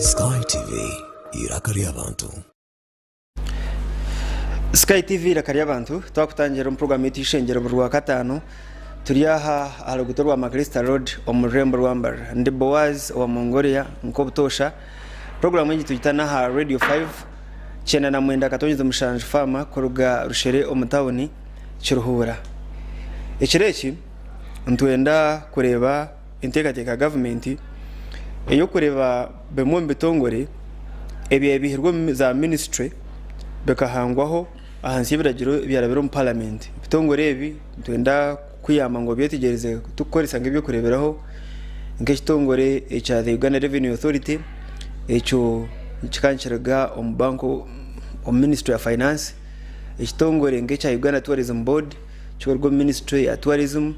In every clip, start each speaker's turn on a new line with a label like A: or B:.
A: Sky TV, eiraka ry'abantu.
B: Sky TV eiraka ry'abantu twakutangira omu puroguramu yaitu y'eishengyero buri rwakataano turi aha aha ruguuto rwa Macalister Road omu rurembo rwa Mbarara ndi Boaz owa Mongolia nk'obutoosha puroguramu egi tugita n'aha Radio 5 99.7 FM kuruga Rushere omu tawuni Kiruhura ekiro eki nitwenda kureeba enteekateeka ya gavumenti ey'okureeba bimwe omu bitongore ebyabaihirwe omu za minisitule bikahangwaho ahansi y'ebiragiro ebyarabire omu paramenti. Ebitongore ebi nitwenda kukuyamba ngu obyetegyereze turikukoresa nk'eby'okureeberaho nk'ekitongore ekya the Uganda Revenue Authority ekyo kikaba nikiruga omu bank omu minisitule ya finance, ekitongore nk'ekya Uganda Tourism Board kikuruga omu minisitule ya tourism,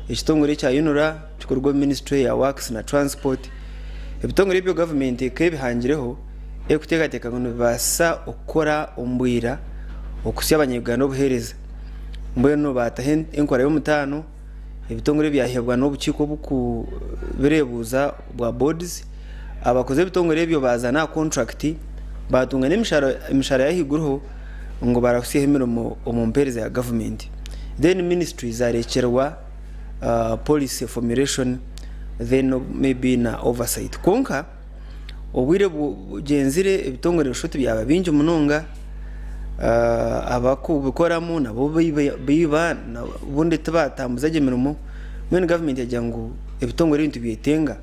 B: ekitongore ekya UNRA kikuruga omu minisitule ya works na transport. Ebitongore ebyo gavumenti ekaba ebihangireho erikuteekateeka ngu nibibaasa okukora omu bwira okuhitsya abanya-Uganda obuheereza. Mbwenu baataho enkora y'omutaano, ebitongore ebyaheebwa n'obukiiko oburikubireebuuza bwa boards, abakozi b'ebitongore ebyo baaza n'aha kontrakiti baatunga n'emishahara y'ahaiguruho ngu barahutsyeho emirimo omu mpeereza ya gavumenti. Then ministry zarekyerwa policy formulation then maybe na oversight. Kwonka obwire bugyenzire ebitongore noshusha oti byaba bingi munonga, abakubikoramu nabo baiba obundi tibatambuza gye mirimo, mbwenu gavumenti yagira ngu ebitongore ebi nitubyetenga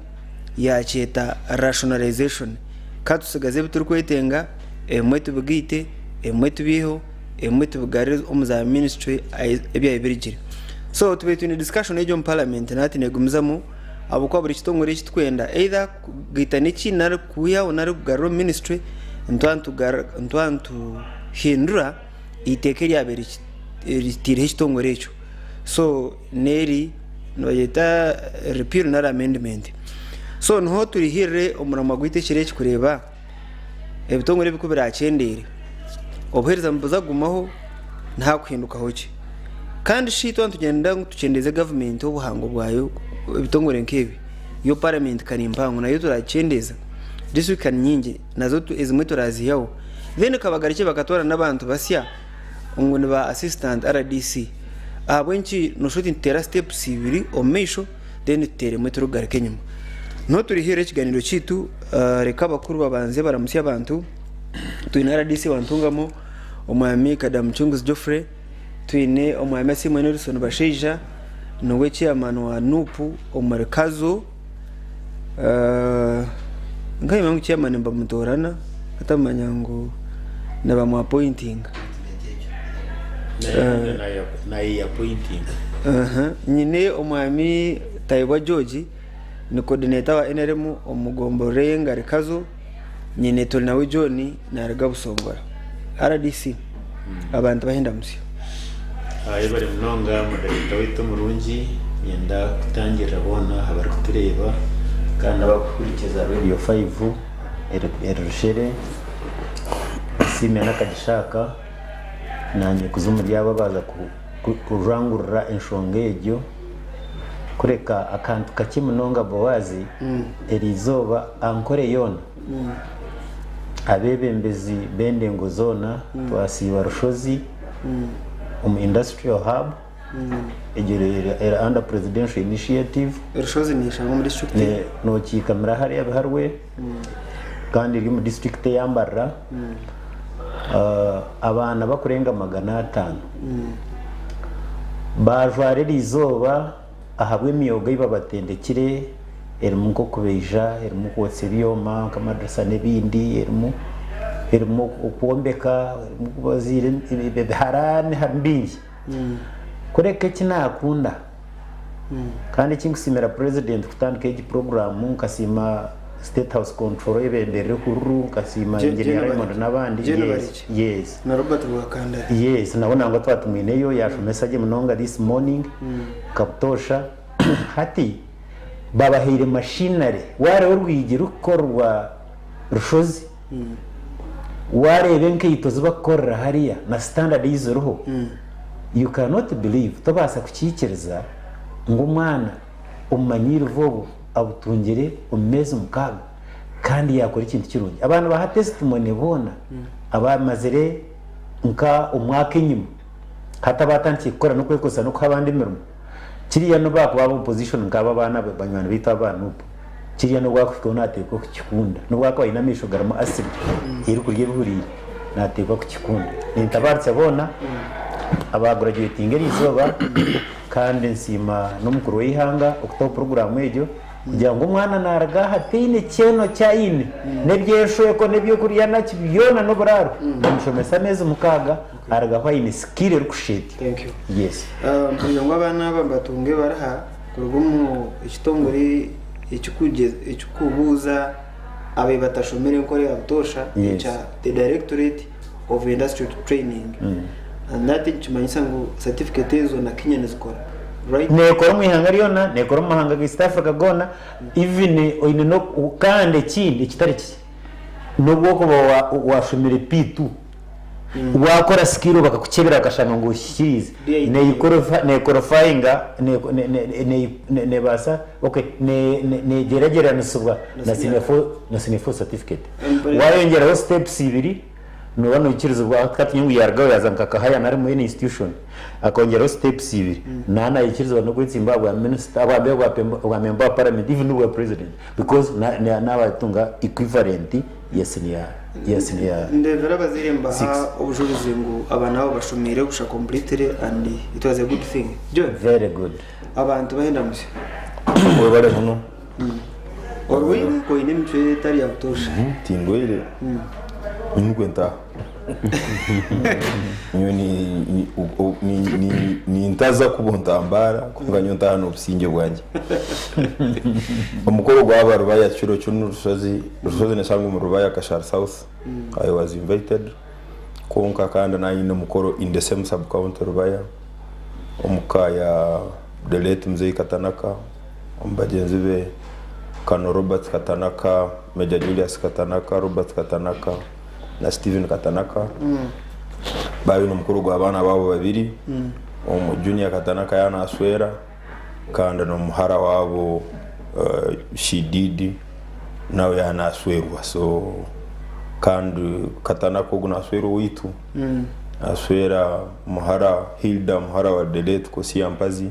B: yakyeta rationalization. Ka tutsigaze ebi turikwetenga ebimwe tubigaite, ebimwe tubiiheho, ebimwe tubigarure omu za minisitule ebyabaire birugire. So tubaire twine discussion egyo omu parliament na hati negumizamu ahabw'okuba buri kitongore eki turikwenda either kugaita n'ekindi nari kwihaho nari kugarura omu minisitule nituba nituhindura eiteeka eryabaire ritaireho ekitongore ekyo. So n'eri nibagyeta repeal nari amendment. So niho turihirire omuramwa gwaitu ekiro eki kureeba ebitongore ebi ku birakyendeere, obuheereza nibuza kugumaho nihakuhindukaho ki? Kandi shi twaba nitugyenda ngu tukyendeeze gavumenti obuhango bwayo ebitongore nk'ebi, yo paramenti ka ni mpango nayo turakyendeeza? Disiturikiti ka ni nyingi nazo ezimwe turaziihaho? Then kabagarukye bakatwara n'abantu basya ngu ni ba assistant RDC ahabw'enki noshusha oti nituteera steps ibiri omu maisho then tuteera emwe turikugaruka enyima. Niho turihiirira ekiganiro kyaitu reka abakuru babanze baramutsye abantu. Twine RDC wa Ntungamo omwami Kadamucunguzi Geoffrey, twine omwami Asiimwe Nelson Bashaija niwe chairman wa NUP omuri Kazo. Nkayima ngu chairman nibamutoorana atamanya ngu nibamu appointinga. Nyine omwami Tayebwa George ni coordinator wa NRM omu gomborora ey'Engari Kazo, nyine Turinawe John naruga Busongora. RDC abantu bahe endamutsyo.
C: Yebare munonga moderator waitu omurungi, niinyenda kutangirira boona abarikutureeba kandi n'abarikuhurikiza Radio 5 eri Rushere, Nsiime n'akagisha aka naanye kuza omuri abo abaaza kujwangurira enshonga egyo kureka akantu kakye munonga Boaz, eriizooba Ankore yoona abeebembezi b'endengo zoona twasiiba Rushozi omu Industrial Hub egyo eri under Presidential Initiative.
B: Rushozi neshangwa omu disiturikiti
C: eri? Nokiikamira hariya Biharwe kandi eri omu disiturikiti eya Mbarara. Abaana bakurenga 500 baajwara eriizooba ahabw'emyoga ei babatendekire erimu nk'okubaija, erimu kwotsya ebyoma nk'amadirisa n'ebindi, erimu erimu okwombeka, erimu okubaziira ebiharaani harimu bingi. Kureka eki naakunda kandi eki nkusiimira purezidenti kutandika egi puroguraamu, nkasiima State House Control oyebembeire Hururu, nkasiima Engineer Raymond n'abandi, yes, yes.
B: Na Robert Rwakandare.
C: Yes, nabo nangwa twaba tumwineyo yashomesa gye munonga this morning nka butoosha. Hati babahaire machinery, wareeba orwigi rurikukorwa Rushozi, wareeba enkaito zibakukorera hariya na standard ei ziriho, you cannot believe, tobaasa kukiikiriza ngu omwana obumanyiirivu obu abutungire omu meezi mukaaga. Kandi yaakora ekintu kirungi. Abantu baha testimony boona abamazire nka omwaka enyima hati abaatandikire kukora n'okwekozesa n'okuha abandi emirimo. Kiriya n'obu baakuba aba opposition nk'abo abaana banywani baitu aba Nup, kiriya n'obu akuhikaho naateekwa kukikunda. N'obu akuba aine amaisho garimu acid erikurya ebihuriire, naateekwa kukikunda. Nintabaaritsya boona abaagurajuwetinga eriizooba kandi nsiima n'omukuru w'eihanga okutaho puroguraamu egyo. Kugira ngu omwana naaruga aha taine kyena eki aine, n'ebyeshweko n'ebyokurya naki byona n'oburaaro, bamushomesa ameezi mukaaga arugaho aine skill erikushusha eti.
B: Thank you.
C: Yes.
B: Kugira ngu abaana aba batunge ebaraha kuruga omu ekitongore ekikubuuza ababaire batashomire enkora ya butoosha
C: Yes.
B: ekya the Directorate of Industrial Training and that nikimanyisa ngu certificate ezo na Kenya nizikora right?
C: Neekora omu ihanga ryona, neekora omu mahanga ga East Africa goona, even oine no kandi ekindi ekitari kikye, n'obu orikuba wa waashomire P2, waakora skill bakakukyebera bakashanga ngu ohikiriize,
B: DIT.
C: neequalify neequalifyinga ne ne ne ne ne neebaasa okay ne ne neegyeragyeranisibwa
B: Na
C: na
B: senior
C: senior four na senior four certificate.
B: Mpurira.
C: Waayongyeraho steps ibiri, Nooba noikirizibwa hati ka tugire ngu yaarugaho yaaza nka Kahaya nari omu any institution akongyeraho steps ibiri naaba naikirizibwa n'okwetsimba aha bwa minister aha bwa member wa parliament even n'obwa president because naaba atunga equivalent ya senior ya senior
B: Ndebera abazaire
C: six.
B: nibaha obujurizi ngu abaana baabo bashomeire busha completely and it was a good thing. John,
C: Very good.
B: abantu bahenda musya.
D: Webale muno.
B: Orwaire ku oine emicwe etari ya butoosha?
D: Tindwaire, nyowe ntaaha. Nyowe nintaza kuba ntambaara kwonka nyowe ntaaha n'obusingye bwangye. Omukoro gwaba Rubaya kiro kinu Rushozi, Rushozi neshangwa omu Rubaya Kashari South, I was invited kwonka kandi nanye nyine omukoro in the same sub county Rubaya omuka ya the late Mzei Katanaka. Omu bagyenzi be, Colonel Robert Katanaka, Major Julius Katanaka, Robert Katanaka na Stephen Katanaka baaba baine omukoro gw'abaana baabo babiri, omu Junior Katanaka yaaba naashwera kandi n'omuhara waabo Shididi nawe yaaba naashwerwa so kandi Katanaka ogu naashwera owaitu, naashwera muhara Hilda muhara wa the late Kosiya Mpazi.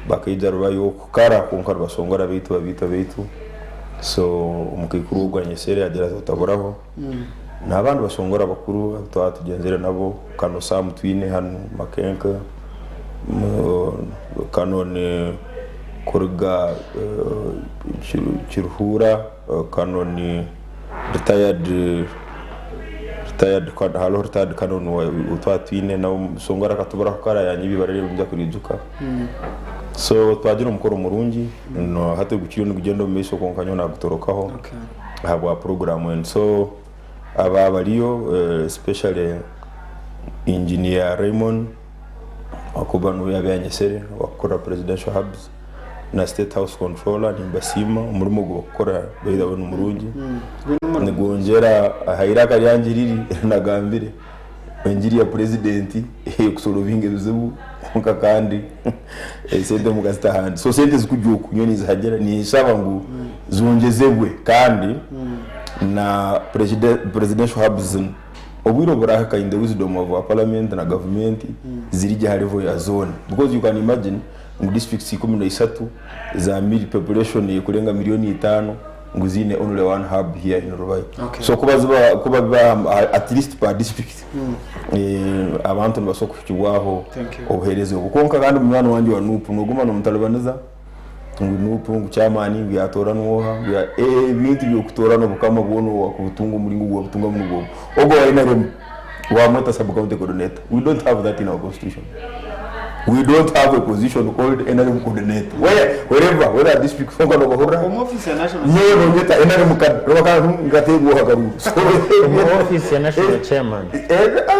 D: Bakaija rubayo kukara kwonka rubashongora beitu babiitwa beitu so omukaikuru ogwo anyesere yagira ati otaburaho n'abandi bashongora abakuru abu twaba tugyenzire nabo Kano Sam Twine hanu Makenke Canon kuruga Kiruhura Canon retired retired hariho retired canon ou twaba twine nawe omushongore akatuburaho kare yanyeba ibara rye ninza kuriijuka so twagira omukoro murungi hati gukiriyo nigugyenda omu maisho kwonka nyowe nagutorokaho ahabwa puroguramu enu so aba abariyo especially engineer Raymond ahakuba niwe yaabaire yanyetsire ow'okukorera presidential hubs na state house controller nimbasiima omurimo ogu barikukora by the way ni murungi nigwongyera aha iraka ryangye riri eri nagambire engiri ya purezidenti ey'okusorovinga ebizibu kwonka kandi esente mukazita ahandi so sente zikujya oku nyowe ninzihagira ninshaba ngu zongyezebwe kandi na presidential hubs zinu Obwire oburahika in the wisdom of our parliament na gavumenti zirigye aha level ya zone because you can imagine ngu districts 13 za population ekurenga milioni itano ngu ziine only one hub here in Rubaya.
B: Okay.
D: So kuba ziba kuba biba at least per district abantu nibasobola kuhikibwaho
B: Thank you.
D: obuhereza obu. Kwonka kandi munywani wangye wa Nup noguma nomutalibaniza ngu Nup ngu chairman ngu yatoranwa oha ngu ya ebintu byokutorana obukama bwona owakubutunga omuringo ogu wabutungamu nigwo ogu. Ogu owa NRM wamweta sub county coordinator we don't have that in our constitution we don't have a position called NRM coordinator where wherever whether district kwonka nobahurira
B: Omu office ya national
D: nyowe nonyeta NRM nkategwa oha karuru so
C: Omu office ya national chairman.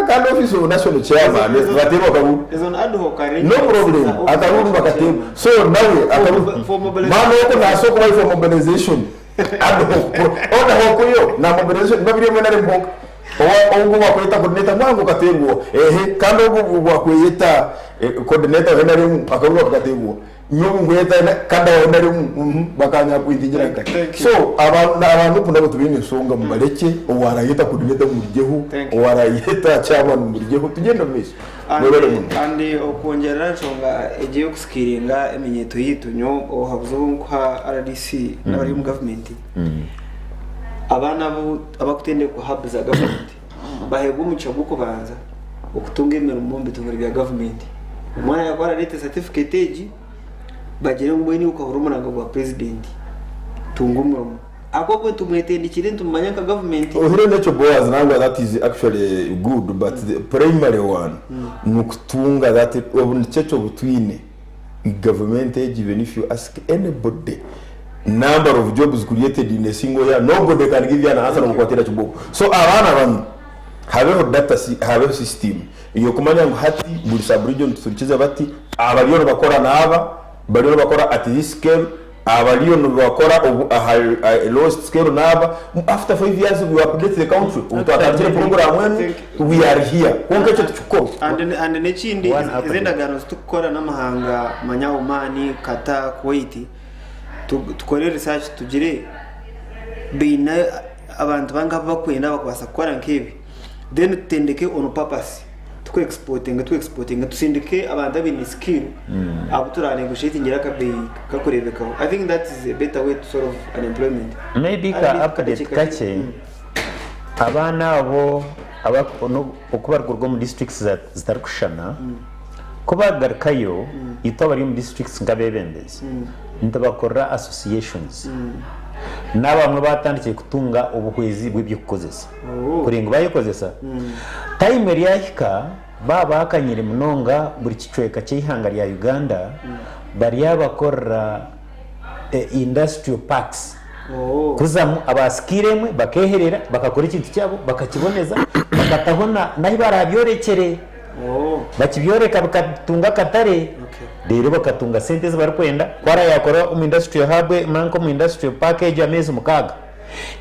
D: Kandi office of national chairman baterwa akaruru.
B: Is on ad hoc arrangement.
D: No problem. Akaruru bakaterwa. So nawe akaruru.
B: For mobilization.
D: Mama oko naso kuba for mobilization. Ad hoc. Ona hoc yo na mobilization babiri emwe nari mpoka. Owa ogu wakweta coordinator mwangu katerwa. Ehe kandi ogu wakweyeta coordinator we nari akaruru bakaterwa.
E: Nyowe nkweta na- kandi aho narimu bakanyappointingira kare.
B: Thank you.
E: So abantu aba NUP nabo tubaine ensonga mubareke, owarayeta coordinator murugyeho,
B: Thank you.
E: owarayeta chairman murugyeho, tugyende omu maisho.
B: And,
E: Mwebale muno.
B: and okwongyerera enshonga egi y'okusikiringa eminyeeto yaitu nyowe obuhabuzi obu nkuha RDC n'abari omu gavumenti abaana abu abakutendekwa hub za gavumenti baheebwa omugisha gw'okubanza okutunga emirimo omu bitongore bya gavumenti. Omwana yakuba arareeta certificate egi bagire ngu mbwenu iwe okahurira omuranga gwa purezidenti tunga omurimo. Ahabw'okuba nitumwetendekire nitumumanya nka gavumenti.
E: Ohireho n'ekyo Boaz nangwa that is actually good but the primary one nikutunga that obu nikyo ekyo obutwine government egi even if you ask anybody number of jobs created in a single year nobody can give you an answer nobukwatira kiboko so abaana banu habeho data habeho system eyokumanya ngu hati buri sub region tuturikize bati abariyo nibakora naaba bariyo nibakora at this scale abariyo nibakora obu aha lowest scale naaba after 5 years we update the country obu twatandikire program enu we are here kwonka ekyo tikikukorwa.
B: And, and n'ekindi
C: One
B: ezi
C: update.
B: endagaano zitukukora n'amahanga manya Oman, Qatar, Kuwait tukore research tugire baine abantu bangahi abu bakwenda abakubaasa kukora nk'ebi then tutendeke on purpose tuku exportinga tuku exportinga tusindike abantu abaine skill abu tura negotiatingire akabeeyi kakureebekaho. I think that is a better way to solve unemployment.
C: Maybe ka
B: And
C: update kakye abaana abo oku barikuruga omu districts zitarikushushana ku bagarukayo itwe abari omu districts nk'abeebembezi nitubakorera associations n'abamwe batandikire kutunga obuhwezi bw'eby'okukozesa kuringa bayekozesa time eryahika baaba bakanyire munonga buri kicweka ky'eihanga rya Uganda baryabakorera industrial parks kuzamu abasikire emwe bakeherera bakakora ekintu kyabo bakakiboneza bakataho n'ahu barabyorekyere bakibyoreka bikatunga akatare reero bakatunga sente ezi barikwenda ku arayakora omu industrial hub nanka omu industrial park egyo ameezi 6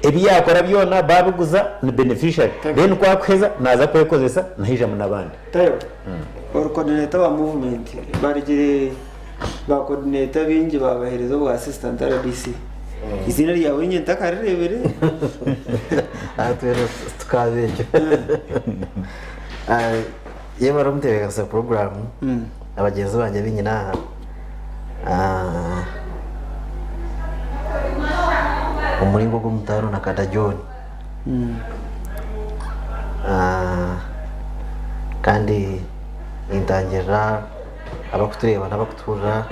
C: ebi yakora byona babiguza ni beneficiary then ku akuheza naaza kwekozesa naijamu n'abandi.
B: Tayo ori coordinator wa movement barigire ba coordinator bingi babahereza obwa assistant RDC iziina ryawe inye ntakarirebere.
F: Aha twena tukaaba ekyo. Iyo bari omutebeekanisa puroguraamu abagyenzi bangye abu nyine aha omuringo ogw'omutaano na Kada John. Kandi nintangirira abarikutureeba n'abarikutuhurira,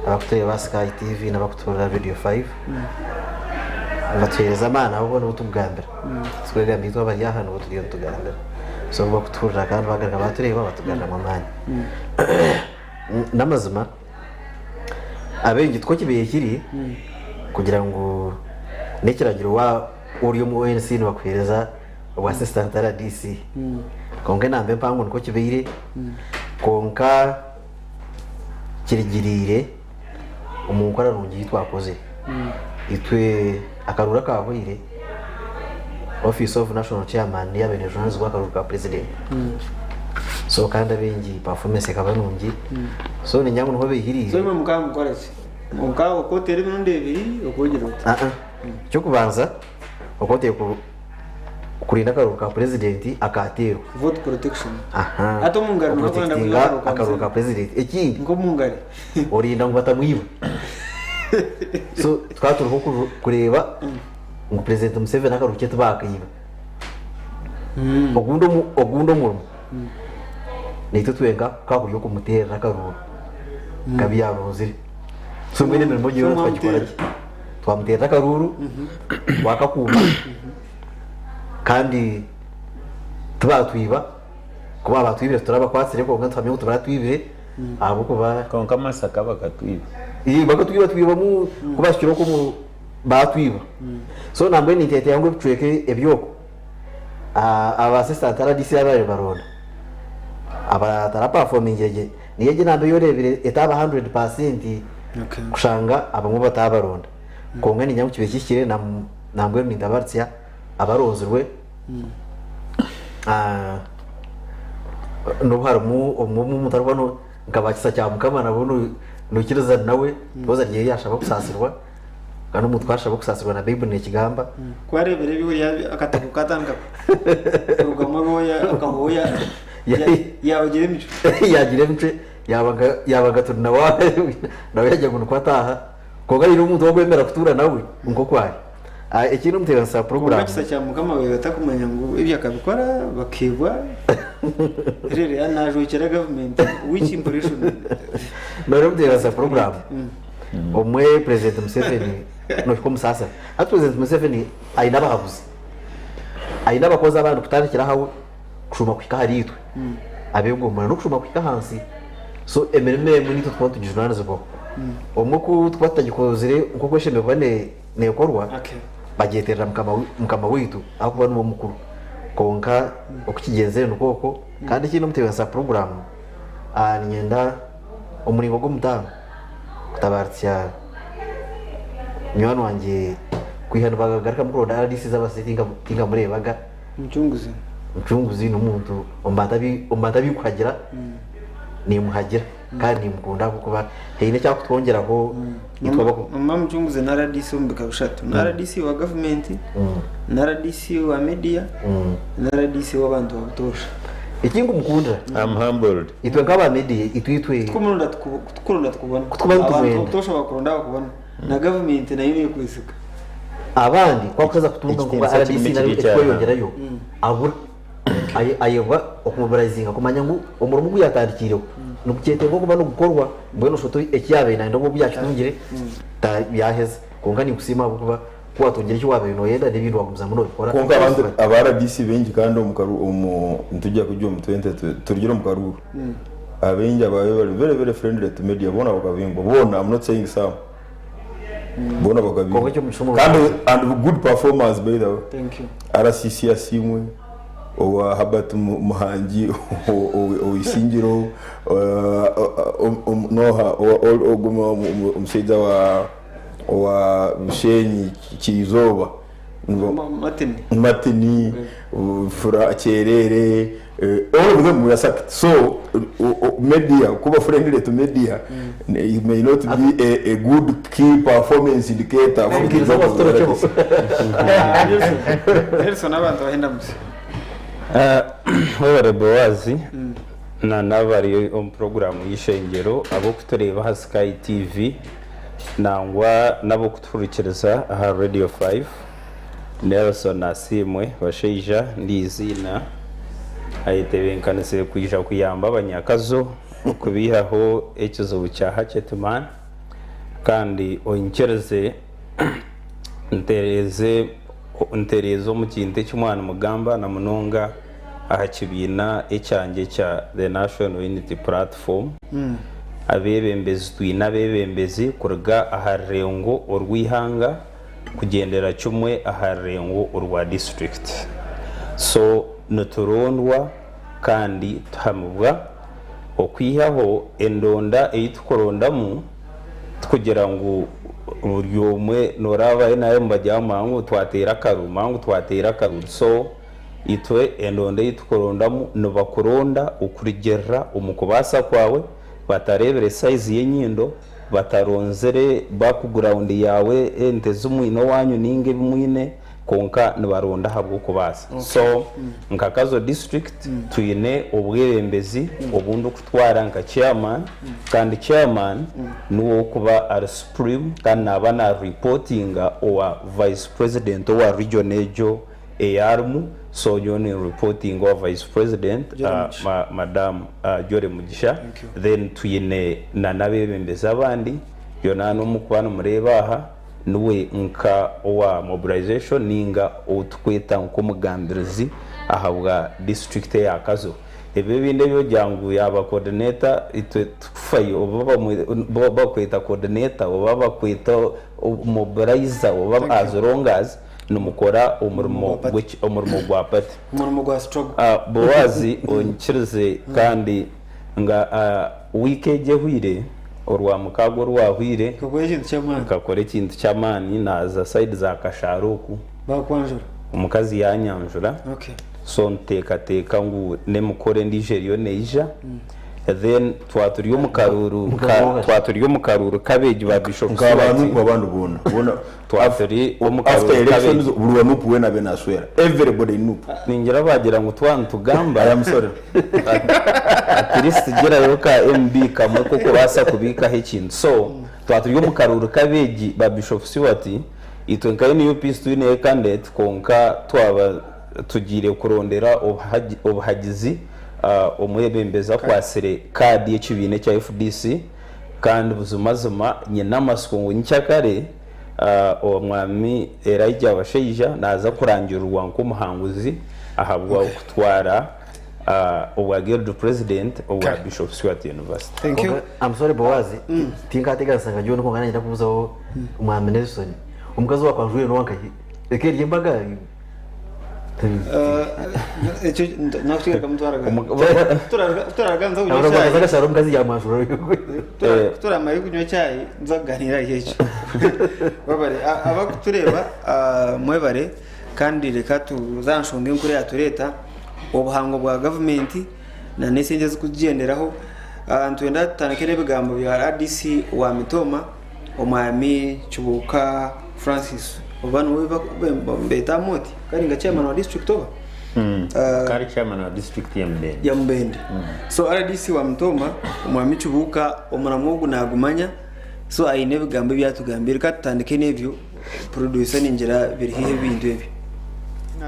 F: abarikutureeba aha Sky TV n'abarikutuhurira aha Radio 5. Nibatuheereza amaani ahabw'okuba nibo turikugambira. Titwegambira itwe abari aha nibo turiyo nitugambira. So obu barikutuhurira kandi bagaruka batureeba batugaruramu amaani. N'amazima abaingi tikwo kibaire kiri kugira ngu n'ekiragiro waaba ori omu ONC nibakuheereza obwa assistant RDC. Kwonka enamba empango nikwo kibaire kwonka kirigiriire omu nkora nungi ei twakozire. Itwe akaruuru akaahweire, Office of National Chairman niyo yaabaire neejunaanizibwa aha karuuru ka President. So kandi abaingi performance ekaba nungi. So niinyega ngu niho baihiriire.
B: So imwe mukaba nimukora ki? Mukaba okootera emirundi ebiri okogira ota?
F: Aa, eky'okubanza okooteire kurinda akaruuru ka President akateerwa.
B: Vote protection.
F: Aha.
B: Hati omungari niho kwenda
F: Oprotectinga
B: kuza akaruuru ka
F: akaruuru ka
B: Museveni.
F: President. Ekindi
B: Nk'omungari.
F: orinda ngu batamwiba. So tukaba turiho kureeba ngu President Museveni akaruuru ke tibakaiba. Ogundi ogundi omurimo naitwe twenka kukaba kuri okumuteerera akaruuru kabi yaaronzire. So mbwenu emirimo egyo yoona
B: So
F: tukagikora gye.
B: mwamuteerera?
F: Twamuteerera akaruuru, twakakuuma kandi tibaatwiba, ku baabatwibire titurabakwatsire kwonka nituhamya ngu tibaratwibire ahabw'okuba
C: Kwonka Masaka bakatwiba.
F: Ii, bakatwiba twibamu ku baahikire okwo omu baatwiba. So nambwenu ninteeteera ngu ebicweka eby'okwo aba assistant RDC ababaire nibaronda abatarapafomingire gye niyo egyo enamba ei oreebire etaaba 100% kushanga abamwe bataabaronda. Kwonka niinyenda ngu kibe kihikire nambwenu nintabaritsya abaronzirwe n'obu harimu obumwe obu omuntu arikuba nka ba Kisa kya Mukama nabo Noikiriza nawe Rwoza rye yashaba kusaasirwa kandi omuntu ku ashaba okusaasirwa na Baibuli nekigamba.
B: Ku areebire ebyoya akatabo katandika kurugamu ebyoya akahooya yaagira emicwe.
F: Yaagira emicwe yaaba nka turi nawe nawe yaagira ngu nikwo ataaha kwonka haine omuntu ow'okwemera kutuura nawe nk'oku ari. Ekindi omutebeekanisa wa
B: Kwonka
F: puroguraamu.
B: ekisa kya Mukama babaire batakumanya ngu ebyo akabikora bakeebwa reero yaaba naajwekyera gavumenti which impression?
F: Noreeba omutebeekanisa wa puroguraamu omwe Purezidenti Museveni nohika omusaasira. Hati Purezidenti Museveni aine abahabuzi, aine abakozi abandi kutandikira ahawe kushuuma kuhika ahari itwe ab'egombolola n'okushuuma kuhika ahansi. So emirimo emwe naitwe tukuba nitugijunaanizibwaho. Obumwe ku tukuba tutagikozire nk'oku eshemereire kuba neekorwa, bagyeterera Mukama waitu ahabw'okuba niwe mukuru. Kwonka oku kigyenzire nikwo okwo. Kandi ekindi omutebeekanisa wa puroguraamu, niinyenda omuringo gw'omutaano kutabaaritsya munywani wangye kwiha nibagarukamu kuronda RDC z'abashaija tinkamureebaga.
B: Mucunguzi.
F: Mucunguzi n'omuntu omu bantu abu nkuhagira, niimuhagira kandi nimukunda ahabw'okuba haine eki arikutwongyeraho itwe abaku.
B: Mama Mucunguzi na rdc omu bika bishatu. Na rdc wa gavumenti, na rdc wa media, na rdc w'abantu ba butoosha.
F: Eki nkumukundira,
D: I'm humbled.
F: itwe nk'aba media itwe itwe.
B: Tukuronda tukuronda tukubona.
F: Kutukuba
B: Abantu
F: nitumwenda.
B: ba butoosha bakuronda bakubona. Na gavumenti nayo nekwesiga.
F: Abandi ku akuheza kutunga nkoku
C: Ekitiinisa
F: rdc
C: kirimi
F: nari
C: kiri ekya
F: ekikweyongyerayo, abura. Ayebwa okumobilizinga kumanya ngu omurimo ogu yaatandikiireho nigukyetenga okuba nigukorwa mbwenu oshuba oti eki yaabaire naayenda obu yaakitungire yaaheza. Kwonka ninkusiima ahabw'okuba ku waatungire eki waabaire nooyenda n'ebindi waagumizamu noobikora.
E: Kwonka abantu aba rdc baingi kandi omu karu omu nitujya kugya omu 20 turugire omu karuuru abaingi ababaire bari very very friendly to media boona bakabingwa boona I'm not saying some boona
F: Kwonka
E: bakabingwa
F: eky'omugisha omurungi
E: kandi and good performers by the way.
B: Thank you.
E: RCC Asiimwe, owa Herbert Muhangi Oweisingiro, noha ogwo omushaija owa Bushenyi Kyizooba,
B: Martin.
E: Martin, Fura Kyerere, all of them were sacked. So media, kuba friendly to media it may not be a good key performance indicator for the job of the RDC.
B: Nelson abantu bahenda musi.
G: Webare Boazi na n'abari omu puroguraamu y'eishengyero ab'okutureeba aha Sky TV nangwa n'ab'okutuhurikiriza aha Radio 5. Nelson Asiimwe Bashaija n'eiziina ayetebeekanisize kwija kuyamba abanyakazo okubaihaho ekizibu kya Hacheti Man kandi oinyikirize ntereeze ntereeze omu kintu eki mwanimugamba na munonga aha kibiina ekyangye ekya The National Unity Platform. Abeebembezi twine abeebembezi kuruga aha rurengo orw'eihanga kugyendera kimwe aha rurengo orwa disiturikiti. So niturondwa kandi tuhamibwa okwihaho endonda ei tukurondamu tikugira ngu buri omwe noreeba NRM bagira ngu twateera akaruru ngu twateera akaruru so itwe endonda ei tukurondamu nibakuronda okurugiirira omu kubaasa kwawe batareebire sayizi y'enyindo Bataronzire background yaawe, ente ezi mwine owaanyu nainga ebi mwine, kwonka nibaronda ahabw'okubaasa. So nka Kazo district twine obwebembezi obu ndikutwara nka chairman kandi chairman niwe orikuba ari supreme kandi naaba na reportinga owa vice president owa region egyo ei arimu. So nyowe ni reportinga owa vice president Madam Jolly Mugisha then twine na n'abebembezi abandi Yonani ou murikuba nimureeba aha niwe nka owa mobilization ninga ou turikweta nk'omugambirizi ahabwa disiturikiti eya Kazo. Ebi ebindi ebi ogira ngu yaaba coordinator itwe tikufayo oba bo bakweta coordinator oba bakweta mobilizer oba as long as nimukora omurimo omurimo gwa party.
B: Omurimo gwa struggle.
G: Boazi onyikirize kandi nga wiiki egi ehweire, orwamukaaga orwahweire,
B: Nkakora ekintu ky'amaani.
G: nkakora ekintu ky'amaani naaza sayidi za Kashaara oku,
B: Baakwanjura.
G: omukazi yaanyanjura,
B: Okay.
G: so nteekateeka ngu n'emikoro endiijo eriyo neija. Then twaba turi omu karuuru ka twaba turi omu karuuru k'abeegi ba Bishop
E: Nka ba
G: Stuart.
E: Nup abandi boona. Boona
G: Twaba turi omu
E: after
G: karuuru
E: elections
G: k'abeegi.
E: buri wa Nup weena abe naswera. Everybody in Nup.
G: Ningira bagira ngu twaba nitugamba
E: I am sorry.
G: At least girayo ka MB kamwe k'okubaasa kubiikaho ekintu. So twaba turi omu karuuru k'abeegi ba Bishop Stuart, itwe nka NUP titwineyo candidate kwonka twaba tugiire kurondera obuhagizi omwebembezi akwatsire kaadi y'ekibiina ekya FDC kandi buzimazima nyine amatsiko ngu nyikyakare Omwami Elijah Bashaija naaza kurangirirwa nk'omuhanguzi ahabwa kutwara obwa Guild President obwa Bishop Stuart University.
B: Thank you.
F: I'm sorry Boaz, tinkateganisa nka John kwonka nanyenda kubuzaho Omwami Nelson. Omukazi owakwanjwire n'owankahi? Eka eri embaga?
B: Ekyo nakukigarukamu twaragaruka kunywa chai.
F: Agashara omukazi yamwanjura.
B: Turamara kunywa chai nza kuganira ahari ekyo. Webare abakutureeba mwebare kandi reka tuze aha nshonga enkuru eyatureeta obuhango bwa gavumenti na n'esente ezikugyenderaho. Nitwenda tutandike n'ebigambo bya RDC wa Mitooma. Omwami Kibuuka Francis oba niwe beeta Amooti kari nka chairman wa district oba?
C: Kari chairman wa district ya Mubende.
B: Ya Mubende. So RDC wa Mitooma Omwami Kibuuka omuramwa ogu nagumanya so aine ebigambo ebi yatugambire reka tutandike n'ebyo producer ningira biri haihi ebintu ebi.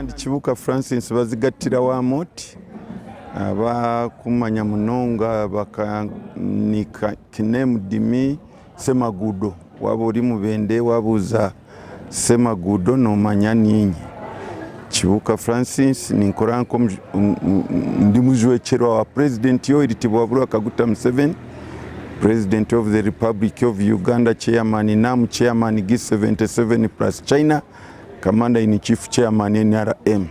E: Ndi Kibuuka Francis Bazigatira wa Amooti abakumanya munonga bakanika Kinemudimi Semaguudo waaba ori Mubende waabuuza Semaguudo noomanya niinye. Kibuuka Francis ninkora nka ndi mujwekyerwa wa Purezidenti Yoweri Tibuhaburwa Kaguta Museveni, President of the Republic of Uganda, Chairman NAM, Chairman G77 plus China, Commander in Chief Chairman NRM.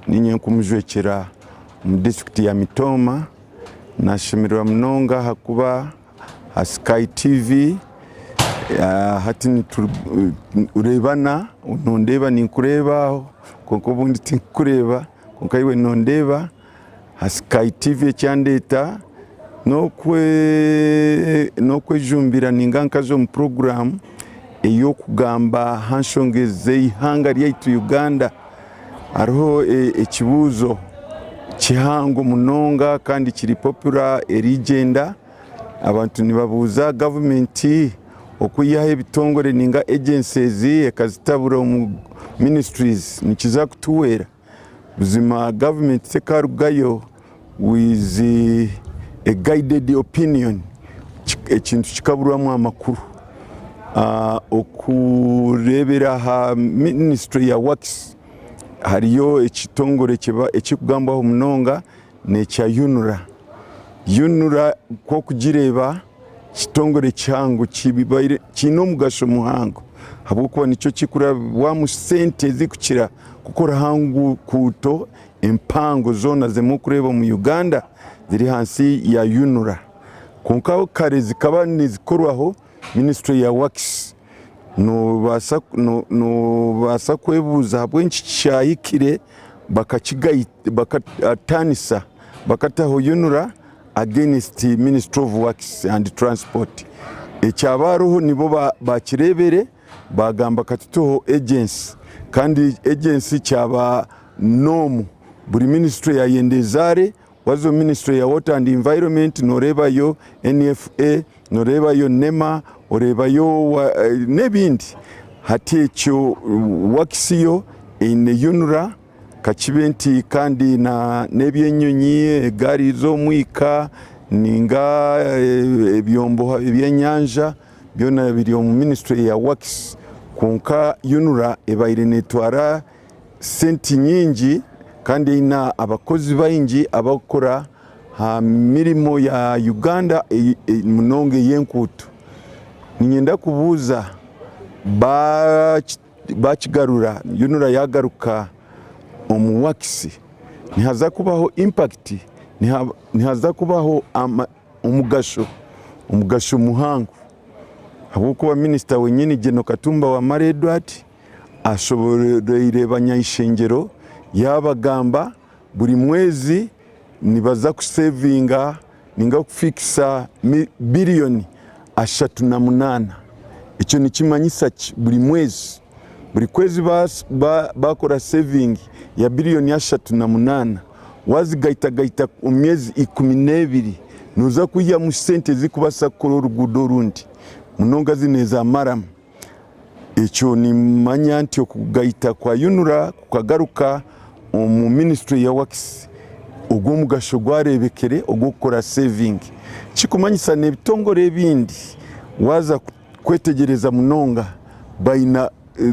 E: Niinye nkumujwekyera omu disiturikiti ya Mitooma. Nashemererwa munonga ahakuba aha Sky TV hati nitureebana, nondeeba ninkureeba kwonka obundi tinkukureeba kwonka iwe nondeeba. Aha Sky TV ekyandeeta n'okwejumbira ninga nkaza omu puroguraamu ey'okugamba aha nshonga z'eihanga ryaitu Uganda. Hariho ekibuuzo kihango munonga kandi kiri popular erigyenda, abantu nibabuuza gavumenti okwihaho ebitongore ninga agencies ekazitabura omu ministries nikiza kutuhwera? Buzima gavumenti tekarugayo with a guided opinion ekintu kikaburwamu amakuru. Okureebera aha ministry ya works hariyo ekitongore ekirikugambwaho munonga n'ekya UNRA. UNRA ku orikugireeba kitongore kihango kiine omugasho muhango ahabw'okuba nikyo kirikurabwamu sente ezirikukira kukora aha nguuto empango zoona ezimurikureeba omu Uganda ziri ahansi ya UNRA. Kwonka kare zikaba nizikorwaho ministry ya works. Noobaasa kwebuuza ahabw'enki kyahikire bakataanisa bakataho UNRA against ministry of works and transport. Ekyaba hariho nibo baakireebire baagamba katuteho agency kandi agency kyaba norm buri ministry yayenda ezaare. Waza omu ministry ya water and environment noreebayo NFA, noreebayo NEMA, oreebayo n'ebindi. Hati ekyo works yo eine UNRA kakibe nti kandi n'eby'enyonyi, egaari z'omwika ninga ebyombo eby'enyanja byona biri omu ministry ya works. Kwonka UNRA ebaire netwara sente nyingi kandi eine abakozi baingi abarikukora aha mirimo ya Uganda munonga ey'enkuuto. Niinyenda kubuuza bakigarura UNRA yagaruka omu works nihaza kubaho impact, nihaza kubaho omugasho, omugasho muhango ahabw'okuba minisita wenyini Gen. Katumba Wamala Edward ashoboreire banyaishengyero yaabagamba buri mwezi nibaza kusevinga ninga kufikisa biliyoni 38. Ekyo nikimanyisa ki? Buri mwezi, buri kwezi bakora saving ya biliyoni 38, wazigaitagaita omu myezi 12, noza kwihamu sente ezirikubaasa kukora oruguudo orundi munonga zinu eza maramu. Ekyo nimanya nti okugaita kwa UNRA kukagaruka omu ministry ya works, ogwo omugasho gwarebekere ogw'okukora saving. Kikumanyisa n'ebitongore ebindi waza kwetegyereza munonga baina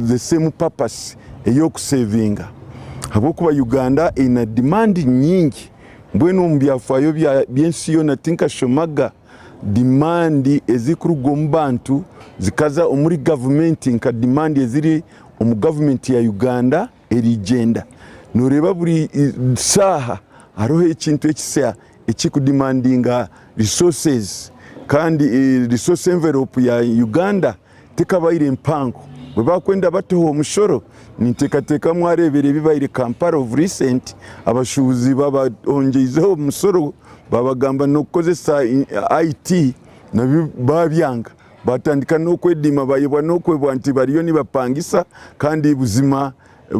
E: the same purpose ey'okusevinga ahabw'okuba Uganda eine demand nyingi. Mbwenu omu byafaayo by'ensi yoona tinkashomaga demand ezirikuruga omu bantu zikaza omuri gavumenti nka demand eziri omu gavumenti ya Uganda erigyenda. Noreeba buri shaaha hariho ekintu ekisya ekirikudimandinga resources kandi resource envelope ya Uganda tekabaire mpango. Bwebakwenda batuhe omushoro, ninteekateeka mwareebire ebibaire Kampala of recent, abashuubuzi babahongyeizeho omusoro babagamba n'okukozesa IT nabyo babyanga. Batandika n'okwediima bayebwa n'okwebwa nti bariyo nibapangisa kandi buzima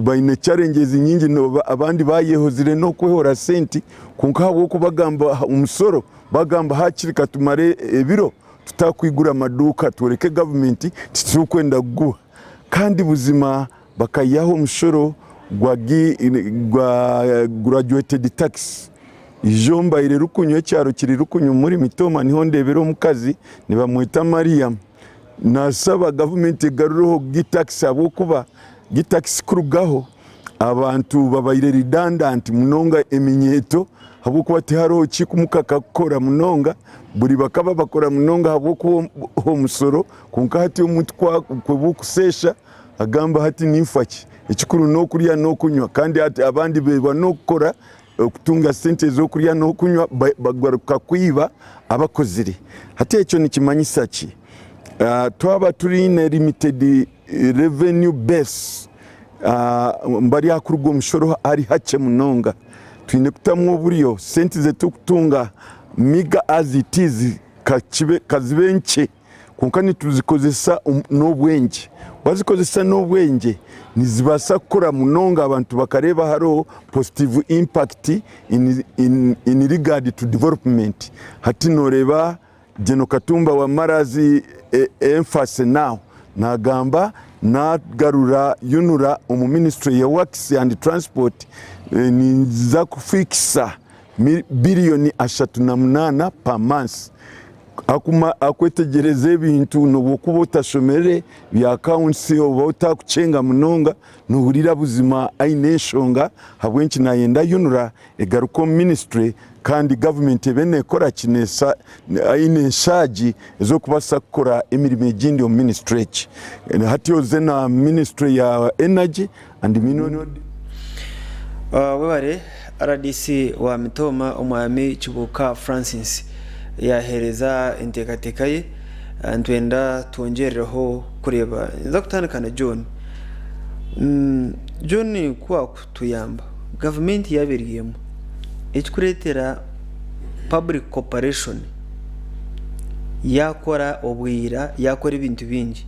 E: baine challenges nyingi abandi bayehozire n'okwehora sente kwonka ahabw'okubagamba omusoro bagamba hakiri katumare ebiro tutakwigura amaduuka tworeke gavumenti titurikwenda kuguha kandi buzima bakaihaho omushoro gwa graduated tax. Ijo mbaire Rukunyu ekyaro kiri Rukunyu omuri Mitooma niho ndebera omukazi nibamweta Mariam nashaba gavumenti egarureho G-tax ahabw'okuba G-tax kurugaho abantu babaire redundant munonga eminyeeto ahabw'okuba tihariho kikumukaka kukora munonga buri bakaba bakora munonga ahabw'okuha omusoro kwonka hati omuntu ku bukusheesha agamba hati ninfa ki ekikuru n'okurya n'okunywa kandi hati abandi beebwa n'okukora okutunga sente z'okurya n'okunywa bagaruka kwiba abakozire. Hati ekyo nikimanyisa ki? Twaba turiine limited revenue base mbari aha kuruga omushoro hari hakye munonga, twine kutamu oburyo sente eziturikutunga meagre as it is kazibe nkye. Kwonka nituzikozesa n'obwengye. Wazikozesa n'obwengye nizibaasa kukora munonga abantu bakareeba hariho positive impact in regard to development. Hati noreeba Gen Katumba Wamala's emphasis now nagamba nagarura UNRA omu ministry ya works and transport ninza kufikisa billion 38 per month. Akwetegyereza ebintu n'obu okuba otashomire bya accounts oba otakukyenga munonga nohurira buzima aine enshonga ahabw'enki nayenda UNRA egaruke omu ministry kandi gavumenti ebe nekora ki aine enshaagi ez'okubaasa kukora emirimo egindi omu ministry egi. Hati oze na ministry ya energy and mineral.
B: Webare rdc wa Mitooma Omwami Kibuuka Francis yaheereza enteekateeka ye. Nitwenda twongyerereho kureeba. Ninza kutandika na John. John ku wakutuyamba, gavumenti yaaba eri emwe, ekirikureetera public corporation yaakora obwira, yaakora ebintu bingi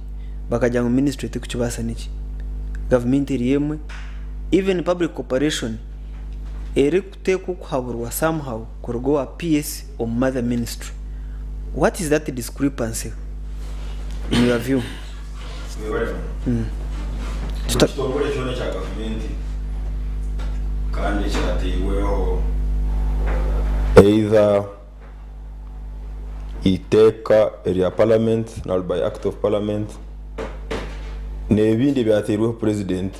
B: bakagira ngu minisitule terikukibaasa niki? Gavumenti eri emwe. Even public corporation erikuteekwa okuhaburwa somehow kuruga owa PS omu mother ministry. What is that discrepancy in your view?
D: Buri kitongore kyona ekya gavumenti kandi ekyateirweho either eiteeka erya parliament nari by act of parliament n'ebindi ebyateirweho president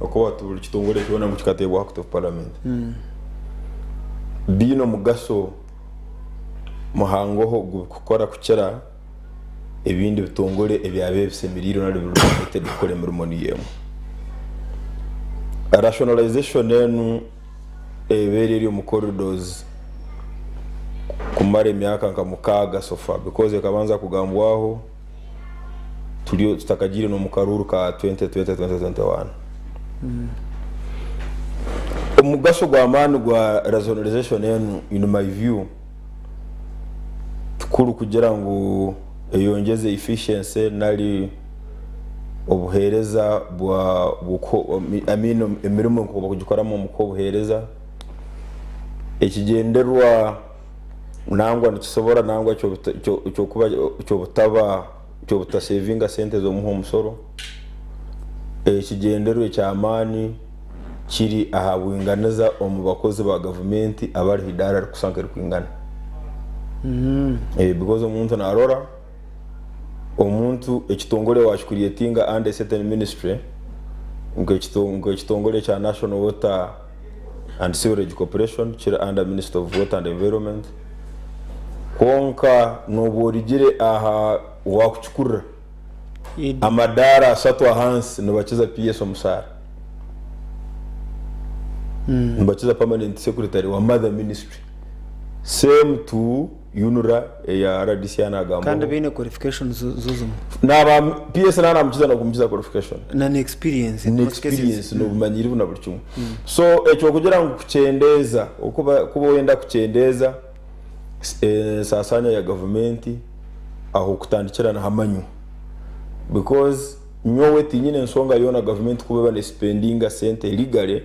D: ahakuba buri kitongore kyona ngu kikateebwaho act of parliament biine omugasho muhangoho ogubikukora kukira ebindi bitongore ebyabaire bishemereire nari biri mandated kukora emirimo niyo emwe. Rationalization enu ebeire eri omu corridors kumara emyaka nka 6 so far because ekabanza kugambwaho turi tutakagiire n'omu karuuru ka 2020-2021. Omugasho gw'amaani gwa rationalization enu in my view.
E: Kikuru kugira ngu eyongyeze efficiency nari obuheereza bwa I mean emirimo nkoku bakugikoramu omu kuha obuheereza. Ekigyendererwa nangwa nikisobora nangwa kyokuba kyobutaba kyobutasevinga sente z'omuha omusoro. Ekigyendererwa eky'amaani kiri aha bwinganiza omu bakozi ba gavumenti abari aha idaara rikushusha nk'erikwingana. Because omuntu narora omuntu ekitongore wakicreatinga under a certain ministry nk'ekitongore kya National Water and Sewerage Corporation kiri under Ministry of Water and Environment kwonka noba origire aha wakukikurira amadaara ashatu ahansi nibakiza PS omushaara. Nibakiza permanent secretary wa mother ministry. Same to UNRA eya RDC
B: Kandi
E: nagambaho.
B: baine qualifications zo zimwe.
E: Naba PS naaba namukiza nokumukiza qualification.
B: Na na experience in
E: Na
B: most cases.
E: experience nobumanyirivu na buri kimwe. So ekyo kugira ngu kukyendeeza okuba kuba oyenda kukyendeeza ensasanya ya gavumenti aho kutandikira nihamanywa because nyowe tinyine ensonga yoona gavumenti kuba eba nesipendinga sente legally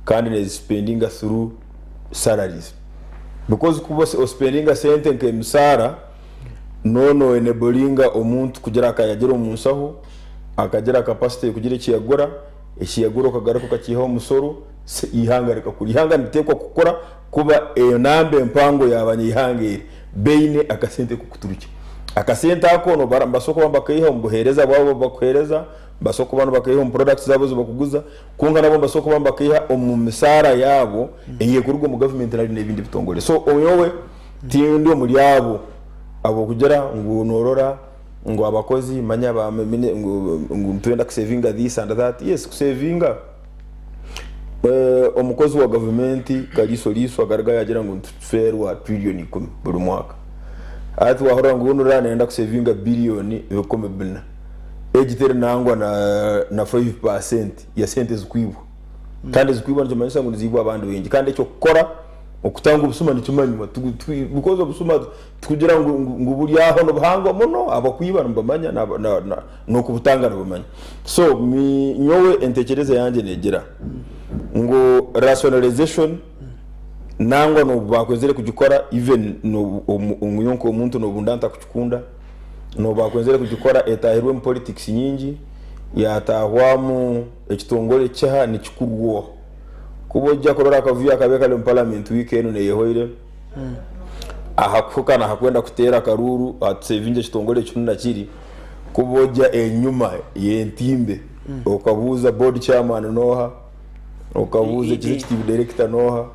E: kandi nezisipendinga through salaries because kuba osipendinga sente nk'emisaara nooba noenablinga omuntu kugira akayagira omu nsaho akagira capacity kugira eki yagura, eki yagura okagaruka okakiihaho omusoro eihanga rikakura. Eihanga niriteekwa kukura kuba enamba empango y'abanyaihanga eri baine akasente k'okuturukya. Akasente ako nibabaasa kuba nibakaiha omu buheereza bwabo obu barikuheereza, nibabaasa kuba nibakaiha omu products zaabo ezi barikuguza, kwonka nabo nibabaasa kuba nibakaiha omu mishaara yaabo ey'erikuruga omu gavumenti nari n'ebindi bitongore. So nyowe tindi omuri abo abarikugira ngu noorora ngu abakozi manya ngu nitwenda kusevinga this and that. Yes, kusevinga Omukozi wa gavumenti Kaliso Liso akaruga yagira ngu nitufeerwa tiririyoni ikumi buri mwaka. Hati wahurira ngu UNRA neyenda kusevinga biriyoni 4,000. Egi teri nangwa na 5% ya sente ezikwibwa. Kandi ezikwibwa nikimanyisa ngu niziibwa abandi baingi. Kandi eky'okukora okutanga obusuma nikimanywa because obusuma tikugira ngu buri aho nibuhango muno, abakwiba nibamanya n'okubutanga nibamanya. So nyowe entekyereza yangye negira ngu rationalization nangwa n'obu bakwenzire kugikora even nyowe nk'omuntu n'obu nda ntakukikunda, n'obu bakwenzire kugikora etahirwemu politics nyingi, yatahwamu ekitongore kiha nikikurwa. Kuba ojja kurora akavuyo akabaire kari omu parliament wiiki enu neyehoire, aha kuhuka naha kwenda kuteera akaruuru atusevinge ekitongore kinu na kiri, kuba ojja enyuma y'entimbe okabuuza board chairman nooha, okabuuza executive director nooha,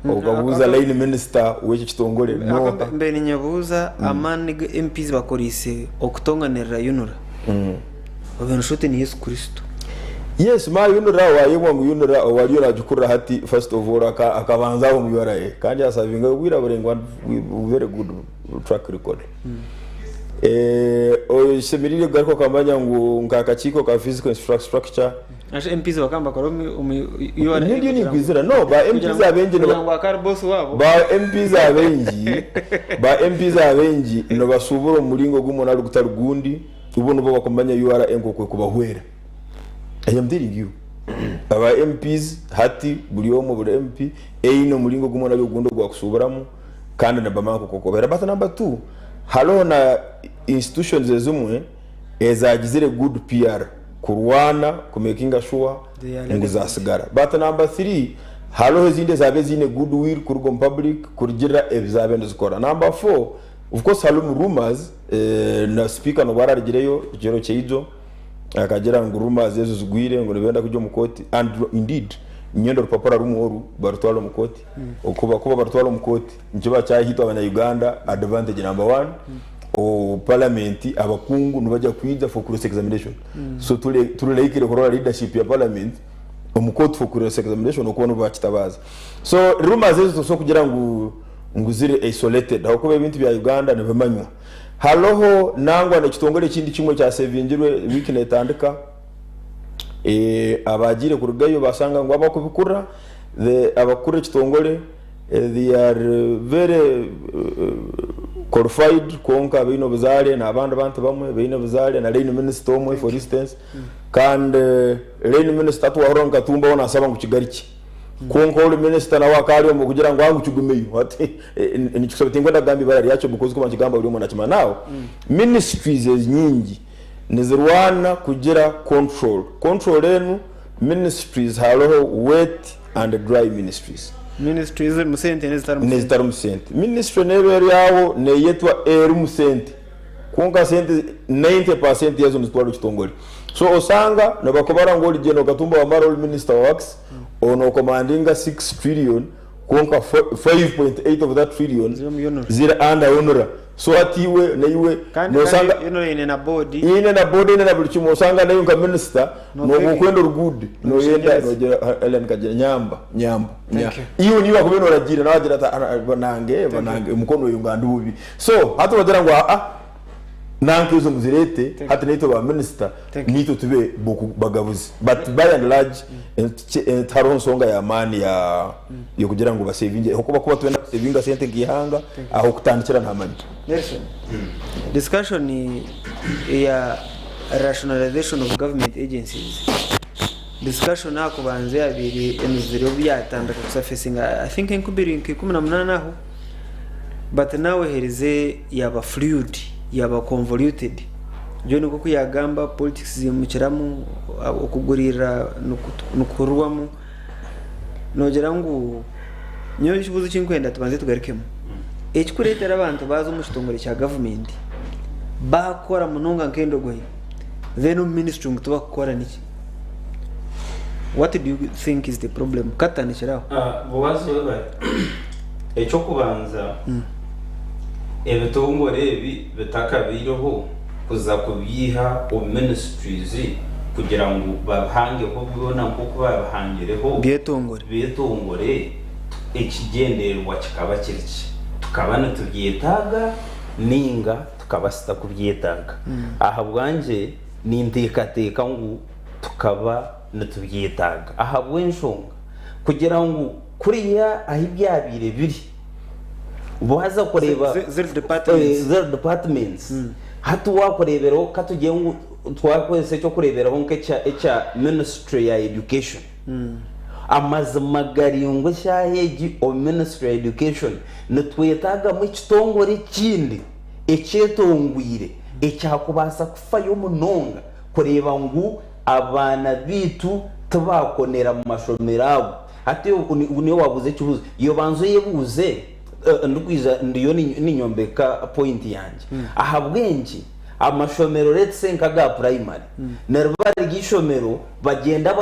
E: okabuuza line minister w'ekyo kitongore nooha.
B: Mbaire ninyebuuza amaani agu MPs bakoreise okutonganirira UNRA. Obe noshusha oti ni Yesu Kristo.
E: Yes ma UNRA wayebwa ngu UNRA owariyo nagikurira hati first of all akabanza aho omu URA kandi yasavingayo obwire buraingwa and very good track record. Oshemereire kugaruka okamanya ngu nka akakiiko ka physical infrastructure
B: Asha MPs bakaba nibakora omu URA
E: Nindiyo ninkwizira no ba MPs abaingi
B: kugira ngu akaba ari boss waabo.
E: Ba MPs abaingi ba MPs abaingi nibashuubura omu muringo gumwe nari gutari gundi. Bo nibo bakumanya URA nk'oku ekubahwera. I am telling you. Aba MPs hati buri omwe buri MP eine omuringo gumwe nari ogundi ogu akushuuburamu kandi nibamanya nk'oku okubahwera. But number two, hariho na institutions ezimwe ezagizire good PR kurwana ku makinga sure
B: They are
E: ngu
B: relevant.
E: zasigara. But number three, hariho ezindi ezabaire ziine good will kuruga omu public kurugiirira ebi zabaire nizikora. Number four, Of course harimu rumours na speaker nobu ararugireyo ekiro kyaijo akagira ngu rumours ezo zigwire ngu nibenda kugya omu kooti and indeed niinyenda orupapura rumwe oru barutware omu kooti okuba kuba barutwara omu kooti nikiba kyaha itwe abanya Uganda advantage number one parliament abakungu nibagya kwija for cross examination so turi likely kurora leadership ya parliament omu kooti for cross examination okuba nibo bakitabaaza so rumours ezo tosobola kugira ngu ngu ziri isolated ahabw'okuba ebintu bya Uganda nibimanywa. Hariho nangwa n'ekitongore ekindi kimwe ekyasevingirwe wiiki netandika, abaagiire kurugayo bashanga ngu abakubikura, abakukurira ekitongore they are very Qualified kwonka baine obuzaare n'abandi bantu bamwe baine obuzaare na line minister omwe for instance kandi line minister twahurira ngu Katumba we nasaba ngu kigarukye kwonka ori minister nawe akaba ari omu kugira ngu ngu kigumeyo hati nikikusaba tinkwenda kugamba ibara ryakyo because kuba nikigamba buri omwe nakimanya now ministries enyingi nizirwana kugira control control enu ministries hariho wet and dry ministries.
B: Ministries ezirimu sente n'ezitarimu sente.
E: N'ezitarimu sente. Ministry neeba eri aho neeyetwa erimu sente kwonka sente 90% yaazo nizitwarwa ekitongore. So osanga nibakubara ngu ori General Katumba Wamala ori minister wa works nokomandinga 6 trillion kwonka 5.8 of that trillion
B: Ziri omu UNRA.
E: ziri under UNRA. So hati iwe naiwe
B: Kandi
E: nosanga
B: kandi UNRA eine na board.
E: eine na board eine na buri kimwe osanga naiwe nka minister
B: Nokwega.
E: noba okwenda oruguude noyenda
B: Nokushengyereza.
E: nogira Ellen kagira nyamba nyamba nya
B: Thank you.
E: iwe niiwe akubaire noragiira nawe agira ati "Ah, banange banange omukono oyo nga ndi bubi so hati nogira ngu aa nanka ezo muzirete hati naitwe ba minister
B: Thank you.
E: naitwe tube boku- bagabuzi but by and large tihariho nsonga y'amaani ya yokugira ngu basevinge ahakuba kuba twenda kusevinga sente nk'eihanga aho kutandikira ntamanya.
B: Nelson, discussion eya rationalization of government agencies discussion aha kubanza yabaire emizire obu yatandika kusurfacinga I think enkubiri nka 18 aho but now eherize yaba fluid yaba convoluted John nk'oku yagamba politics zimukiramu okugurira nikuhurwamu nogira ngu nyowe ekibuuzo eki ndikwenda tubanze tugarukemu ekikureetera abantu baaza omu kitongore kya gavumenti baakora munonga nk'endogoya then omu ministry ngu tibakukora niki? What do you think is the problem? Katutandikire aho.
G: Boazi webare. Eky'okubanza, ebitongore ebi bitakabaireho kuza kubyiha omu ministries kugira ngu babihangeho byona nk'oku babihangireho,
B: Byetongore.
G: byetongore, ekigyendererwa kikaba kiri ki? Tukaba nitubyetaaga ninga tukaba sitakubyetaaga? Ahabwangye ninteekateeka ngu tukaba nitubyetaaga ahabw'enshonga kugira ngu kuriya ahi byabaire biri waaza kureeba
B: Ziri departments.
G: Ziri departments hati waakureeberaho ka tugire ngu twakozesa eky'okureeberaho nk'ekya ekya ministry ya education amazima gari ngu eshaaha egi omu ministry ya education nitwetaagamu ekitongore ekindi ekyetongwire ekyakubaasa kufayo munonga kureeba ngu abaana baitu tibaakonera mu mashomero ago. Hati niiwe waabuuza ekibuuzo, iwe banza oyebuuze, ndikwija ndiyo ninyombeka point yangye, ahabw'enki amashomero let's say nk'aga primary, niriba riri eishomero bagyenda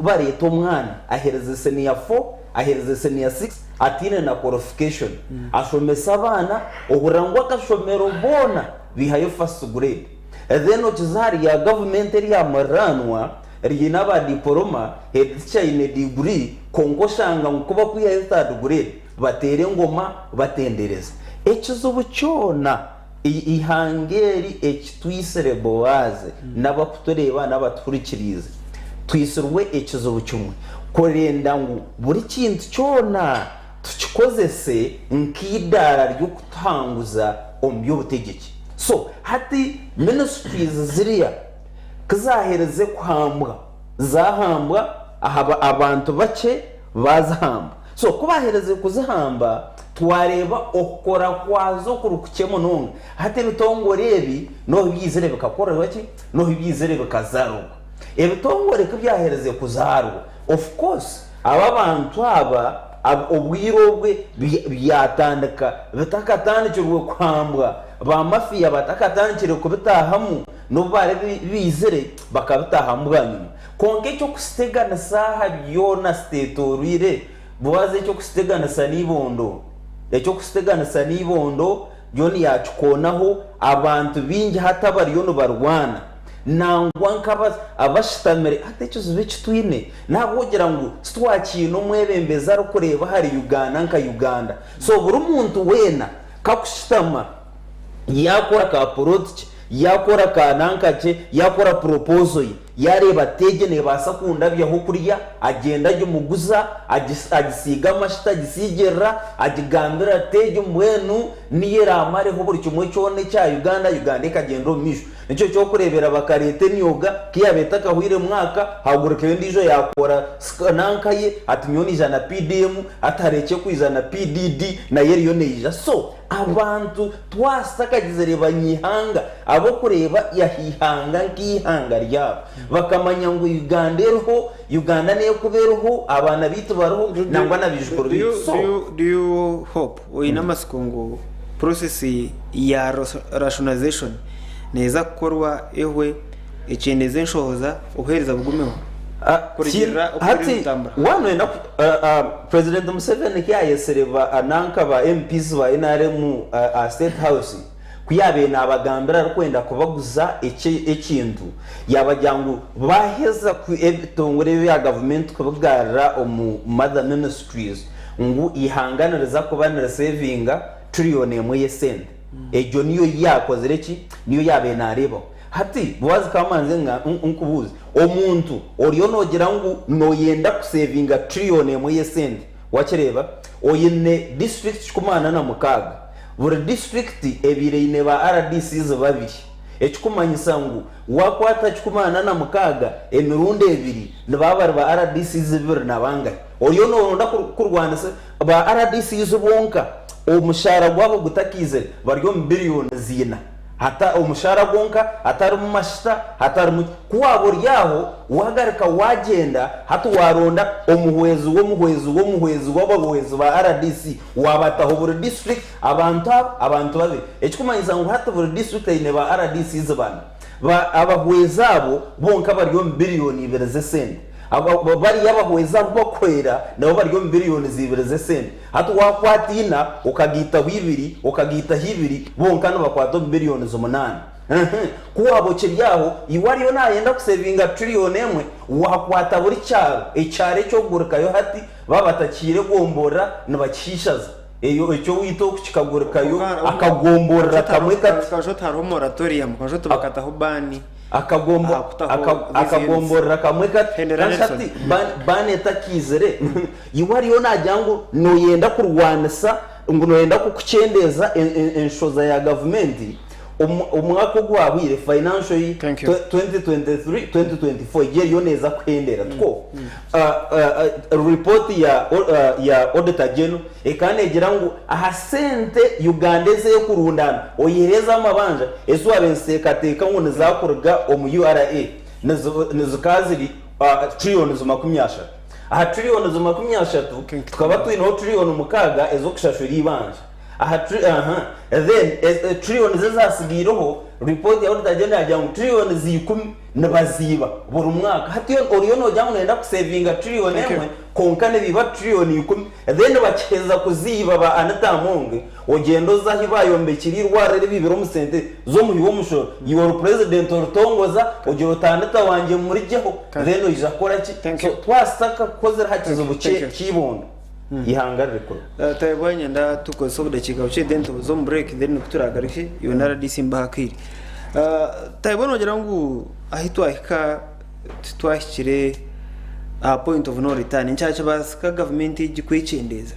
G: bareeta omwana aherize senior four, aherize senior six, ataine na qualification, ashomesa abaana, ohurira ngu akashomero boona baihayo first grade. Then okiza ahari rya gavumenti erya muriraanwa riine aba diporoma, head teacher aine diguri kwonka oshanga ngu ku bakwihayo third grade bateera engoma batendereza. Ekizibu kyona eihanga eri ekitwitsire Boazi n'abakutureeba n'abatuhurikiriize twitsirwe ekizibu kimwe kurenda ngu buri kintu kyona tukikozese nk'eidaara ry'okutuhanguza omu by'obutegyeki. So hati ministries ziriya kuzaherize kuhambwa, zahambwa aha abantu bakye bazihamba. So kubaherize kuzihamba twareeba okukora kwazo kuri kukye munonga. Hati ebitongore ebi nohu byizire bikakorerwa ki? Nohu byizire bikazarwa. Ebitongore kubyaherize kuzarwa, of course aba abantu aba obwire obwe byatandika bitakatandikirwe kuhambwa, ba mafia batakatandikire kubitahamu n'obu bari baizire bakabitahamu bwanyima. Kwonka eky'okusiteganisa aha byona sitetorwire, Boazi eky'okusiteganisa n'eibondo, eky'okusiteganisa n'eibondo John yakikoonaho, abantu baingi hati abariyo nibarwana nangwa nk'aba abashutamire hati ekizibu eki twine n'ahabw'okugira ngu titwakiine omwebembezi arikureeba ahari Uganda nka Uganda so buri muntu weena kakushutama yaakora ka poloti kye yaakora ka nanka kye yaakora proposal ye Yaareeba ati egyo neebaasa kundabyaho kurya, agyenda agimuguza, agisiiga amashita, agisiigirira, agigambira ati egyo mbwenu
H: Niyo eraamareho buri kimwe kyona ekya Uganda, Uganda ekagyenda omu maisho. Nikyo ky'okureebera bakareeta emyoga, ku yaaba etakahweire mwaka, haagurukayo endiijo yaakora nanka ye, ati nyowe naija na PDM, hati harekye kwija na PDD, nayo eriyo neija. So, abantu twasakagizire banyaihanga ab'okureeba aha ihanga nk'eihanga ryabo, bakamanya ngu Uganda eriho, Uganda n'ekuba eriho, abaana baitu bariho, nangwa na baijukuru baitu. So.
B: Do you hope, oine amatsiko ngu process ya rationalization neeza kukorwa ehwe ekyendeze enshohoza obuheereza bugumeho kurugiirira oku
H: Hati
B: birikutambura?
H: waaba noyenda President Museveni ku yaayetsire ba nanka ba MPs ba nrm aha State House, Ku yaabaire naabagambira arikwenda kubaguza ekintu, yaabagira ngu baaheza ebitongore ebi ebya gavumenti kubigarura omu Mother Ministries ngu eihanga niriza kuba nirisevinga tiriyoni emwe y'esente. Egyo niyo ei yaakozire ki? Niyo yaabaire naareebaho. Hati Boazi ka mbanze nkubuuze, omuntu oriyo noogira ngu nooyenda kusevinga tiriyoni emwe y'esente, Wakireeba? Oine disiturikiti 46. Buri disiturikiti ebaire eine ba RDCs babiri. Ekikumanyisa ngu wakwata 46 emirundi ebiri nibaba bari ba RDCs bibiri na bangahi? Oriyo noronda kurwanisa ba RDCs bonka omushaara gwabo gutakaizire bari omu biriyoni ziina. Hata omushaara gwonka, hatarimu mashita, hatarimu ki. Ku waaba ori aho, waagaruka waagyenda, hati waaronda omuhwezi w'omuhwezi w'omuhwezi w'abahwezi ba rdc, waabataho buri disiturikiti, abantu aba, abantu babiri. Ekikumanyisa ngu hati buri disiturikiti eine ba RDCs bana. Ba, abahwezi abo bonka bari omu biriyoni ibiri z'esente. Aba, bariya abahwezi abu bakuhwera nabo bari omu biriyoni ibiri z'esente. Hati waakwata ina, okagaitaho ibiri, okagaitaho ibiri, bonka nibakwata omu billions munaana. Ehe. Ku waaba okiri aho, iwe ariyo naayenda kusevinga trillion emwe, waakwata buri kyaro, ekyaro eki okugurikayo hati, baaba batakihaire gomborora, nibakihiishaza. Eyo, ekyo owaitu oku kikagurikayo, akagomborora kamwe kati.
B: Kwonka hariho moratorium, kwonka bakataho baani.
H: Akagombo,
B: Aha kutaho
H: aka,
B: these units.
H: akagomborora kamwe kati.
B: Hendera
H: Kandi
B: Nelson.
H: hati ban, baana etakaizire, iwe ariyo naagira ngu nooyenda kurwanisa, ngu nooyenda kukyendeeza en, en, enshoza ya gavumenti, omu, omwaka ogwahweire, financial year
B: Thank you.
H: 2023, 2024, egyo eriyo neeza kuhendera, tikwo? Ripooti ya ya Auditor General ekaba neegira ngu aha sente Uganda ezi erikurundaana oyihireho ez'amabanja ezi waabaire niziteekateeka ngu nizakuruga omu URA nizikaba ziri tiriyoni 30. Aha tiriyoni 30 tukaba twineho tiriyoni 6 ez'okushashura eibanja. Aha tri aha then tiriyoni ezatsigaireho ripooti ya Auditor General yaagira ngu tiriyoni 10 Nibaziiba buri mwaka. Hati oriyo noogira ngu nooyenda kusevinga tiriyoni emwe kwonka nibiiba tiriyoni ikumi then bakiheza kuziiba ba Anita Among ogyenda oza ahu baayombekire eirwariro eri biibire omu sente z'omuhi w'omushoro iwe ori purezidenti oritongoza ogira oti Anita wangye murugyeho then oija kukora ki? So twasisa kukozire aha kizibu ky'eibondo eihanga riri kubi.
B: Tayebwa niinyenda tukozese obudakiika bukye then tuze omu break then ku turaagarukye iwe na rdc mbahe akaire. Tayebwa noogira ngu ahu twahika titwahikire aha point of no return nikyakibaasika gavumenti egi kwekyendeeza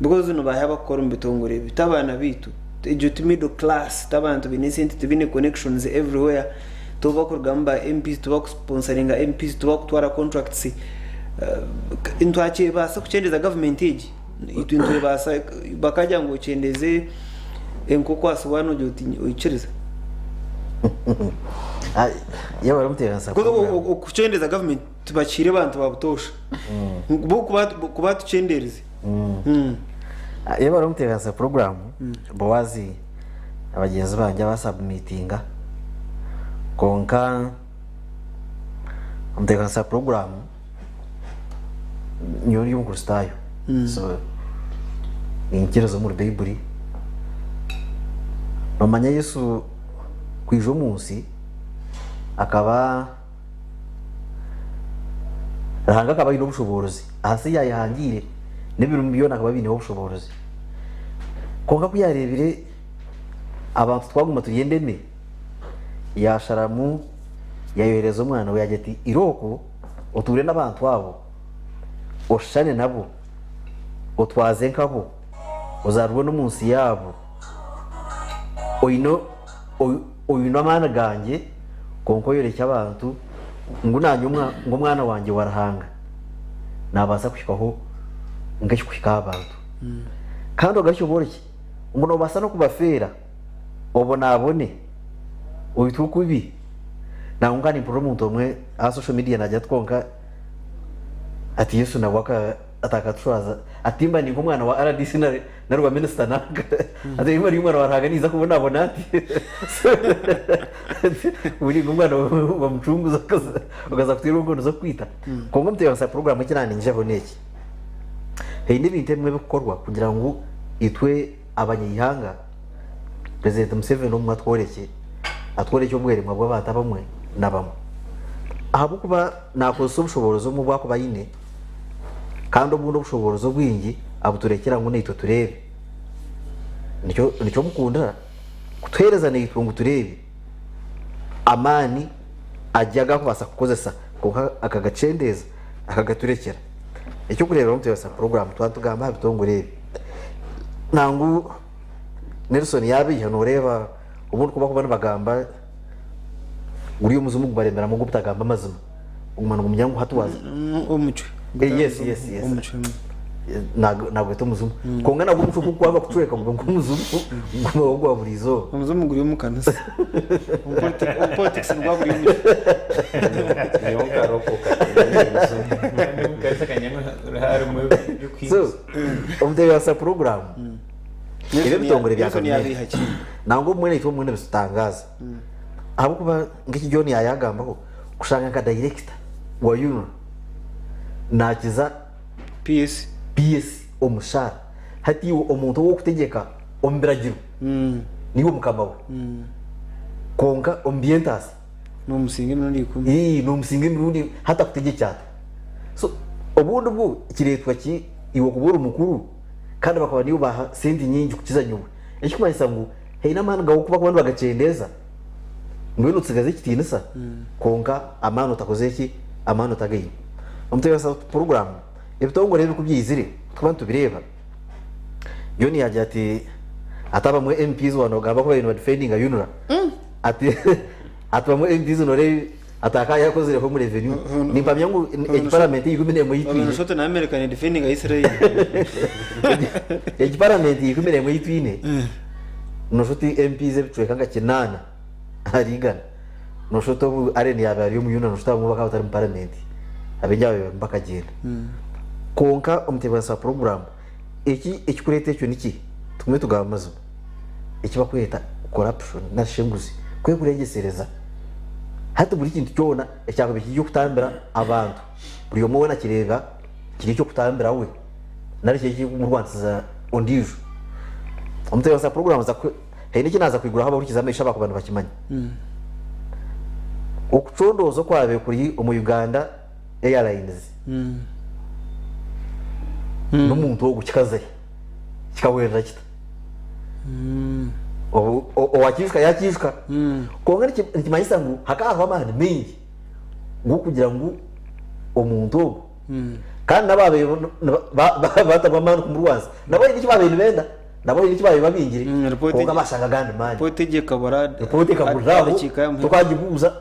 B: because nibaahi abakukora omu bitongore ebi ti abaana baitu egyo ti middle class ti abantu baine esente tibaine connections everywhere tibo bakurugamu ba MPs tibo bakusponsaringa MPs tibo bakutwara contracts Nitwakibaasa kukyendeza gavumenti egi? Itwe nitwebaasa bakagira ngu okyendeze enkoko aha sowaani ogira oti oikiriza?
F: Yaaba arikuteebereza
B: Because okukyendeza gavumenti tibakihaire abantu ba butoosha. Bo ku baatukyenderize.
F: Yaaba arikuteebereza puroguraamu, Boazi na bagyenzi bangye abasabumitinga kwonka Omutebeekanisa puroguraamu nyowe ndi omukristaayo so niinyikiriza omuri baiburi. Noomanya Yesu kwija omu nsi akaba Ruhanga akaba aine obushoboorozi aha nsi ei yaayehangiire n'ebirimu byona akaba abiineho obushoboorozi. Kwonka ku yaareebire abantu twaguma turi endeme, yaasharamu yaayohereza omwana we yaagira ati, Irooko otuure n'abantu abo, oshushane nabo, otwaze nkabo, ozaarirwe n'omu nsi yaabo. Oine oine amaani gangye kwonka oyorekye abantu ngu nanye ngu omwana wangye wa Ruhanga nabaasa kuhikaho nk'ekikuhika aha bantu. Kandi ogarukye oborekye ngu nobaasa n'okubafeera obonabone oitwe kubi. Nangwa nkaba nimpurira omuntu omwe aha social media nagira ati kwonka ati Yesu nabwo atakatushwaza ati mba ni nk'omwana wa RDC nari nari wa minisita nanka ati mba ndi omwana wa Ruhanga ninza kubonabona ati uri nk'omwana wa mucunguzi okaza kuteerwa enkondo z'okukwita. Kwonka omutebeekanisa puroguraamu eki naaningijaho n'eki, haine ebintu ebimwe ebirikukorwa kugira ngu itwe abanyaihanga Purezidenti Museveni obumwe atworekye atworekye obweremwa bw'abantu abamwe na bamwe. Ahabw'okuba naakozesa obushoboorozi obumwe obu arikuba aine kandi obundi obushoboorozi obwingi abuturekyera ngu naitwe tureebe. Nikyo nikyo mukundira kutuheereza naitwe ngu tureebe amaani agi agu arikubaasa kukozesa kwonka akagakyendeeza akagaturekyera. Eky'okureeberaho nitubaasa puroguraamu twaba nitugamba aha bitongore ebi, nangwa Nelson yaabeiha nooreeba obundi ku barikuba nibagamba guri omuzimu gubaremeramu ogw'obutagamba amazima oguma nigumanya ngu hati waaza
B: Omucwe.
F: Yes, yes, yes.
B: Omucwe.
F: Nagweta omuzimu kwonka nagwo omucwe ku gwaba kucweka guba nk'omuzimu gubaho gwa buri izooba.
B: Omuzimu guri omu kanisa. Omu politics nigwa buri omucwe.
G: Nyowe nkarokoka.
F: So, omutebeekanisa puroguraamu ebi ebitongore bya
B: Nelson
F: gavumenti
B: yabiha ki?
F: nangwa obumwe naitwe obumwe nibitutangaaza ahabw'okuba nk'eki John yaayagambaho kushanga nka dayirekita wa UNRA naakiza
B: PS.
F: PS omushaara hati iwe omuntu ow'okutegyeka omu biragiro niiwe mukama we kwonka omu by'entaasa
B: Nomusinga emirundi ikumi.
F: Ii, nomusinga emirundi hati akutegyekye ata? So obundi bwo kireetwa ki iwe kuba ori mukuru kandi bakaba niiwe baaha sente nyingi kukiza nyowe? Ekikumanyisa ngu haine amaani gaawe oku bakuba nibagakyendeeza mbwenu otsigaze ekitiinisa kwonka amaani otakoze ki? Amaani otagaine. Omutebeekanisa puroguraamu ebitongore ebi ku byaizire tukuba nitubireeba, John yaagira ati ati abamwe MPs waaba noogamba ku baabaire nibadifendinga UNRA Ati ati bamwe MPs noreeba ati akaba yakozireho omu revenue. Nimpamya ngu egi parliament eikumi n'emwe ei twine.
B: Shoto na America ne defending Israel.
F: Egi parliament eikumi n'emwe ei twine noshusha oti MPs ebicweka nka kinaana ahari igana noshusha oti obu Allen yaaba ari omu UNRA noshusha oti abamwe bakaba batari mu parliament abaingi ababaire barimu bakagyenda. Kwonka omutebeekanisa wa puroguraamu eki ekikureeta ekyo niki? Tugume tugambe amazima. Eki barikweta corruption narishi enguzi kwekurengyesereza. Hati buri kintu kyona ekyakubaire kiri eky'okutambira abantu buri omwe weena akireeba kiri eky'okutambira we nari kiri ekirikumurwanisiza ondiijo. Omutebeekanisa puroguraamu haine eki naaza kwiguraho abahurikize amaisho abakuba nibakimanya. Okucondooza okwabaire kuri omu Uganda Airlines n'omuntu ogwo kikazahi? Kikahwerera kita? Owakiijuka yaakiijuka. Kwonka nikimanyisa ngu hakaba hariho amaani maingi g'okugira ngu omuntu ogwo kandi n'abaabaire batamu amaani kumurwanisa nabo haine eki baabaire nibenda, nabo haine eki baabaire babingire kwonka baashanga agandi maani.
B: Ripooti egyo ekabura
F: Ripooti ekaburira aho tokagibuuza.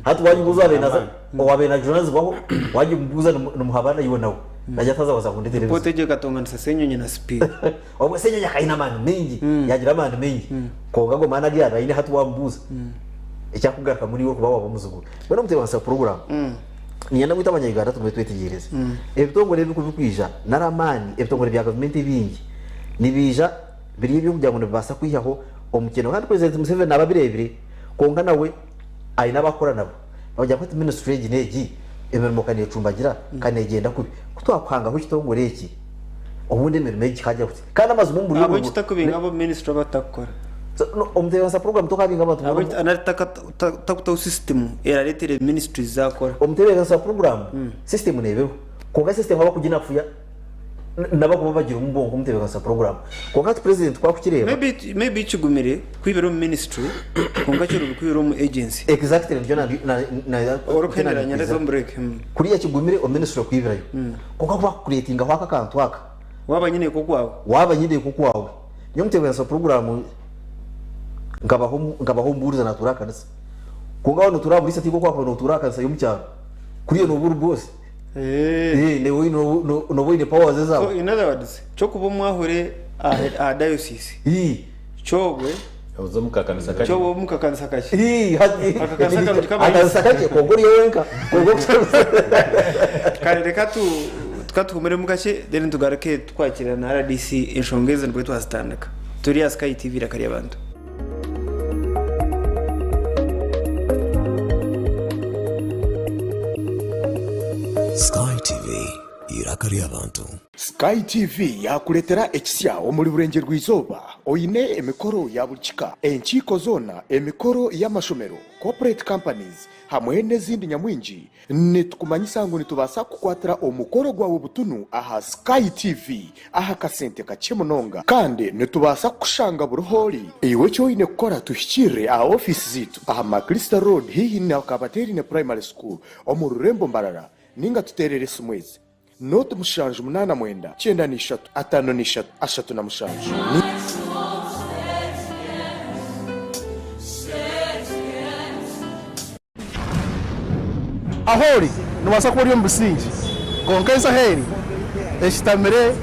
F: Hati wagibuuza owaabaire najunaanizibwaho wagimubuuza nimuhabana iwe nawe. Nagira ati haza waza kundetera
B: Ripooti
F: ebizibu.
B: egyo ekatonganisa Ssenyonyi na Sipiika.
F: Obwo Ssenyonyi akaba aine amaani maingi, yagira amaani maingi. Kwonka ago maani agu yaabaire aine hati waamubuuza, eki arikugarukamu niiwe orikuba waaba omuzigu we. Mbwenu omutebeekanisa wa puroguraamu, niinyenda ngu itwe Abanya-Uganda tugume twetegyereze. Ebitongore ebi ku birikwija nari amaani, ebitongore bya gavumenti ebingi nibiija biri eby'okugira ngu nibibaasa kwihaho omukyeno. Kandi Purezidenti Museveni naaba abireebire, kwonka nawe aine abu arikukora nabo. Bagira ngu hati minisitule egi n'egi emirimo ka neecumbagira, ka neegyenda kubi. Ku twakuhangaho ekitongore eki, obundi emirimo egi kaagira kuti. Kandi amazima omu buryo
B: Ahabw'enki otakubinga abu omu minisitule abatakukora?
F: Omutebeekanisa puroguraamu tokabinga abantu boona
B: Ahabw'enki nari otakutaho sisitimu erareetera ministries zaakora?
F: Omutebeekanisa puroguraamu, sisitimu neeba eriho. Kwonka sisitimu abakuginafuya n'abakuba bagirimu bonka omutebeekanisa puroguraamu. Kwonka hati purezidenti ku arikukireeba.
B: Maybe maybe kigumire kwibira omu ministry kwonka kyorobi kwibira omu agency.
F: Exactly nikyo na na
B: Orikuhendera nyareza omu break.
F: Kuriya kigumire omu ministry kwibirayo. Kwonka ku bakukureetingaho aka akantu aka.
B: Waaba nyine ko kwawe.
F: Waaba nyine ko kwawe. Nyowe omutebeekanisa puroguraamu. Nkabaho nkabaho omubuurizi naatuura aha kanisa. Kwonka waaba nootuura aha buriisa tihaine oku waakuba nootuura aha kanisa y'omu kyaro. Kuriyo nooba ori boosi.
B: Eh.
F: Eh, nooba oine nooba oine powers ezaawe.
B: So in other words, kyokuba omwahure aha aha diocese
F: Ii.
B: kyobwe
D: Oza omu kakanisa kakye.
B: kyobwe omu kakanisa kakye.
F: Ii, hati
B: Akakanisa karungi k'abayizi.
F: akakanisa kakye kwonka oriyo wenka. Kwonka
B: Kare reka tu tukatuhumiremu kakye then tugaruke tukwakira na RDC enshonga ezi nibwo twazitandika. Turi aha Sky TV Iraka ry'Abantu.
A: Sky TV, eiraka ry'abantu.
I: Sky TV yaakureetera ekisya omuri Burengyerwa-izooba oine emikoro ya buri kika, enkiiko zoona, emikoro y'amashomero, corporate companies hamwe n'ezindi nyamwingi. Nitukumanyisa ngu nitubaasa kukukwatira omukoro gwawe butunu aha Sky TV aha kasente kakye munonga. Kandi nitubaasa kukushanga buri h'ori. Iwe eki oine kukora tuhikiirire aha ofiisi zaitu aha Maclister Road haihi na Kabateerine Primary School omu rurembo Mbarara ninga tuteerere esimu ezi, Nooti mushanju munaana mwenda 93 53 37. Ni.
J: Ahu ori noobaasa kuba ori omu busingye, kwonka ensi ahu eri eshutamire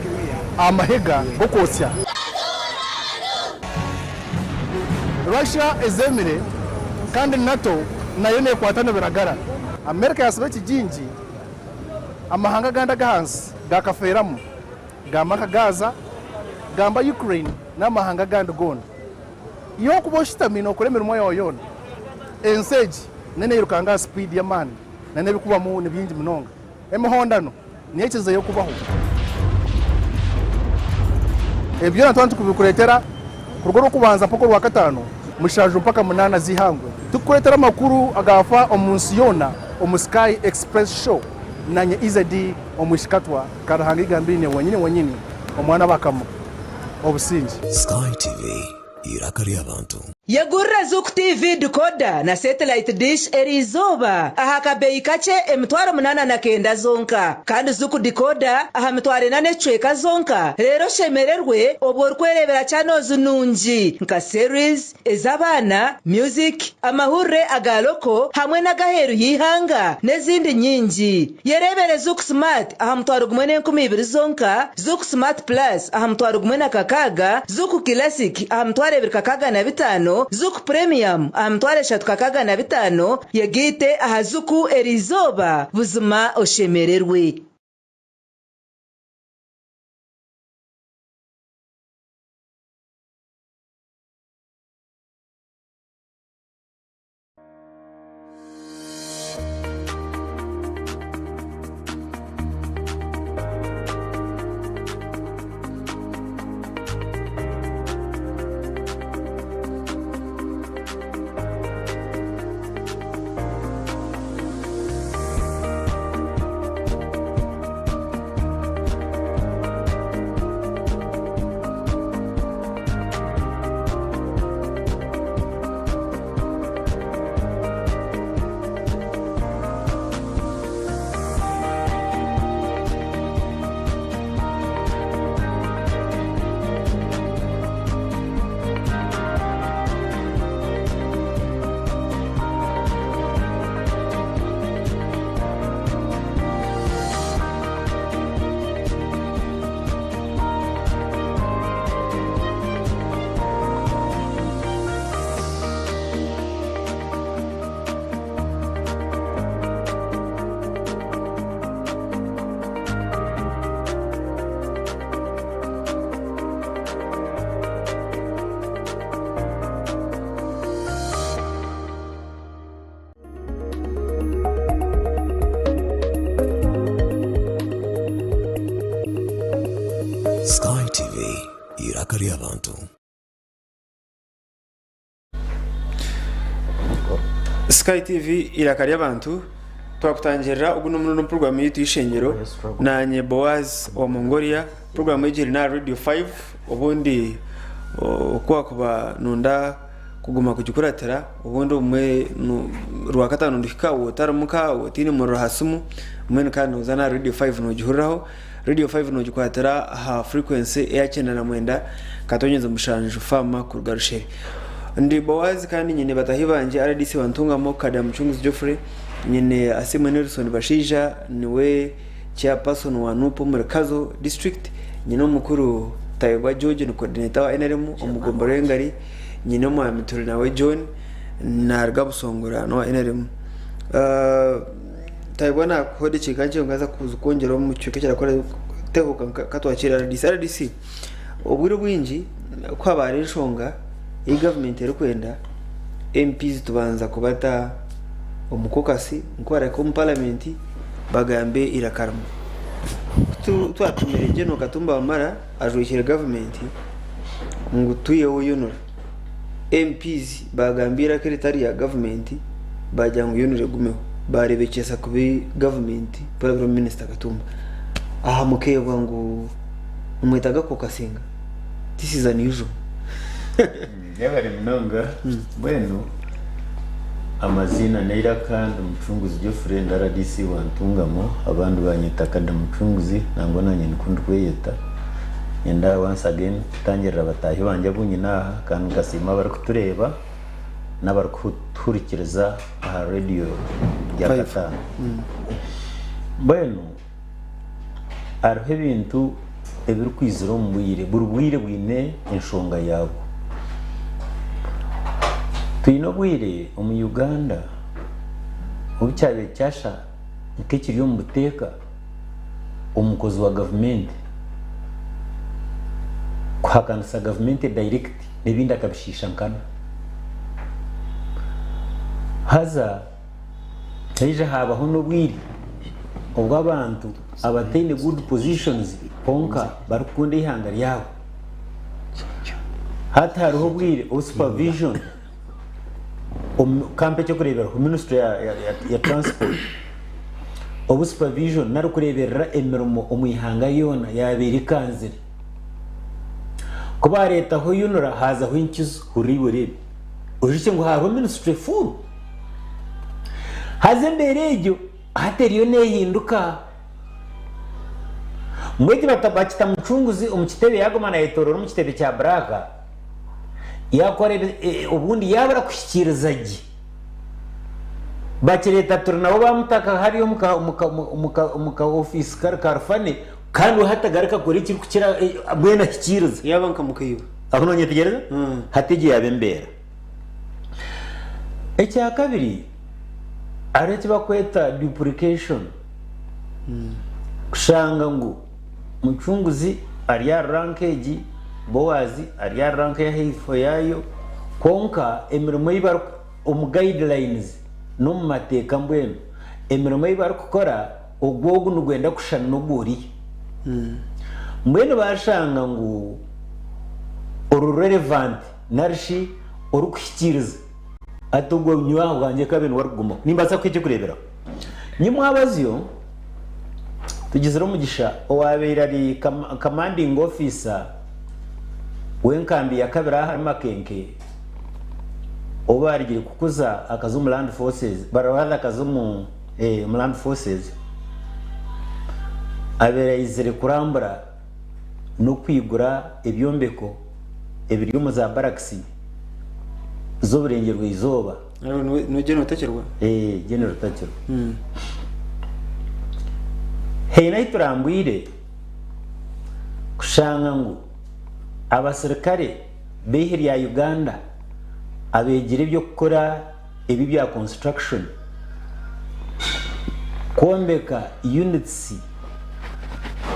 J: aha mahega g'okwotsya. Russia ezemire kandi NATO nayo neekwata nibiragara. Amerika yaatsiba ekigingi, amahanga agandi ag'ahansi gaakafeeramu, gamba nka Gaza, gamba Ukraine n'amahanga agandi goona. Iwe okuba oshutami nookora emirimo yaawe yoona, ensi egi neyo neeyirukanga aha sipiidi y'amaani n'ebirikubamu ni bingi munonga. Emihondano niyo ekizeyo kubaho. Ebi byona twaba nitukubikureetera kuruga Orwokubanza mpaka Orwakataano, mushanju mpaka munaana z'eihangwe. Tukukureetera amakuru agaafa omu nsi yoona omu Sky Express Show nanye Izedi Omwishikatwa Karuhanga Eigambiine wenyini wenyini omwana Bakama. Obusingye.
A: Sky TV, eiraka ry'abantu.
K: Yegurira Zuku TV decoder na satellite dish eriizooba aha kabeeyi kakye 8900 zonka kandi Zuku decoder aha 4000 n'ekicweka zonka reero oshemererwe obwo orikwereebera channels nungi nka series, ez'abaana, music, amahurire aga loko hamwe n'agaheeru y'eihanga n'ezindi nyingi. Yereebere Zuku Smart aha 10,200 zonka, Zuku Smart Plus aha 1,060, Zuku Classic aha 2,065, Zuku Premium aha 3,065, yegaite aha Zuku eriizooba buzima oshemererwe.
A: Sky TV, eiraka ry'abantu.
B: Sky TV eiraka ry'abantu twakutangirira ogu n'omurundi omu puroguramu yaitu y'eishengyero nanye Boaz wa Mongolia puroguramu egi eri n'aha Radio 5 obundi oku wakuba nonda kuguma kugikuratira obundi obumwe Rwakataano nduhika waaba otari muka waaba otaine muriro aha simu mbwenu kandi nooza n'aha Radio 5 noogihuriraho. Radio 5 noogikwatira aha frequency eya 99.7 faama kuruga Rushere. Ndi Boaz kandi nyine batahi bangye RDC wa Ntungamo Kada Mucunguzi Geoffrey, nyine Asiimwe Nelson Bashaija niwe Chairperson wa NUP omuri Kazo district, nyine omukuru Tayebwa George ni coordinator wa NRM omu gombolola y'Engari, nyine omwami Turinawe John naruga Busongora n'owa NRM. Tayebwa nakuha edakiika nkye nkaza kuza kwongyera omu kicweka ekirakora tehuka katwakiire RDC. RDC obwire obwingi ku haba hariho enshonga ei gavumenti erikwenda, MPs tubanza kubata omu kokasi nkubareka omu paramenti bagambe eiraka rimwe. Ku twatumire General Katumba Wamala ajwekyere gavumenti ngu twiheho UNRA, MPs bagamba eiraka eritari rya gavumenti bagira ngu UNRA egumeho, barebekyesa kubi gavumenti kurabira omu minisita Katumba. Aha mukeebwa ngu nimwetaaga kokasinga, this is unusual.
C: Yebare munonga mbwenu amaziina n'eiraka ndi Mucunguzi Geoffrey ndi RDC wa Ntungamo abandi banyeta Kada Mucunguzi nangwa nanye nikwo ndikweyeta nyenda once again kutangirira bataahi bangye abu nyine aha kandi nkasiima abarikutureeba n'abarikutuhurikiriza aha radio ya kataano. Mbwenu Hariho ebintu ebirikwizira omu bwire, buri bwire bwine enshonga yaabwo. Twine obwire omu Uganda obu kyabaire kyasha nk'ekiri omu buteeka omukozi wa gavumenti kuhakanisa gavumenti direct n'ebindi akabishiisha nkana. Haza Haija haabaho n'obwire obu abantu abataine good positions kwonka barikukunda eihanga ryabo. Hati hariho obwire obu supervision kampe eky'okureeberaho ministry ya transport obu supervision nari kureeberera emirimo omu ihanga yoona yaabaire ekanzire. Ku baareetaho UNRA haazaho enkizo hurira iwe oreebe. Oijukye ngu hariho ministry full. Haza embeera egyo hati eriyo neehinduka. Mbwenu bakita Mucunguzi omu kitebe yaaguma naayetooroora omu kitebe kya Buraaka, yaakora obundi yaabura kuhikiiriza gye. Bakireeta Turinawe baamutaka hariya omu ka ofiisi kari ka Rufane kandi we hati agaruka akora ekirikukira mbwenu ahikiiriza.
B: Yaaba nka mukaiba.
C: Aho noonyetegyereza? Hati egyo yaaba embeera. Ekyakabiri hariho eki barikweta duplication kushanga ngu Mucunguzi ari aha rank egi, Boaz ari aha rank ey'ahaifo yaayo kwonka emirimo ei bari omu guidelines n'omu mateeka mbwenu emirimo ei barikukora ogwo ogu nigwenda kushushana n'ogw'oriya. Mbwenu baashanga ngu oru relevant nari shi orikuhikiiriza hati ogwo nyowe ahabwangye nkabe niwe arikugumaho. Nimbaasa kuha eky'okureeberaho. Nyimwabazyo tugizire omugisha owaabaire ari commanding officer w'enkambi ya kabiri aha ahari Makenke ou baarugire kukuza akaza omu land forces, rather akaza omu land forces, abaire aizire kurambura n'okwigura ebyombeko ebiri omu za barakisi z'oburengyerwa izooba.
B: Niwe General Takirwa?
C: Ee, General Takirwa. Haine ahu turambwire kushanga ngu abasirikare b'eihe rya Uganda abeegire eby'okukora ebi ebya construction, kwombeka units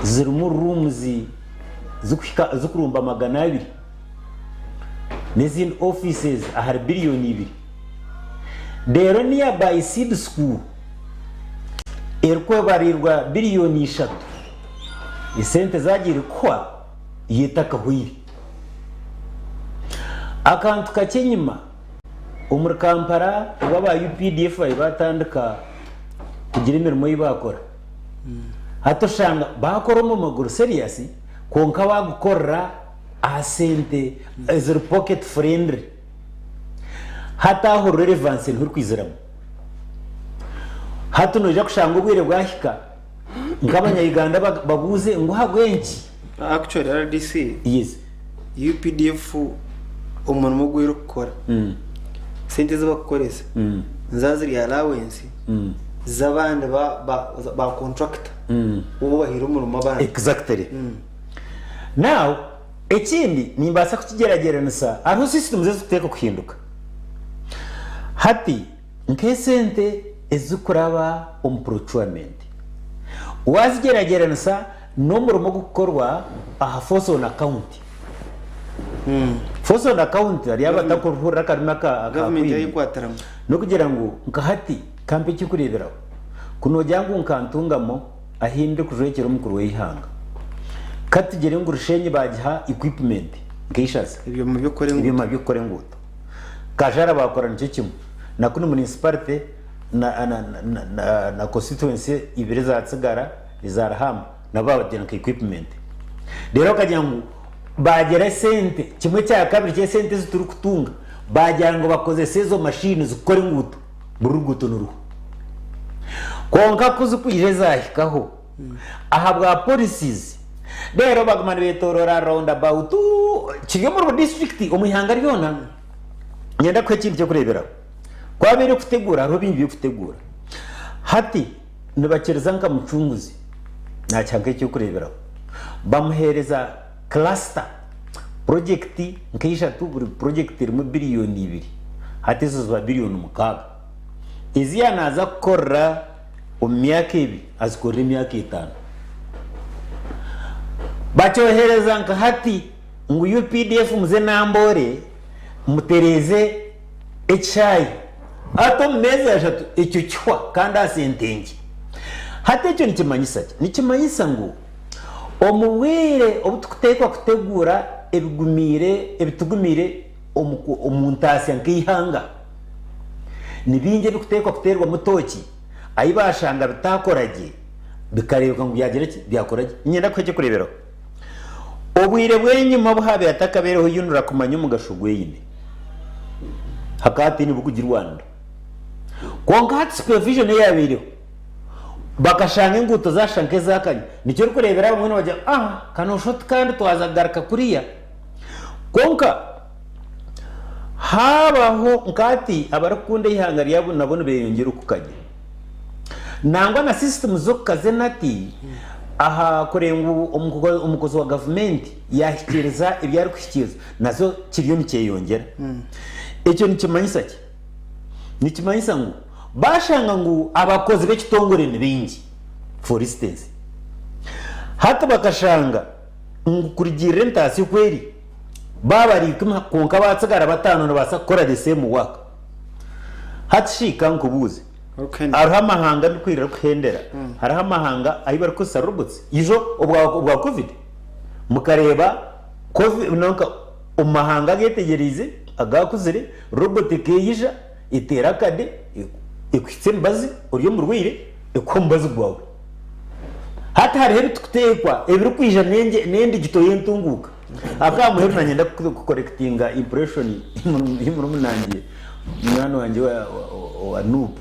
C: zirimu rooms zikuhika zikurumba 200 n'ezindi offices ahari biliyoni ibiri reero nearby seed school erikubariirwa biliyoni ishatu esente zagiire kuhwa yo etakahweire. Akantu kakye enyima Omuri Kampala obu aba UPDF baabaire baatandika kugira emirimo ei baakora, hati oshanga baakora omurimo guri serious kwonka baagukorera aha sente eziri pocket friendly. Hati aho relevance niho erikwiziramu. Hati noija kushanga obwire bwahika nk'abanya-Uganda babuuze ngu ahabw'enki?
B: Actually RDC,
C: Yes.
B: UPDF. Omurimo ogu erikukora, sente ezi barikukoresa niziba ziri allowance z'abandi ba contractor obu bahaire omurimo abandi.
C: Exactly. Now ekindi nimbaasa kukigyeragyeranisa hariho systems ezirikuteekwa kuhinduka. Hati nk'esente ezirikuraba omu procurement waazigyeragyeranisa n'omurimo ogurikukorwa aha force on account. Force on account hariyo abatakuhurira akarimi aka aka
B: Gavumenti
C: Queen.
B: yayekwatiramu.
C: N'okugira ngu nka hati kampe eky'okureeberaho, ku noogira ngu nka Ntungamo ahi ndikujwekyera omukuru w'eihanga, ka tugire ngu Rushenyi baagiha equipment nk'eishaza,
B: Ebyoma by'okukora enguuto.
C: ebyoma by'okukora enguuto, Kajara baakora nikyo kimwe, na kunu municipality na, na, na, na, na constituency ibiri ezaatsigara eza Ruhamba nabo baabagira nka equipment. Reero okagira ngu baagira esente, kimwe kya kabiri ky'esente ezi turikutunga baagira ngu bakozese ezo mashini zikukora enguuto, buri ruguuto niruhwa. Kwonka ku zirikwija ezaahikaho ahabwa policies, reero baguma nibeetooroora round about kiri omuri buri disiturikiti omu ihanga ryona. Niinyenda kuha ekindi ky'okureeberaho. Ku abaire kuteguura hariho bingi by'okuteguura. Hati nibakiriza nka mucunguzi nakiha nk'ekyokureeberaho bamuheereza cluster purojekiti nk'eishatu buri purojekiti erimu biriyoni ibiri hati ezo ziba biriyoni mukaaga ezi yaaba naaza kukorera omu myaka ebiri azikorere emyaka etaano bakyohereza nka hati ngu UPDF muze Namboore mutereeze ekishaayi hati omu meezi ashatu ekyo kihwa kandi aha sente nkye. Hati ekyo nikimanyisa ki? Nikimanyisa ngu omu bwire obu turikuteekwa kuteguura ebigumiire ebitugumiire omu omu ntaasya nk'eihanga, ni bingi ebirikuteekwa kuteerwamu tooki ahi baashanga bitaakora gye bikareebeka ngu byagira ki? Byakora gye. Niinyenda kuha eky'okureeberaho. Obwire bw'enyima obu haabaire hatakabaireho UNRA kumanya omugasho gweyine, hakaba hataine bukugirwanira. Kwonka hati supervision eyabaireho, bakashanga enguuto zashusha nk'ezakanya. Nikyo orikureebera abamwe nibagira ngu ah ka noshusha oti kandi twaza kugaruka kuriya. Kwonka haabaho nka hati abarikukunda eihanga ryabo nabo nibeyongyera okukanya. Nangwa na sisitimu z'okukaza enati aha kureeba ngu omukozi wa gavumenti yaahikiiriza ebi arikuhikiiriza nazo kiriyo nikyeyongyera. Ekyo nikimanyisa ki? Nikimanyisa ngu baashanga ngu abakozi b'ekitongore ni baingi for instance, hati bakashanga ngu kurugiirira entaasya oku eri, baaba bari ikumi kwonka baatsigara bataano nibabaasa kukora the same work. Hati shi ka nkubuuze, hariho amahanga ndikwirira kuhendera, hariho amahanga ahu barikukozesa robots? Ijo obwa covid mukareeba covid nanka omu mahanga agetegyereize agakuzire robot ekeyija eteera akade ekuhitsya emibazi ori omurwaire ekuha omubazi gwawe. Hati hariho ebitukuteekwa ebirikwija n'endigito y'entunguuka. Aka aha muheru nanyenda kukorekitinga impression y'omurumuna wangye munywani wangye owa Nup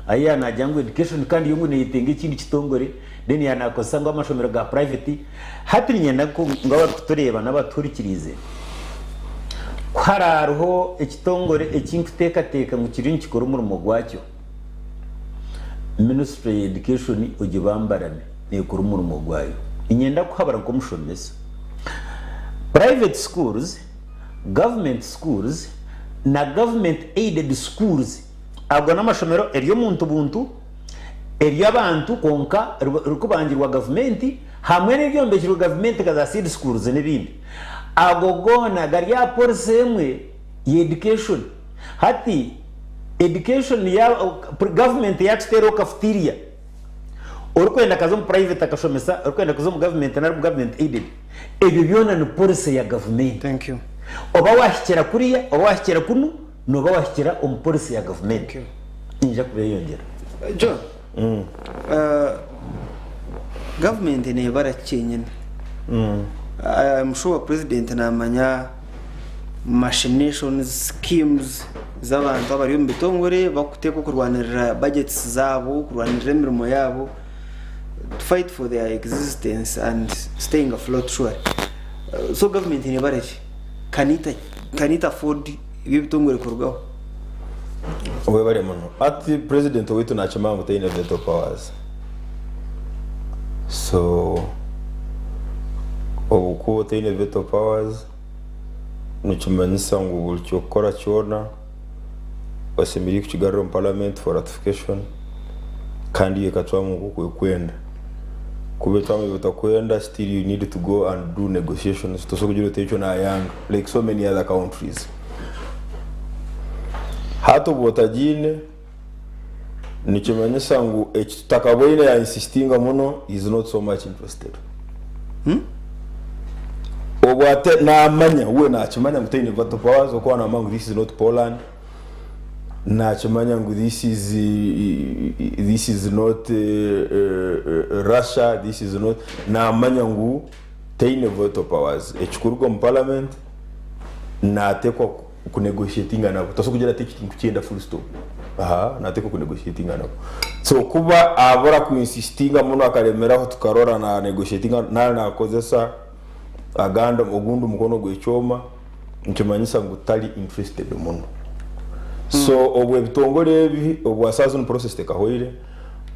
C: ahi yaaba nagira ngu education kandi yo ngu neyetenga ekindi kitongore then yaaba nakozesa ngu amashomero ga private. Hati niinyenda ngu abarikutureeba n'abatuhurikiriize ku hariho ekitongore eki nkuteekateeka ngu kiriyo nikikora omurimo gwakyo, Ministry ya Education ogibambarame nekora omurimo gwayo. Niinyenda kuhabura nk'omushomesa. Private schools, government schools na government aided schools ago n'amashomero ery'omuntu buntu, ery'abantu kwonka ririkubangirwa gavumenti hamwe n'eryombekirwe gavumenti nka za seed schools n'ebindi. Ago goona gari aha policy emwe ya education. Hati education ya government yatuteeraho cafeteria orikwenda akaza omu private akashomesa, orikwenda kuza omu government nari omu government aided, ebyo byona ni policy ya gavumenti.
B: Thank you.
C: Oba wahikira kuriya oba wahikira kunu noba wahikira omu policy ya gavumenti. Niinyija kubeyongyera.
B: John, government nebara kyenyine. I'm sure president namanya machinations, schemes z'abantu abari omu bitongore bakuteekwa kurwanirira budgets zaabo, kurwanirira emirimo yaabo, to fight for their existence and staying afloat surely. So government nebara ki? Can it Can it afford eby'ebitongore kurugaho?
D: Webare muno. Hati president owaitu nakimanya ngu taine veto powers. So obu kuba otaine veto powers nikimanyisa ngu buri kyokukora kyona oshemereire kukigarura omu parliament for ratification kandi yo ekacwamu nk'oku ekwenda. Kuba ecwamu ebi otakwenda still you need to go and do negotiations tosobola kugira oti ekyo nayanga like so many other countries. Hati obu otagiine nikimanyisa ngu eki tutakaboine ya insistinga muno is not so much interested. Obu ate namanya we nakimanya ngu taine veto powers okuba namanya ngu this is not Poland nakimanya ngu this is this is not Russia this is not namanya ngu taine veto powers ekikuruga omu parliament natekwa ku negotiatinga nabo tosobola kugira ati eki tinkukyenda full stop aha natekwa ku negotiatinga nabo so kuba abura ku insistinga muno akaremeraho tukarora na negotiatinga nari nakozesa agandi ogundi omukono gw'ekyoma nikimanyisa ngu tari interested muno so obu ebitongore ebi obu saaha zinu process tekahwaire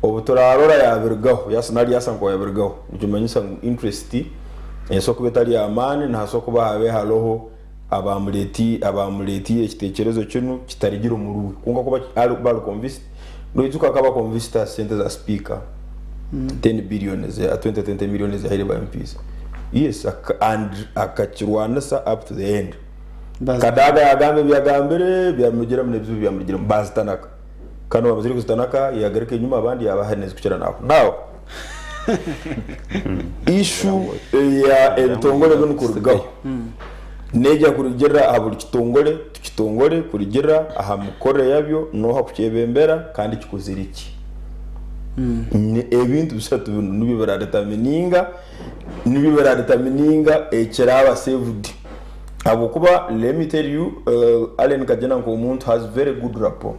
D: obu turarora yabirugaho nari yaasa nka yabirugaho nikimanyisa ngu interest esobola kuba etari y'amaani nihasobola kuba habe hariho abamuretiire ekitekerezo kinu kitarigire omuruwe kwonka kuba bari convinced noijuka akaba convinced aha sente za speaker 10 billion 20 20 million ezihaire ba MPs yes and akakirwanisa up to the end. Kadaga yagamba ebyagambire byamugiramu n'ebizibu byamugiramu bazitanaka kandi bamazire kuzitanaka yagaruka enyuma abandi yabaha nezikukira naho. Now issue ya ebitongore binu kurugaho nejya kurugirira aha buri kitongore tukitongore kurugirira aha mikorere yabyo noha kukyebembera kandi kikozire ki. Ebintu bishatu binu nibyo biradetermininga ekiraba saved. Habwokuba let me tell you Allen Kagina nk'omuntu has very good rapport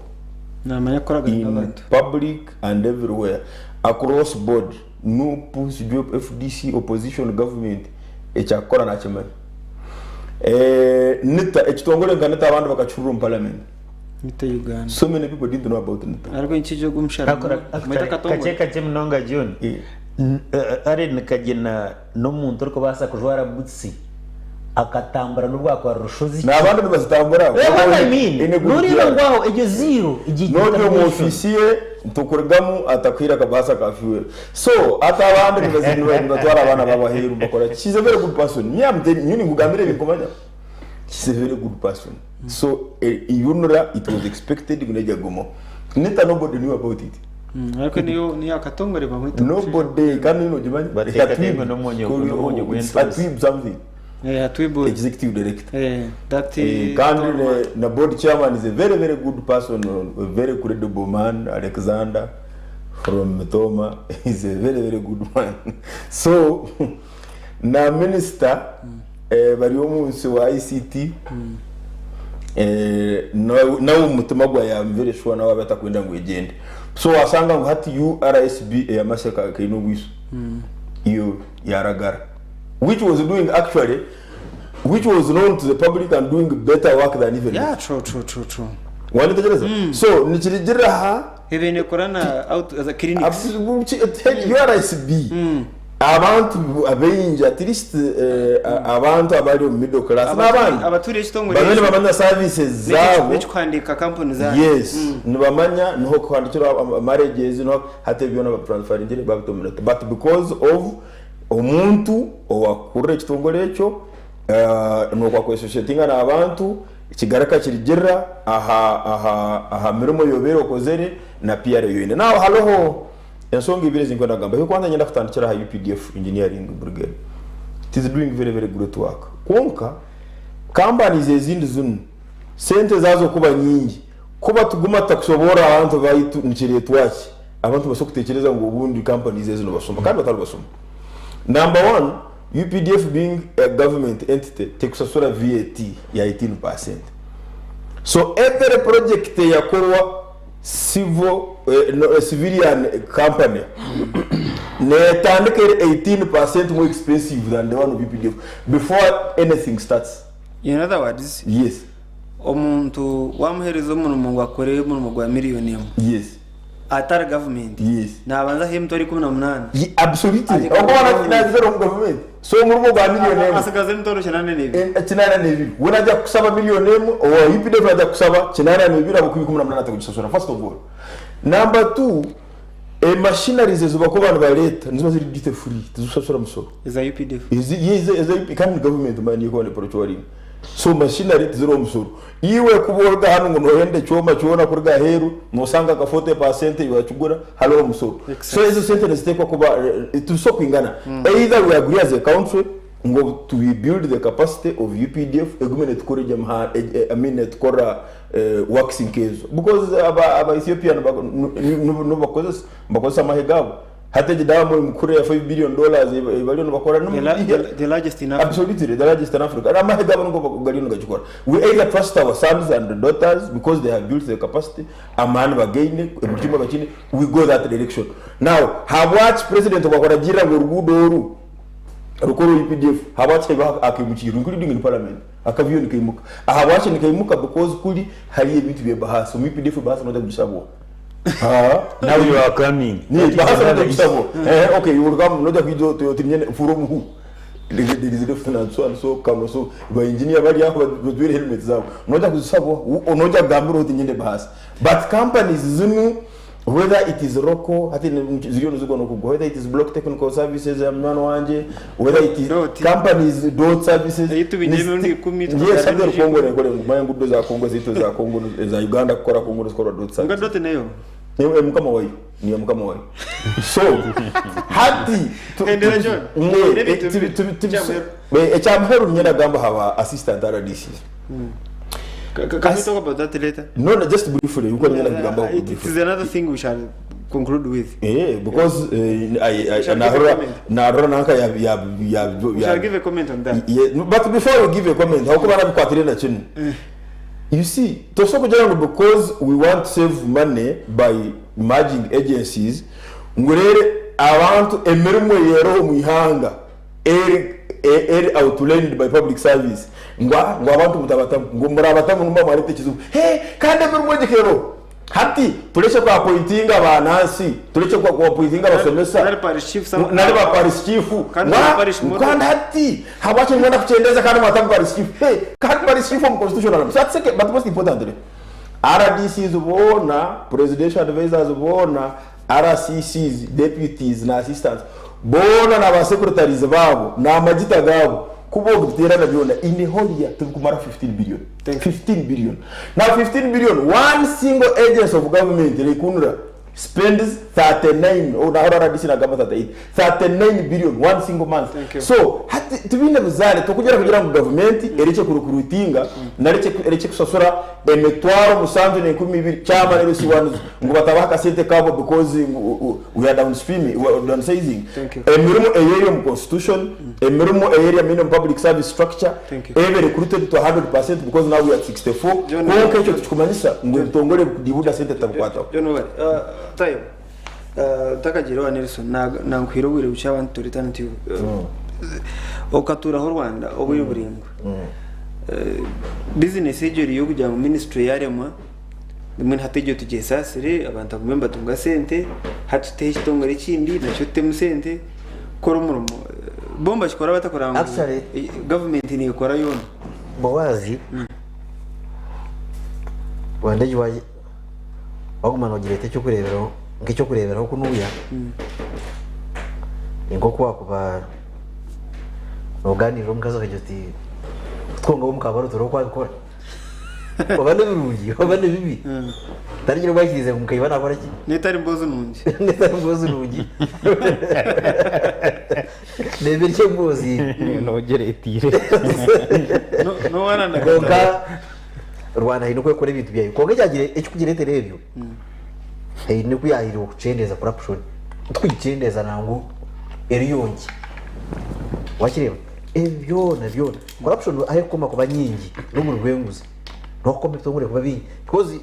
B: Namanya kukoragana
D: in
B: n'abantu.
D: public and everywhere across board NUP, FDC, opposition, government ekyakukora nakimanya. Nita ekitongore nka Nita abandi bakakihurira omu parliament.
B: Nita Uganda.
D: So many people didn't know about Nita.
B: Ariko nkije ogumushara. Mwita
C: Kakye
B: Katongore.
C: kakye munonga John. Allen Kagina n'omuntu orikubaasa kujwara butsi akatambura n'obwakwara rushozi.
D: N'abandi nibazitambura.
C: Eh, what I mean,
D: In a good
C: nuriira
D: year.
C: ngu aho egyo zero
D: N'ori omu ofiisi ye tukurugamu atakwira akabasa ka fuel. So ate abandi nibatwara abaana babaheeru bakora. She's a very good person. Me I'm telling you nkugambire ebinkumanya. She's a very good person. So UNRA it was expected ngu nejya kugumaho. Nita nobody knew about it.
B: Ariko niyo niyo Akatongore bamwita.
D: Nobody kandi nogimanya.
C: Bateekateeka n'omwonyo gw'entozi.
D: Atwib something.
B: Atwib
D: executive director.
B: That
D: Kandi na board chairman is a very very good person, a very credible man, Alexander from Mitoma is a very very good man. So na minister bari omunsi wa ICT nawe omutima gwa ya very sure nawe abatakwenda ngu egende. So wasanga ngu hati URSB eyamaseka kaine obwiso iyo yaragara which was doing actually which was known to the public and doing better work than even
B: Yeah, true, true, true, true.
D: Wanitegereza? So nikirigira aha
B: Ebintu ekorana out as a clinics.
D: URSB abantu abaingi at least abantu abari omu middle class n'abandi
B: Abaturiye ekitongore
D: bamwe nibamanya services zaabo
B: n'ekikuhandiika company zaabo.
D: Yes, nibamanya niho kuhandikira marriages niho hati byona batransferingire babitominate but because of omuntu owakurira ekitongore ekyo nokwakwesoshetinga n'abantu kigaraka kirigirira aha aha aha mirimo yobere okozere na PR yoine. Now hariho ensonga ibiri ezinkwenda kugamba. Ekyo nyenda kutandikira aha UPDF Engineering Brigade. It is doing very very great work. Kwonka companies ezindi zinu sente zazo kuba nyingi kuba tuguma tutakusobora abantu baitu nikiretwaki abantu basobola kutekereza ngu obundi companies ezino basoma kandi batari basoma. Number one, UPDF being a government entity tekusasura VAT ya 18%. So every project yakorwa civil no, civilian company netandika eri 18% more expensive than the one of UPDF before anything starts.
B: In other words,
E: Yes.
B: omuntu wamuhereza omurimo ngu akore omurimo gwa miriyoni emwe.
E: Yes.
B: Atari gavumenti.
E: Yes.
B: Nabanza ahe emitwaro 18.
E: Absolutely.
B: Agikora
E: Oba wana
B: gavumenti.
E: kinazira omu gavumenti. So omurimo gwa miriyoni emwe.
B: Asigaza emitwaro 82.
E: 82. We najja kusaba miriyoni emwe, owa UPDF najja kusaba 82 ahabw'okuba 18 atakugisasura first of all. Number 2, machineries ezibakuba nibareeta niziba ziri duty free, tizikusasura musoro.
B: Eza UPDF.
E: Ezi eza UP kandi government mani ekuba neprocuringa. So machinery tiziriho omusoro. Iwe kuba oruga hanu ngu noyenda ekyoma kyona kuruga aheeru, nosanga nka 40% bakigura hariho omusoro. So ezo sente niziteekwa kuba tuso kwingana. Either we agree as a country ngo to build the capacity of UPDF egume netukora egyo I mean netukora works nkezo because aba Ethiopian nibakozesa bakozesa amahe gabo hata egi damu mukuru ya $5 billion bariyo nibakora.
B: The largest in Africa.
E: Absolutely, the largest in Africa. Amahe gabo niko gariyo nigagikora. We either trust our sons and daughters because they have built the capacity, amaani bagaine buri kimwe bakine, we go that direction. Now habwaki president bwakoragira ngu oruguudo oru rukora UPDF, habwaki akimukirwe, including in parliament akaviyo nikaimuka? Ahabwaki nikaimuka? Because kuri hari ebintu byebahasa omu UPDF, bahasa noja kugisabwa.
C: Now you are coming.
E: Ni bahasa noja kugisabwa. Okay, you will come, noja kuijo toyotinyene from who? There is a lieutenant so and so come, so ba engineer bari aho batwire helmet zabo, noja kuzisabwa, noja kugambira uti nyende bahasa. But companies zinu, whether it is Rocco hati ziriyo nizigwa nokugwa, whether it is Block Technical Services ya mwana wanje, whether it is companies dot services.
B: Tubinyemo emirundi 10.
E: Yes, hadi Kongo nekore ngumanya ngudo za Kongo zito za Kongo za Uganda kukora Kongo zikora dot services.
B: Nga dot nayo.
E: Ni mukama wayo, ni mukama wayo. So hati
B: Endera, John.
E: Ekyamuheru nyenda gamba haba assistant RDC.
B: Can we talk about that later?
E: No, just briefly. Uko nyenda kugamba
B: It is another thing we shall conclude with.
E: Because I
B: Shall give a
E: nahora
B: comment.
E: nahora nanka ya ya ya
B: We shall give a comment on that.
E: Yeah, but before we give a comment, how come arabikwatire na kinu? You see, tosobola kugira ngo because we want to save money by merging agencies, ngu rero abantu emirimo yeroho mu ihanga eri eri outlined by public service, ngo abantu mutabatamu, ngo murabatamu numba mwarete ekizibu he kandi emirimo egikero hati tureke kwa appointinga banansi, tureke kwa appointinga abasomesa nari ba parish chief.
B: Kandi ba parish model.
E: Kandi hati habwaki nimwenda kukyendeza kandi mwatamu parish chief? Hey, kandi parish chief omu constitutional. So that's second, but most importantly, RDCs boona, presidential advisors boona, RCCs, deputies na assistants boona, na secretaries babo n'amagita gabo kuba obiterana byona in a whole year tubikumara 15 billion, 15 billion. Now 15 billion, one single agency of government rekunura spends 39, oh, na RDC nagamba 38, 39 billion one single month.
B: You.
E: So hati tubine buzare tokugera kugira ngo government ereke kurukurutinga nareke ereke kusasura emitwaro 712 cyama rero si one ngo batabaha akasente kabo because we are downstream, we are downsizing.
B: Thank you.
E: Emirimo eyeri mu constitution, emirimo eyeri ya minimum public service structure
B: Thank you.
E: ebe recruited to 100% because now we are 64.
B: John-
E: Konka ekyo tukikumanyisa ngo ebitongole dibuda sente tabukwataho.
B: John Obare, tayo takagira wa Nelson nankwira obwire bukye abantu turetana nti okaturaho Rwanda obwire buringwa. Business egyo eriyo kugira ngu ministry yaremwa rimwe hati egyo tugyesasire abantu bagume nibatunga sente, hati tuteho ekitongore ekindi nakyo tutemu sente kora omurimo. Bo mbakikora batakora ngu
F: Actually-
B: government nekora yoona.
F: Bowazi Rwanda egi waguma nogireeta ekyokureeberaho nk'ekyokureeberaho kunuuya ni nk'oku wakuba noganirira omukazi akagira oti twonga omukabaro turi okwabikora oba nibirungi oba nibibi tarigira obwakirize ngu mukaiba nakora ki.
B: Netari mbozi nungi.
F: Netari mbozi nungi nebirya embozi.
G: Nogere etire.
F: Konka Rwanda haine okwekora ebintu byayo, konka ekyagire ekikugireetera ebyo haine kuyahire okukyendeza corruption tukugikyendeza nangu eriyongi wakireba ebyo byona byona corruption aho ekukoma kuba nyingi n'omuri bwenguzi n'okukoma ebitongore kuba bingi because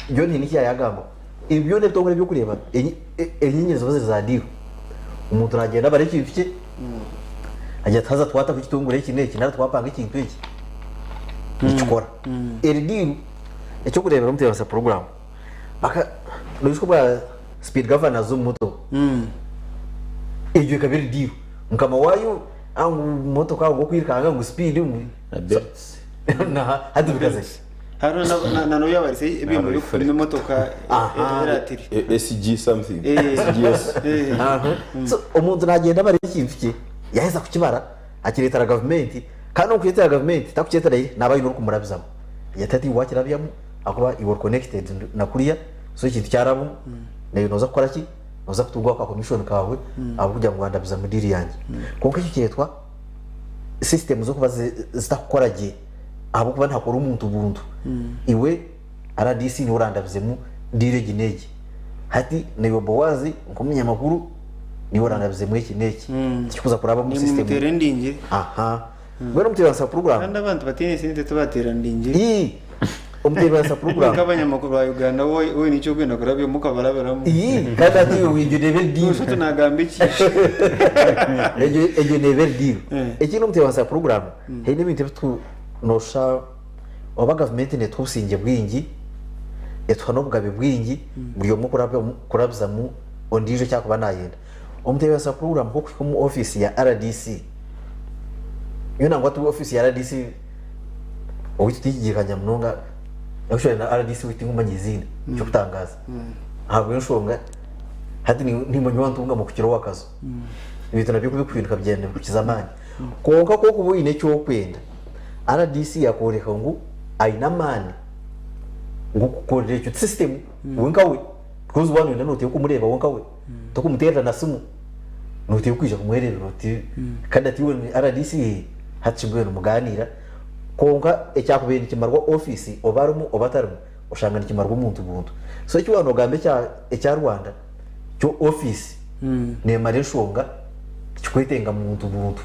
F: John hiine ekyayagamba ebyo byona ebitongore ebyokureeba enyingi ziba ziri za deal, omuntu aragenda abara ekintu kye agira ati haza twata ku kitongore eki n'eki nari twapanga ekintu eki. Nikikora. Eri deal ekyokureeberaho omutebeekanisa puroguraamu baka noijuka obwa speed governors omu motoka egyo ekaba eri deal mukama waayo ngu motoka ngu okwirukanga ngu speed ngu
G: Na belts.
F: na hati bikaza ki?
B: Hariho na- na- na n'obu yabarise ebyoma by'okupima emotoka
F: Aha.
B: eratiri.
E: SG something.
B: Eh.
E: SGS.
B: Eh.
F: Aha. So omuntu nagyenda abara ekintu kye yaheza kukibara akireetera gavumenti kandi omu kukireetera gavumenti takukireetera ire naaba aine orikumurabizamu agira ati hati iwe wakirabyamu ahakuba iwe ori connected na kuriya so ekintu kyarabamu naiwe nooza kukora ki nooza kutungaho ka commission kaawe ahabw'okugira ngu wandabizamu deal yangye kwonka ekyo kireetwa system z'okuba zitakukora gye ahabw'okuba nihakora omuntu buntu iwe RDC niwe orandabizemu deal egi n'egi hati naiwe Boaz nk'omunyamakuru niwe orandabizemu eki n'eki tikikuza kuraba omu
B: Nimwe
F: system
B: muteera endingiri.
F: aha mbwenu omutebeekanisa puroguraamu
B: Kandi abantu bataine sente tibateera ndingiri.
F: Ii, omutebeekanisa puroguraamu
B: Nk'abanyamakuru ba Uganda wowe wowe nikyo orikwenda kurabyamu okabarabiramu.
F: Ii, kandi hati iwe egyo neeba eri deal.
B: Nosha oti naagamba eki.
F: Egyo egyo neeba eri deal.
B: Eh.
F: Ekindi omutebeekanisa puroguraamu haine ebintu ebi tu noshusha oba gavumenti neetuha obusingye bwingi, etuha n'obugabe bwingi buri omwe kurabizamu ondiijo eki arikuba naayenda. Omutebeekanisa puroguraamu nk'okuhika omu ofiisi ya RDC, nyowe nangwa ti ofiisi ya RDC owaitu tikigiikanya munonga, actually na RDC owaitu tinkumanya eiziina eky'okutangaaza ahabw'enshonga hati niimwe nyowe ntungama kukira ow'akazu. Ebintu nabyo ku birikuhinduka bigyenda nibikukiza amaani. Kwonka ku orikuba oine eki orikwenda, RDC yakworeka ngu aine amaani g'okukukorera ekyo. Ti system we nka we because waaba noyenda noteekwa kumureeba we nka we tokumuteerera na simu noteekwa kwija kumwereebera oti kandi ati iwe RDC hati mbwenu mugaaniira kwonka ekyakubaire nikimarwa ofiisi oba arimu oba atarimu oshanga nikimarwa omuntu buntu. So eki waaba nogamba ekya Rwanda kyo ofiisi neemara enshonga tikikwetenga muntu buntu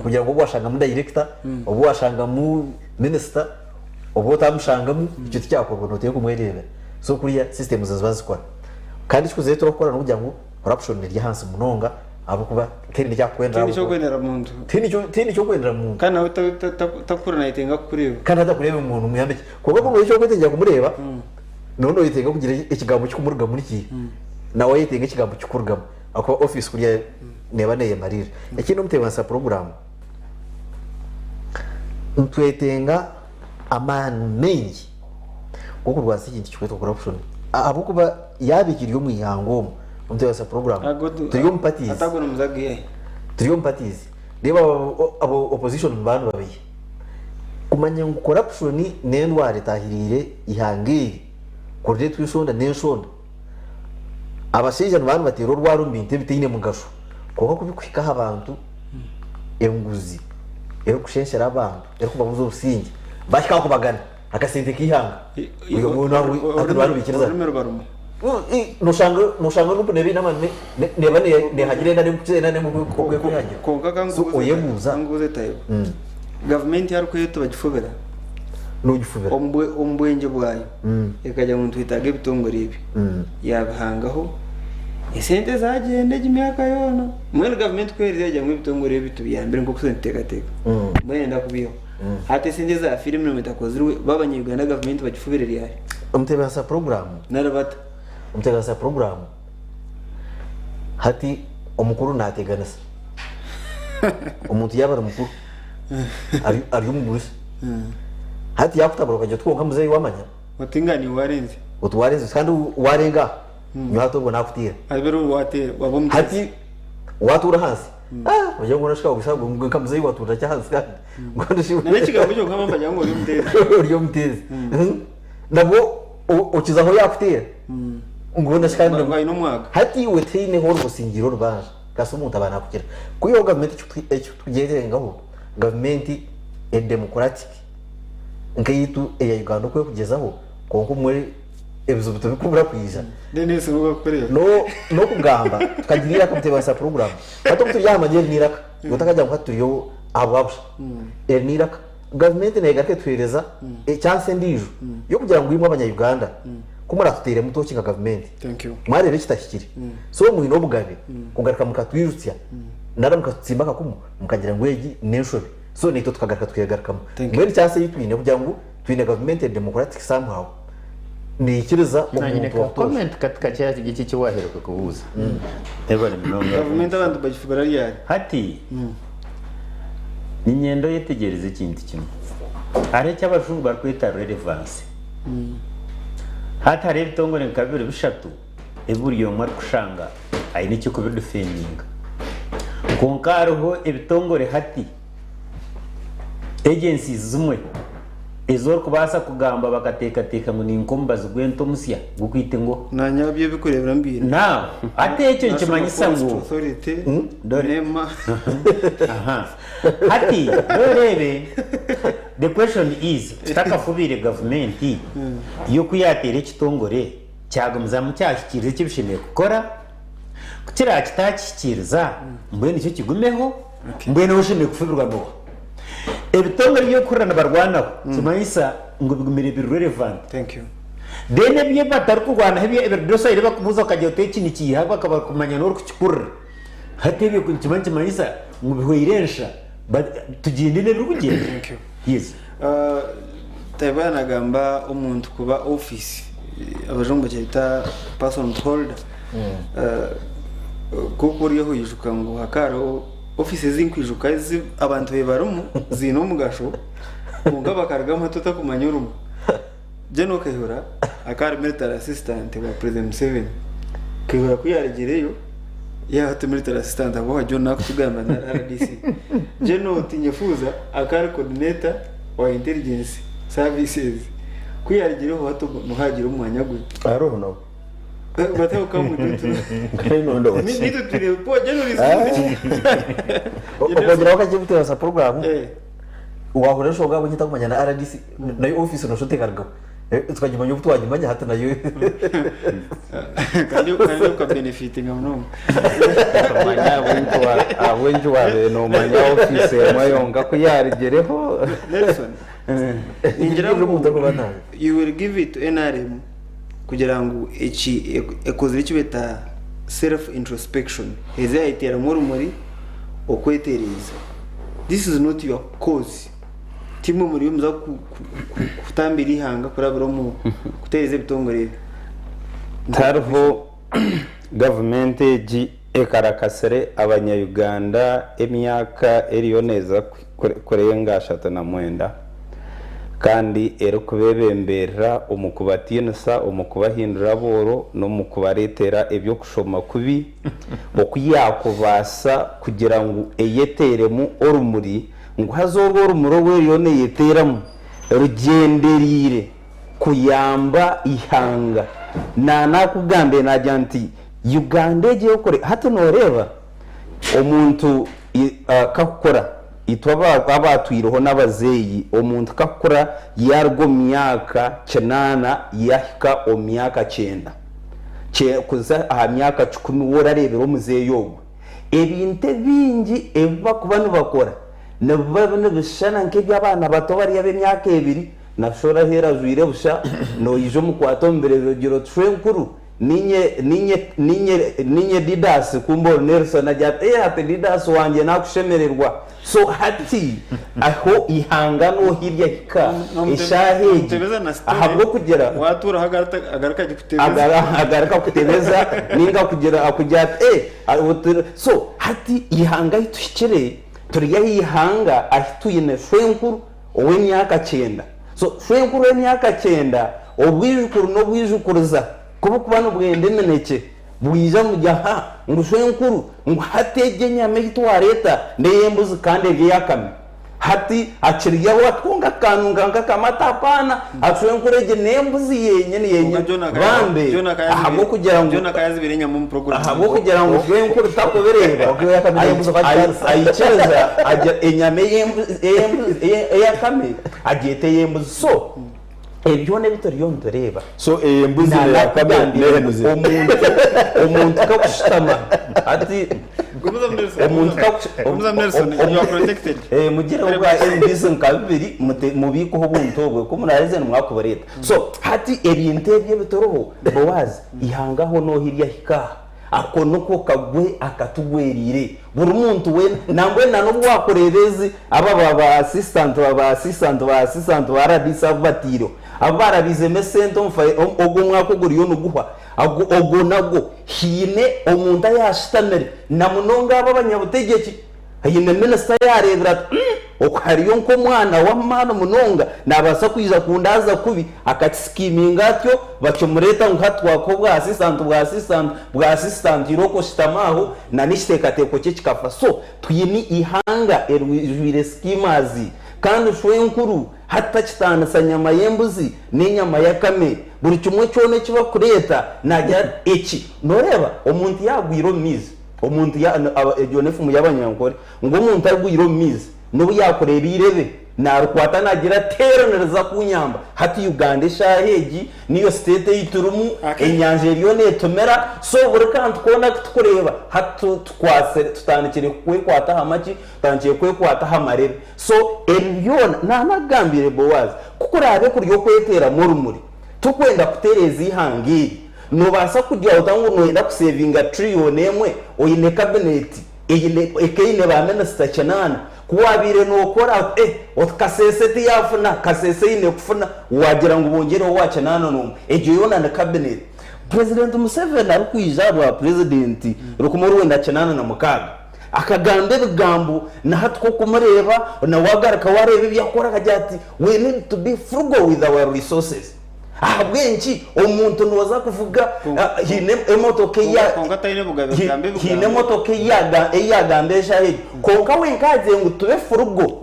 F: kugira ngu obu washangamu dayirekita obu washangamu minisita obu otamushangamu ekyo tikyakorwa nooteekwa kumwereebera so kuriya systems niziba zikora kandi ekikuzireetera okukora n'okugira ngu corruption eri ahansi munonga ahabw'okuba tihaine ekyakukwendera
B: Tihaine ekyokwendera muntu.
F: Tihaine ekyokwendera muntu.
B: Kandi nawe takuhurira nayetenga kukureeba.
F: Kandi atakureeba ngu omuyambe ki. Kwonka ku orikuba okwetengyera kumureeba, nooba noyetenga kugira ekigambo kikumurugamu nikiiha. Nawe ayetenga ekigambo kikurugamu ahakuba ofiisi kuriya neeba neeyemariirira. Ekindi omutebeekanisa puroguraamu, nitwetenga amaani maingi g'okurwanisa ekintu ekirikwetwa corruption ahabw'okuba yaaba ekiri omu ihanga omu, omutebeekanisa puroguraamu, turi omu parties, turi omu parties, reeba aba opposition nibaba nibabeiha. Kumanya ngu corruption n'endwara etaahiriire eihanga eri kurireetwa enshonda n'enshonda. Abashaija nibaba nibateera orwari omu bintu ebitaine mugasho kwonka ku birikuhika aha bantu enguzi erikushenshera abantu erikubabuza obusingye bahika aha kubagana akasente k'eihanga buri omwe hati nibaba nibaikiriza
B: Orurimi ruba rumwe.
F: Noshanga noshanga nupu neeba eine amaani neeba nehagira enda n'emwe kukira enda n'emwe oku erikuhagira.
B: Kwonka ka
F: So oyebuuza.
B: nkubuuze Tayo. Gavumenti yarikweta bagifubira.
F: Nogifubira.
B: Omu bwengye bwayo ekagira ngu nitwetaaga ebitongore ebi. Yaabihangaho esente zaagyenda egi myaka yoona. Mbwenu gavumenti ku eriza yagira ngu ebitongore ebi tubiyambire nk'oku itwe nituteekateeka. Mbwenu nenda kubiihaho. Hati esente ezaafiire emirimo etakozirwe bo abanya-Uganda gavumenti bagifubire ryari?
F: Omutebeekanisa puroguraamu.
B: Nari bata?
F: Omutebeekanisa puroguraamu hati omukuru naateganisa. Omuntu yaaba ari mukuru ari omugurusi hati yakutabura okagira oti kwonka muzeeyi wamanya.
B: Oti nga niiwe warenze.
F: Oti warenze kandi warenga aha nyowe hati obwo nakutiira.
B: Abe oriwe wateera waba omuteezi.
F: Hati watuura ahansi ogira ngu orashika kushusha ngu nka muzeeyi watuura ki ahansi kandi.
B: Na n'ekigambo kyonka bamwe bagira ngu ori omuteezi.
F: Ori omuteezi. Nabwo okizaho yakuteera ngu
B: ngu aine omwaka.
F: Hati iwe tihaine hu orikusingira orubanja. Kasita omuntu aba nakukira. Kwihaho gavumenti ekitugyetengaho, gavumenti edemocratic nk'eyaitu eya Uganda oku erikugyezaho kwonka obumwe ebizibu tibikubura kwija. N'okugamba tukagira eiraka mutebeekanisa puroguraamu. Hati obu turi aha manya eri n'eiraka, iwe otakagira ngu hati turiyo ahabwa busha. Eri n'eiraka. Gavumenti neegaruka etuheereza ekyansi endiijo y'okugira ngu imwe abanya Uganda ku muratuteiremu tooki nka gavumenti mwareeba ekitahikire so mwine obugabe kugaruka mukatwijutsya nari mukatutsimba akakumu mukagira ngu egi n'enshobe. So naitwe tukagaruka twegarukamu. Mbwenu chance ei twine kugira ngu twine gavumenti eri democratic somehow neikiriza
C: Nanye
F: omuntu
C: ka
F: wa butoosha.
C: comment kati kakye aha eki eki waheruka kubuuza. Ebare munonga.
B: Gavumenti abantu bagifubira ryari?
C: Hati niinyenda oyetegyereze ekintu kimwe. Hariho eki abajungu barikweta relevance. Hati hariho ebitongore nka bibiri bishatu ebi buri omwe arikushanga aine eky'okubidifendinga. Kwonka hariho ebitongore hati, agencies zimwe ezi orikubaasa kugamba bakateekateeka ngu ni nk'omubazi gw'ente omusya gw'okwita engoho.
B: Naanye abyo ebikureebera mbiine.
C: Now, hati ekyo nikimanyisa
B: National
C: ngu
B: Forestry Authority,
C: Dore.
B: NEMA.
C: Aha. Hati noreebe the question is tutakafubiire gavumenti yo ku yateera ekitongore kyagumizamu kyahikiiriza eki bishemereire kukora, ku kiraaba kitakihikiiriza mbwenu kyo kigumeho, mbwenu ou oshemereire kufubirwa n'oha? Ebitongore eby'okuhurira nibarwanaho nikimanyisa ngu bigumire biri relevant.
B: Thank you.
C: Then ebi batarikurwanaho ebiri docile ebi barikubuuza okagira oti eki nikiiha bakaba barikumanya n'orikukikurira. Hati ebyo nikiba nikimanyisa ngu bihweire ensha but tugyende n'ebirikugyenda.
B: Thank you.
C: Yes.
B: Taiba nagamba omuntu kuba office abajungu bakyeta person holder. Nk'oku ori oijuka ngu hakaba hariho office ezi nkwijuka ezi abantu be barimu ziine omugasho kwonka bakarugamu hati otakumanya orimu. General Kayihura akaba ari military assistant wa President Museveni. Kayihura ku yarugireyo yaaba hati military assistant ahabw'okuba John naakutugambira na RDC. General Tinyefuza akaba ari coordinator wa intelligence services. Ku yarugireho hati niho haagira omwanya gwe.
E: Hariho nawe.
B: Bataho kamututu.
E: Kare ndowooza.
B: Nitwe turi po General is
F: Okwongyeraho kakye kuteeresa puroguraamu waahurira enshonga ahabw'enki ntakumanya na RDC nayo ofiisi noshusha oti ekarugaho tukagimanya obu twagimanya hati nayo
B: kandi kandi okabenefitinga munonga.
G: Omanya ahabw'enki wabaire nomanya ofiisi emwe yonka ku yarugireho.
B: Nelson, ningira ngu you will give it to NRM kugira ngu eki ekozire eki beeta self introspection eze yayeteramu orumuri okwetereeza. This is not your cause. Timwe muriyo muza kutambira eihanga kurabira omu kutereeza ebitongore ebi.
G: Tihariho gavumenti egi ekarakasire abanya-Uganda emyaka eriyo neeza kurenga 39 kandi erikubeebemberera omu kubatiinisa, omu kubahindura abooro n'omu kubareetera eby'okushoma kubi oku yaakubaasa kugira ngu eyeteeremu orumuri ngu haza orwo orumuri oru eriyo neeyeteeramu rugyendereire kuyamba eihanga. Naanakugambire naagira nti Uganda egi ey'okure hati nooreeba omuntu kakukura itwe abaatwireho n'abazeeyi omuntu kakukura yaaruga omu myaka kinaana yaahika omu myaka kyenda kuza aha myaka kikumi worareebera omuzeeyi ogwe ebintu ebingi ebi bakuba nibakora nibiba nibishushana nk'eby'abaana bato bariya ab'emyaka ebiri nashusha oraheera ajwaire busha noija omukwate omu bireju ogira oti shwenkuru Ninye, ninye, ninye, ninye Didas, kumbe ori Nelson agira ati, eh, ati Didas wangye nakushemererwa. So hati aho eihanga nohirya hika eshaaha egi
B: Nomutebeza na story
G: ahabw'okugira
B: watuuraho agaruka agaruka agikutebeza.
G: Agaruka kutebeza ninga kugira akugira ati eh, so hati eihanga ahi tuhikire turi aha ihanga ahi twine shwenkuru ow'emyaka kyenda. So shwenkuru w'emyaka kyenda obwijukuru n'obwijukuruza ku burikuba nibwenda eminekye bwija buri aha ngu shwenkuru ngu hati egi enyama ei twareeta n'ey'embuzi kandi eri ey'akame. Hati akiryaho ati kwonka kakanunka nk'akamata apaana ati shwenkuru egi n'embuzi yenyini yenyini bambe ahabw'okugira ngu ahabw'okugira ngu shwenkuru takubireeba aikiriza agira enyama ey'akame agyeta ey'embuzi so ebi byona ebi turiyo nitureeba
E: So ey'embuzi n'eyakame n'ehenuzi.
G: Omuntu omuntu kakushutama ati omuntu mugire obwa MBs nka bibiri mubiikeho obuntu obwe ku muraheze nimwakubureeta. So hati ebintu ebi ebituriho Boaz ihanga aho nohirya hika aha.
H: Ako niko kagwe akatugweriire. Buri muntu weena, nambwenu na n'obu waakureeba ezi aba ba ba assistant ba ba assistant ba assistant ba rdc abu bataireho, abu baarabiizemu esente omu fa ogu omwaka oguriyo niguhwa, ago ogwo nagwo haine omuntu ayaashutamire na munonga abo abanyabutegyeki. Haine minisita yaareebire ati, Umm, oku hariyo nk'omwana w'amaani munonga, naabaasa kwija kundaaza kubi, akakisikiiminga atyo, bakimureeta ngu hati twakuha obwa assistant, bwa assistant, bwa assistant, irooko oshutame aho, na n'ekiteekateeko kye kikafa. So, twine eihanga eriijwire schemers, kandi shwenkuru hati takitaanisa nyama y'embuzi n'enyama y'akame. Buri kimwe kyona eki barikureeta naagira ati, eki. Nooreeba, omuntu yaagwire omu maizi. Omuntu ya, egyo n'efumu y'Abanyankore, ngu omuntu agwire omu maizi, n'obu yaakureeba eirebe, naarikwata naagira ati, Eri niriza kuunyamba. Hati Uganda eshaaha egi niyo state ei turimu, enyanja eriyo neetumira, so buri kantu koona aku turikureeba, hati tukwatsire, tutandikire kwekwata aha maki, tutandikire kwekwata aha marebe. So ebi byona, naanakugambire Boaz, ku kuraabe kuri okweteeramu orumuri, turikwenda kutereeza eihanga eri, Noobaasa kugira ota ngu nooyenda kuseevinga tiriyoni emwe oine kabineeti eine ekaine ba minisita kinaana? Ku waabaire nookora eh oti Kasese tiyaafuna, Kasese eine kufuna, waagira ngu bongyereho owa kinaana n'omwe. Egyo yoona ni kabineeti. Purezidenti Museveni arikwija aha bwa purezidenti rukumi orwenda kinaana na mukaaga, akagamba ebigambo na hati ku okumureeba nawe agaruka waareeba ebi akora akagira ati we need to be frugal with our resources. Ahabw'enki omuntu nooza kuvuga haine emotoka ei
B: Kwonka taine bugabe kugamba ebigambo.
H: Haine emotoka ei yaagamba eshaaha egyo. Kwonka we nkaagira ngu tube furugo,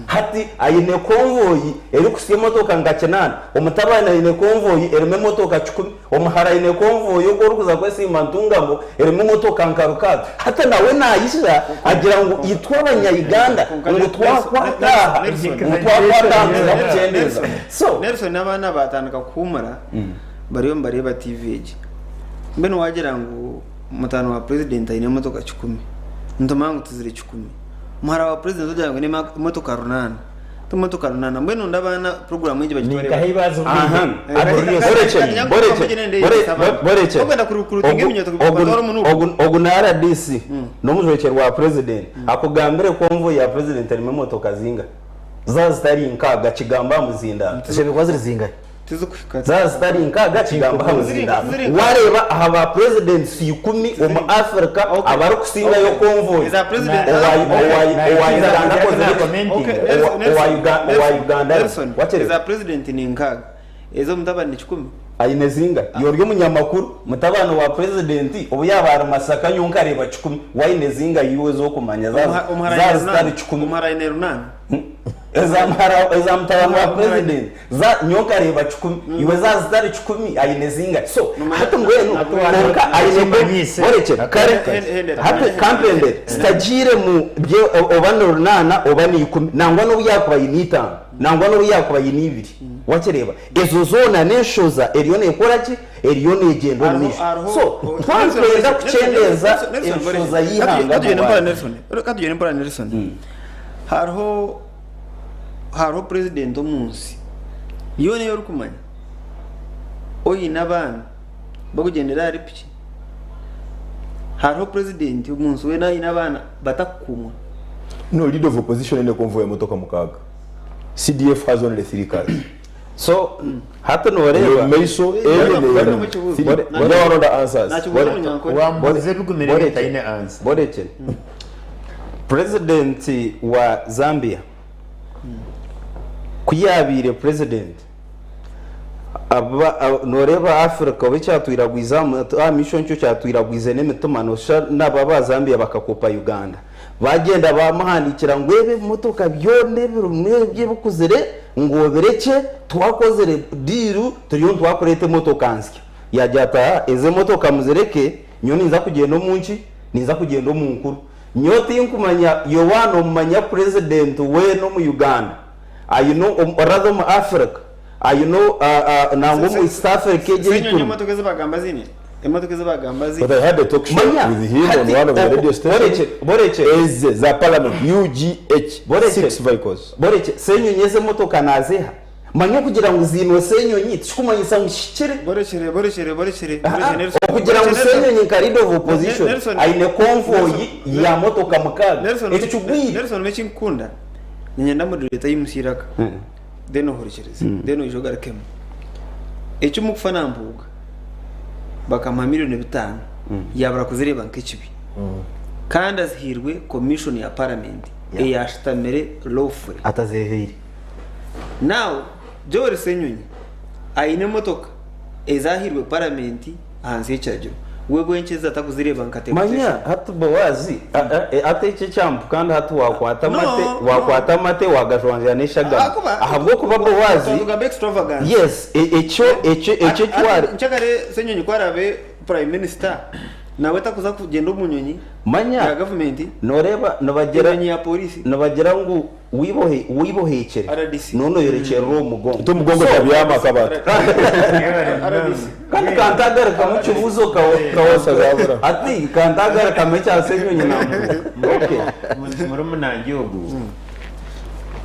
H: hati aine konvoyi erikuhitsya emotoka nka kinaana, omutabani aine konvoyi erimu emotoka kikumi, omuhara aine konvoyi ogu orikuza kwesiima Ntungamo erimu emotoka nka rukaaga. Hati nawe naija agira ngu itwe abanya-Uganda ngu twakwata aha, ngu twakwata aha nituza kukyendeeza. So.
B: Nelson n'abaana baatandika kuhuumura bariyo nibareeba TV egi. Mbwenu waagira ngu mutaano wa purezidenti aine emotoka kikumi, nitumanya ngu tiziri kikumi. Muhara wa purezidenti ogira ngu aine emotoka runaana, ti motoka runaana. Mbwenu onda abaana puroguraamu egi bagitware
C: Ninkaha ei
G: Aha. Borekye. Ogu na rdc n'omujwekyerwa wa purezidenti akugambire konvoyi ya purezidenti erimu emotoka zingahi? Zaaba zitari nkaaga kigamba aha muzindaaro.
F: Zishemereire kuba ziri zingahi?
G: Zaaba zitari nkaaga kigamba aha muzindaaro. Waareeba aha ba presidents ikumi omu Africa abarikusingayo convoy, owa Uganda akozire ki? Owa Uganda ariho. Wakireeba?
B: Eza president ni nkaaga, ez'omutabani ni kikumi.
H: Aine zingahi? Iwe ori omunyamakuru, mutabani wa president obu yaaba ari Masaka nyowe nkareeba kikumi, we aine zingahi iwe ez'okumanya zaaba zitari kikumi?
B: Omuhara aine runaana.
H: Eza muhara eza mutabani wa president za nyowe nkareeba kikumi, iwe zaaba zitari kikumi aine zingahi? So hati mbwenu kwonka aine orekye kare hati kampendere zitagiire mu bye oba ni runaana oba ni ikumi nangwa n'obu yaakuba aine itaano nangwa n'obu yaakuba aine ibiri wakireeba? Ezo zoona n'enshoza eriyo neekora ki? Eriyo neegyenda omu maisho. So, twaba nitwenda kukyendeeza enshoza y'eihanga
B: Katugende mpora Nelson. Katugende mpora Nelson. Hariho hariho president omu nsi yoona ei orikumanya oine abaana bakugyendera ahari piki. Hariho president omu nsi weena aine abaana batakukuumwa.
E: No, leader of opposition aine convoy y'emotoka mukaaga. CDF has only 3 cars.
H: So hati noreeba.
E: Maiso
C: Wambuuza ebigumire bitaine answer.
H: Borekye. President wa Zambia ku yabaire president noreeba Africa obu ekyatwiragwize aha maisho nikyo kyatwiragwize n'emitima noshusha nabo aba Zambia bakakopa Uganda. Baagyenda baamuhandiikira ngu ebi ebimotoka byona ebirimu ebi ebikuzire ngu obirekye, twakozire diiru turiyo nitwakureeta emotoka nsya. Yaagira ati, Aa, ezi emotoka muzireke, nyowe ninza kugyenda omu nki? Ninza kugyenda omu nkuru. Nyowe tinkumanya, Yowaana omumanya purezidenti weena omu Uganda, aine, or rather omu Africa, aine nangwa omu East Africa egi ei
B: Senyonyi
H: turimu.
B: emotoka ezi bagamba ziine emotoka ezi bagamba ziine.
E: But I had a talk show
H: Manya,
E: with him on
H: hati
E: one of the
H: oku-
E: radio stations.
H: borekye, borekye.
E: Eze za parliament UGH
H: Borekye.
E: 6 vehicles.
H: Borekye, Senyonyi ezi emotoka naaziha? Manya okugira ngu ziinwe Ssenyonyi tikikumanyisa ngu kihikire.
B: Borekere, borekere, borekere,
H: Aha,
B: borekere Nelson.
H: okugira ngu
B: Borekere Nelson.
H: Ssenyonyi nka leader of opposition
B: Nelson,
H: aine convoy
B: Nelson,
H: ya motoka mukaaga,
B: Nelson,
H: ekyo kigwire.
B: Nelson ekinkukunda niinyenda moderator ayimusye eiraka then ohurikyirize then oije ogarukemu. Eki mukufa na Mpuuga bakamuha milioni bitaano yaabura kuzireeba nk'ekibi kandi azihairwe commission ya parliament eyashutamire lawfully.
F: Atazehaire.
B: Now Joel Ssenyonyi aine emotoka ezahairwe paramenti ahansi y'ekiragiro, we bwenkye ezi atakuzireeba nka
G: Manya
B: temptation.
G: hati Boazi, hati eki ekyampu kandi hati wakwata
B: No,
G: amate,
B: no.
G: wakwata amate wagajwanzya n'eshagama.
B: Ahakuba
G: Ahabw'okuba Boazi,
B: twatugamba extravagance.
G: yes, ekyo ekyo ekyo eki wari
B: Nkyakare Ssenyonyi ku araabe prime minister nawe takuza kugyenda omu nyonyi
G: Manya
B: ya gavumenti,
G: noreeba nibagira
B: enyonyi ya polisi.
G: nibagira ngu Wibohe wibohekere
B: RDC.
G: none oyorekyerera omu mugongo.
E: Ate omugongo tabyama akabati.
B: RDC.
H: Kandi kantagarukamu ekibuuzo
E: Kawosa
H: ati kantagarukamu ekya Ssenyonyi na Mpuuga. Okay.
C: Murumuna ogu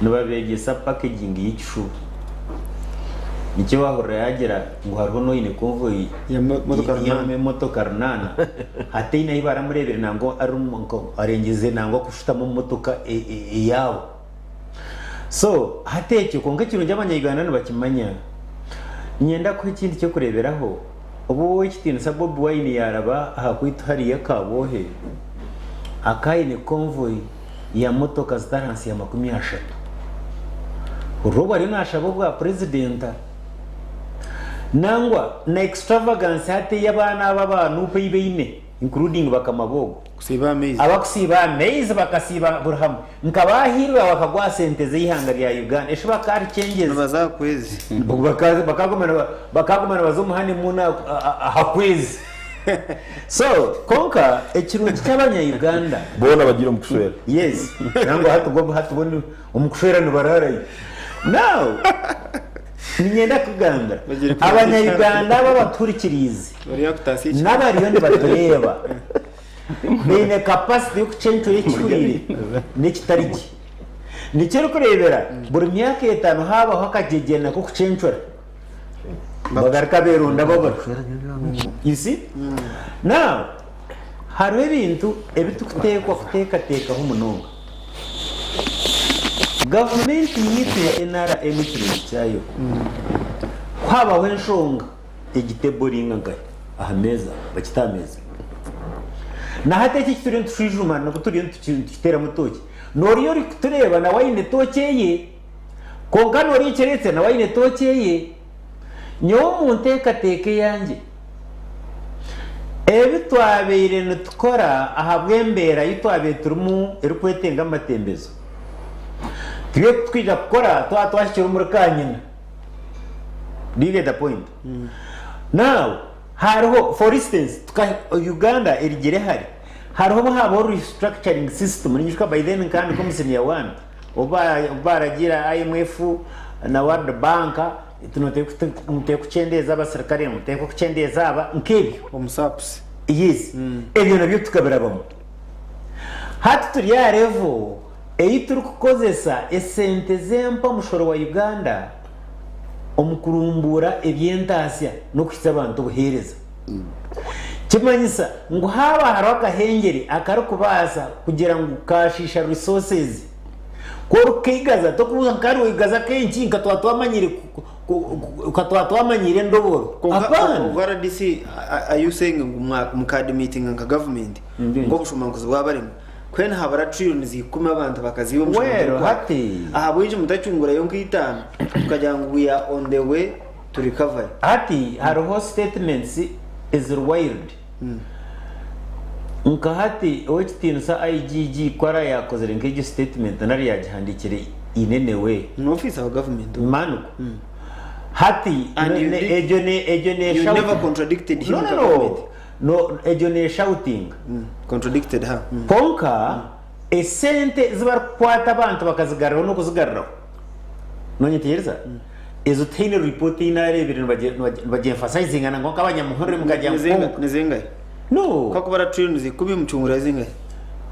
C: nibabeegyesa packaging y'ekishuba. Nikyo wahurira yagira ngu hariho n'oine convoy y'emotoka runaana hataine ahi baramureebire nangwa arengyezize nangwa kushutama omu motoka eyaabo. So hati ekyo kwonka ekirungi abanya-Uganda nibakimanya. Niinyenda kuha ekindi ky'okureeberaho, obu Ow'ekitiinisa Bobi Wine yaaraba aha kwitwa hariya Kabwohe, akaba aine convoy ya motoka zitari ahansi ya 30. Hurira obu ariyo naashaba obwa purezidenta. Nangwa na extravagance hati ei abaana aba aba Nup ei baine including bakama b'ogu.
B: Kusiiba aha maizi.
C: Abakusiiba aha maizi bakasiiba buri hamwe. Nka baahiirwe bakagwa aha sente z'eihanga rya Uganda. Eshi bakarikyengeza.
B: Nibaza aha kwezi.
C: Bakaguma nibaza omu honeymoon aha kwezi. So kwonka ekirungi ky'abanya Uganda.
E: Boona bagiire omu kushwera.
C: Yes. Nangwa hati bo hati bo omu kushwera nibararayo. Now niinyenda kukugambira abanya Uganda abo abatuhurikiriize n'abariyo nibatureeba baine capacity y'okucencura ekihuriire n'ekitari gye. Nikyo orikureebera buri myaka etaano haabaho akagyegyena k'okucencura. Bagaruka beronda bo batyo. You see? Now, hariho ebintu ebi turikuteekwa kuteekateekaho munonga. Gavumenti yaitu ya NRM ekirungi kyayo, ku habaho enshonga egiteboringa nkahi? Aha meeza, bagita aha meeza. Na hati eki eki turiyo nitushwijuma nabwo turiyo nitukiteeramu tooki. N'oriya orikutureeba nawe aine tooki eye. Kwonka n'oriya okireetsire nawe aine tooki eye. Nyowe omu nteekateeka eyangye, ebi twabaire nitukora ahabw'embeera ei twabaire turimu erikwetenga amatembezo, tibyo turikwija kukora twaba twahikire omuri kaanyina. Do you get the point? Now, hariho, for instance, Uganda erugire hare, hariho obu haabaho restructuring system, ninyijuka by then nkaba ndi omu senior one, Obu baaragiira IMF na World Bank muteekwe kukyendeeza abasirikare, muteekwe kukyendeeza aba, nk'ebyo.
B: Omu SAPS.
C: Yes. Ebyo nabyo tukabirabamu. Hati turi aha level ei turikukozesa esente z'empa omushoro wa Uganda omu kurumbuura eby'entaasya n'okuhitsya abantu obuheereza. Kimanyisa ngu haaba hariho akahengyere akarikubaasa kugira ngu kaashiisha resources, ku orikukaigaza torikubuuza ngu kandi waigaza kenki nka twaba twamanyire nka twaba twamanyire endoboro.
B: Kwonka
C: Apaana!
B: obwo rdc are you saying ngu muka admittinga nka government ngu obushomankuzi bwabarema? Ku nihabura trillions ikumi abantu bakaziiba omu
C: Well,
B: kishongye kwaka.
C: hati
B: Ahabw'enki mutacungurayo nka itaano tukagira ngu we are on the way to recovery?
C: Hati hariho statements eziri wild nka hati owekitiinisa IGG ku araabe yaakozire nk'egyo statement nari yaagihandiikire in any way.
B: Ni ofiisa wa government ogwo.
C: Manuku. Hati
B: And you did,
C: egyo ne egyo ne
B: you
C: shout
B: never contradicted him
C: No
B: nka
C: no no
B: government.
C: no egyo ne shouting.
B: Contradicted her.
C: Kwonka esente ezi barikukwata abantu bakazigaruraho n'okuzigaruraho Nonyetegyereza? Ezo tihaine report ei naareebire nibagyemphasizinga nangwa nk'abanyamuhurire mukagira ngu kwonka.
B: Ni zingahi?
C: No.
B: Ku barikuba trillions ikumi mucungura zingahi?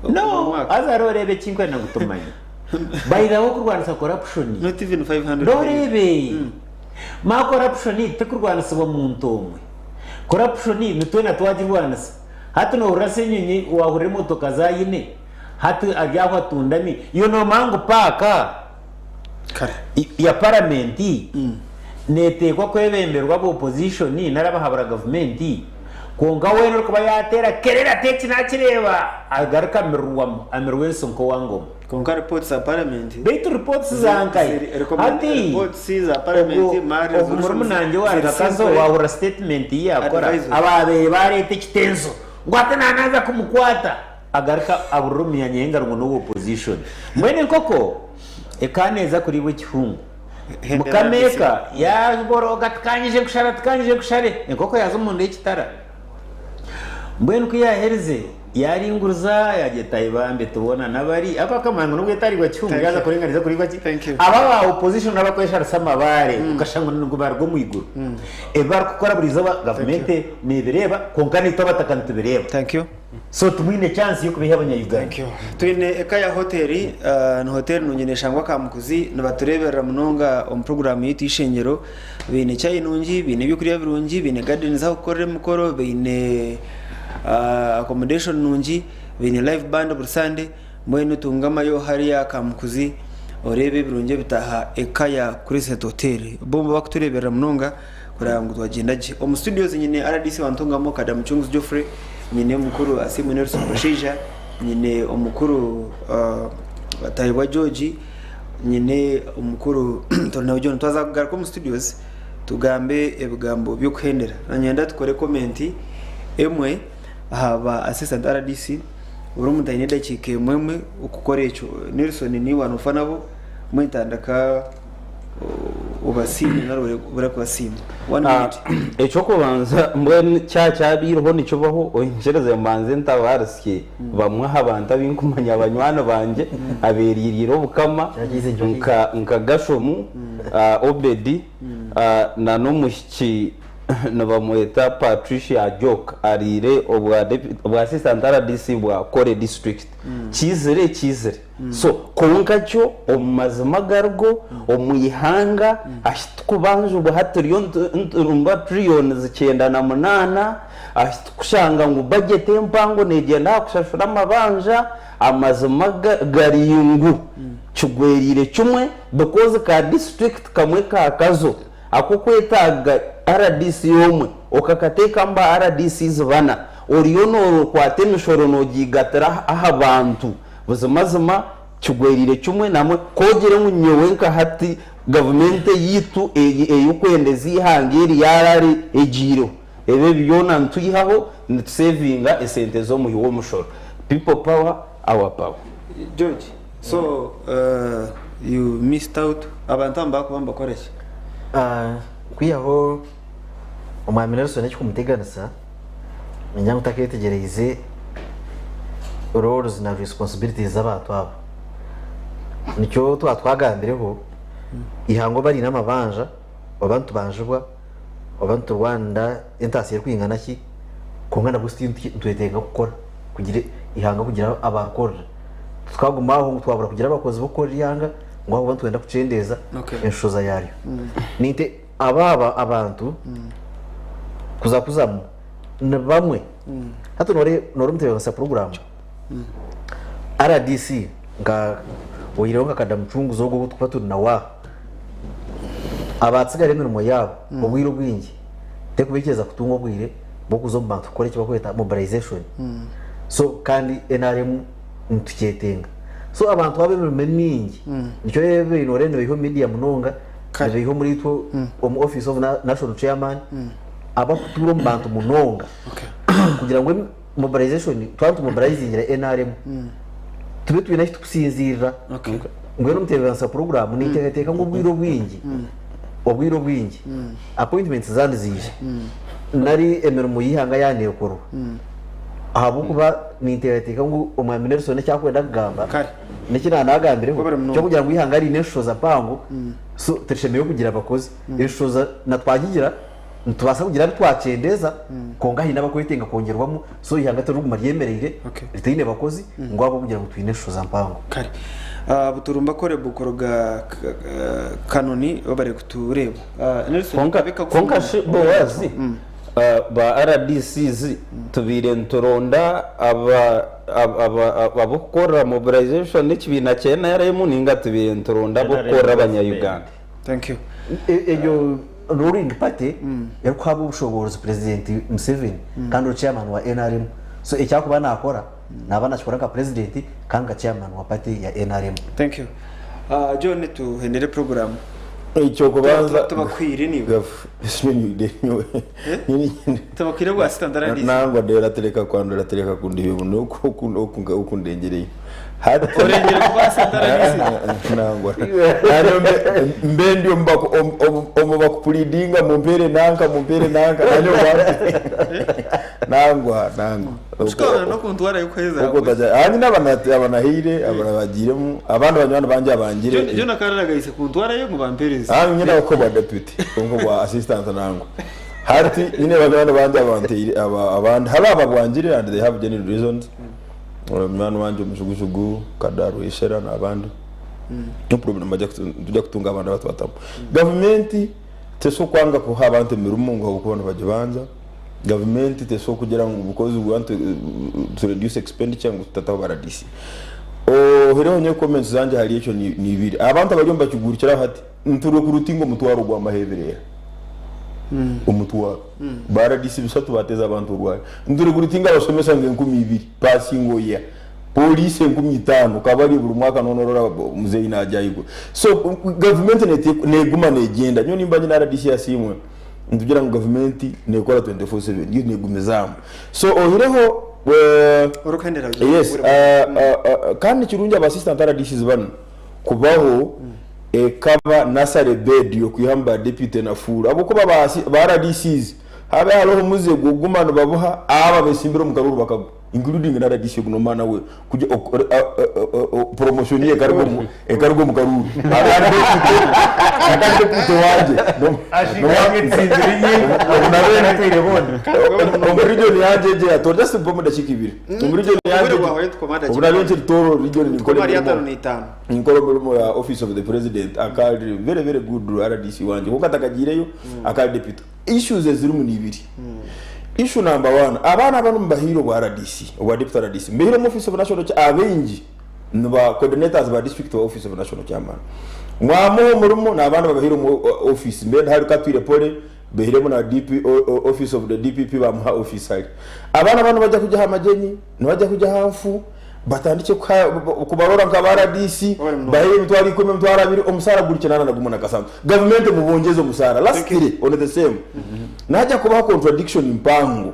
C: No, haza hariho oreeba eki nkwenda ngu tumanye. By the way okurwanisa corruption
B: Not even 500 billion.
C: Noreebe ma corruption tekurwanisibwa muntu omwe. Corruption nitwena twagirwanisa. Hati nohurira Ssenyonyi wahurira emotoka ezi aine hati ari aho atundami iwe nomanya ngu paaka ya paramenti neteekwa kwebemberwa aba opposition nari abahabura gavumenti kwonka weena orikuba yateera kerere ati eki nakireeba agaruka amirirwamu amirwa ensi nk'owangoma.
B: Kwonka reports za parliament
C: Beitu reports za nkahi? Hati
B: reports za parliament
C: ogwo
B: ma
C: ogu
B: resolutions
C: murumuna-ngye wa
B: ziri
C: Rwakazo
B: simply
C: wahurira statement ei yakora
B: advisory.
C: abaabaire bareeta ekitenso ngu ati nanaza kumukwata agaruka aburira omu myanya y'engaro ngu n'owa opposition. Mbwenu enkoko ekaba neeza kuriibwa ekihungu. Mukama eka yaborooga ati kanyije nkushare ati kanyije nkushare enkoko yaaza omunda y'ekitara. Mbwenu ku yaaherize yaaringuriza yaagira ati ai bambe tubona n'abari ahabw'okuba akamanya ngu n'obu etaaribwa kihungu
B: Thank
C: yaaza
B: you.
C: kurenga neeza kuriibwa ki?
B: Thank you.
C: Aba aba opposition n'abakwesharisa amabaare okashanga ngu nibaruga omu iguru. Ebi barikukora buri izooba gavumenti neebireeba kwonka naitwe abataka nitubireeba.
B: Thank you.
C: So timwine chance y'okubeiha abanya Uganda.
B: Thank you. Twine eka ya hoteri, ni hoteri nungi neshangwa Kamukuzi, nibatureberera munonga omu puroguramu yaitu y'eishengyero. Baine chai nungi, baine ebyokurya birungi, baine gardens ahu kukorera emikoro, baine accommodation nungi, baine live band buri Sunday. Mbwenu tungamayo hariya Kamukuzi oreebe ebirungi ebitaaha eka ya Crescent Hotel. Bo nibakutureberera munonga kureba ngu twagyenda gye. Omu studios nyine rdc wa Ntungamo Kada Mucunguzi Geoffrey, nyine omukuru Asiimwe Nelson Bashaija, nyine omukuru Tayebwa George, nyine omukuru Torinawe John. Twaza kugaruka omu studios tugambe ebigambo by'okuhendera. Nanyenda tukore comment emwe aha ba assistant rdc buri omuntu aine edakiika emwe emwe okukora ekyo. Nelson niiwe noofa nabo mbwenu tandika obasiime nari obure kubasiima. One minute.
G: Eky'okubanza mbwenu kya kyabaireho nikibaho oinyikirize mbanze ntabarisye bamwe aha bantu abu nkumanya banywani bangye abeeriiriire obukama nka nka Gashomu, Obedi na n'omwishiki nibamweta Patricia Ajok ariire obwa obwa assistant rdc bwa Kore district. Kiizire kiizire. So kwonka kyo omu mazima agarigo omu ihanga ahi turikubanjibwa hati turiyo niturumba trillions 98, ahi turikushanga ngu budget empango negyenda aha kushashura amabanja, amazima gari ngu kigweriire kimwe because ka district kamwe ka Kazo ak'okwetaaga rdc omwe okakateekamu ba rdcs bana oriyo nookwata emishoro noogiigatira aha bantu. Buzimazima kigweriire kimwe namwe ku ogire ngu nyowe nka hati gavumenti eyaitu ey'okwendeza eihanga eri yaarara egiireho, ebi ebi byona nitwihaho nitusevinga esente z'omuhi w'omushoro. People power, our power.
B: George, so you missed out, abantu aba nibabakuba nibakora ki?
F: Kwihaho Omwami Nelson ekikumuteganisa Niinyija ngu taketegyereize roles na responsibilities z'abantu abo. Nikyo twaba twagambireho, eihanga oba riine amabanja, oba nitubanjibwa, oba niturwanira entaasya erikwingana ki, kwonka nabwo still nitwetenga kukora kugira eihanga kugira abarikukorera. Tikaguma aho ngu twabura kugira abakozi b'okukorera eihanga ngu ahabw'okuba nitwenda kukyendeeza enshohoza yaaryo. Ninte. Aba aba abantu kuza kuzamu ni bamwe hati nore nore omutebeekanisa puroguraamu rdc nka oihireho nka Kadamucunguzi ogwo ou turikuba turi nawe aha abaatsigara emirimo yaabo obwire obwingi terikubaikiriza kutunga obwire bw'okuza omu bantu kukora eki barikweta mobilization so kandi nrm nitukyetenga so abantu abo emirimo emingi nikyo oreeba noreeba nibaiha omu media munonga Nibaiha omuri itwe omu office of national chairman abakutuura omu bantu munonga kugira ngu mobilization twaba nitumobilizingira nrm tube twine ahu turikusinziirira. Mbwenu omutebeekanisa puroguraamu ninteekateeka ngu obwire obwingi obwire obwingi appointments zaaba niziija nari emirimo y'eihanga yaaba neekorwa ahabw'okuba ninteekateeka ngu Omwami Nelson eki arikwenda kugamba N'eki naanagambireho ky'okugira ngu eihanga riine enshohoza mpango, so tirishemereire kugira abakozi. Enshohoza na twagigira Nitubaasa kugira abu twakyendeeza kwonka haine abakwetenga kwongyerwamu so eihanga tiririkuguma ryemereire ritaine bakozi ngu ahabw'okugira ngu twine eshusho mpango.
B: Kare. Buturumba Caleb kuruga Kanoni webare kutureeba. Nelson
G: Kwonka
B: Kabeka
G: kwonka shi Boazi ba RDCs tubaire nituronda aba aba ab'okukorera mobilization n'ekibiina kya NRM ninga tubaire nituronda ab'okukorera abanya Uganda?
B: Thank you.
F: Egyo ruling party erikuhabwa obushoboorozi Purezidenti Museveni kandi ori chairman wa NRM. So eki arikuba nakora naba nakikora nka Purezidenti kandi nka chairman wa party ya NRM.
B: Thank you. John tuhendere program.
E: Ekyokubanza
B: Tubakwire niiwe. Tubakwire bwa sita RDC.
E: Nangwa ndera tereka kwandura tereka kundiha obu okundengyereyo. Hati
B: Orengire kuba assistant RDC?
E: Nangwa. Nanye mbe ndi omu bakupulidinga mumpere nanka mumpere nanka nanye obampe. Nangwa nangwa.
B: Ushobora no kuntwara kuheza.
E: Uko taja. Hanyi n'abana abanahiire abanabagiiremu abandi banywani bangye abangire.
B: John akararagaise kuntwarayo ngu bampereze.
E: Ah nyine ako ba deputy konko bwa assistant nangwa. Hati nyine banywani bangye abanteire abandi hari ababwangire and they have genuine reasons. Munywani wangye omujugujugu Kadaru Eshera n'abandi. No problem bajya tujya kutunga abandi abatwatamu. Gavumenti teso kwanga kuha abantu emirimo ngu ahabw'okuba nibagibanza. Gavumenti teso kugira ngu because we want to reduce expenditure ngu tutataho ba RDC. Ohireho nyowe comments zangye ahari ekyo ni ibiri. Abantu abariyo nibakigurukiraho hati niturecruitinga omutwaro gw'amaheeberera. Omutwaro. Ba RDC bishatu bateeza abantu orwari. Niturecruitinga abashomesa nka 2000 passing oya. Police 5000 kabari buri mwaka none orora muzeyi najya ayigura. So gavumenti neguma negyenda. Nyowe nimba nyine RDC yasiimwe nitugira ngu gavumenti nekora 24/7 yo negumizamu. So ohireho
B: Orikuhendera
E: yes, kandi kirungi aba assistant RDCs banu kubaho ekaba nasare bed yokwihamu ba deputy na full ahabw'okuba ba RDCs habe hariho omuze gw'okuguma nibabuha aba besimbire omu karuru bakagwa including na RDC ogu n'omwana we kugira promotion ye ekaruga omu karuru akari deputy wangye omu region yangye egyo yatora just mpa omu dakiika ibiri omu region yangye obu nabe nkiri Toro region ninkora emirimo ninkora emirimo ya office of the president akari very very good RDC wangye konka atakagiireyo akari deputy. Issues ezirimu ni ibiri. Issue number 1, abaana banu mubahire obwa RDC obwa deputy RDC mbahire omu office of national abaingi niba coordinators ba district wa office of national chairman. Mwamuha omurimo n'abaana babahire omu office mbende hari Katwire Pole behiremu na DP, office of the DPP bamuha office hari. Abaana banu bajya kujya aha magyenyi, nibajya kujya aha nfu, batandike kubarora nka ba RDC, bahe emitwaro ikumi, emitwaro abiri, omusaara guri kinaana na gumwe na kasanju. Gavumenti mubongyeze omusaara. Lastly, on the same, najya kubaho contradiction mpango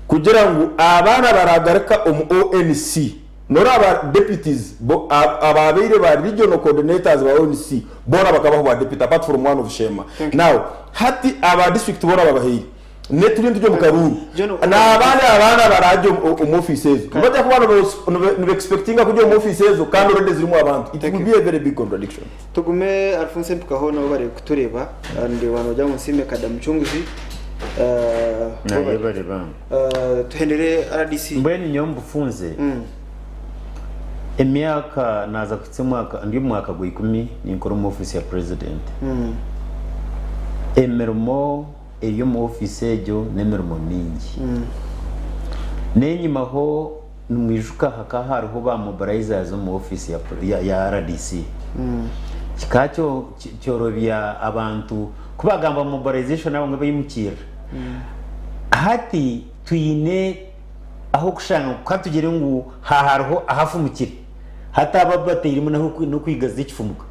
E: kugira ngu abaana baragaruka omu ONC nora aba deputies bo ababeire ba regional coordinators ba ONC bona bakabaho ba deputy apart from one of Shema. Now hati aba district bona babaheire neturi tujye mu karuru n'abandi abaana barajya omu office ezo bajya kuba niba expectinga kujya omu office ezo kandi already zirimu abantu. It will be a very big contradiction.
B: Tugume Alphonse Mpukaho nabo bari kutureba and abantu bajya mu nsime Kadamucunguzi.
C: Naye bari bamwe.
B: Tuhendere RDC.
C: Mbwenu nyowe mbufunze emyaka naza kuhitsya omwaka ndi omu mwaka gwa ikumi ninkora omu office ya president. Emirimo eri omu office egyo n'emirimo mingi. N'enyimaho nimwijuka hakaba hariho ba mobilizers omu office ya RDC. Kikaba kyorobya abantu kubagamba mobilization abamwe baimukirira. Hati twine aho kushanga katugire ngu hahariho ahafumukire hataba bateiremu naho n'okwigaza ekifumuka.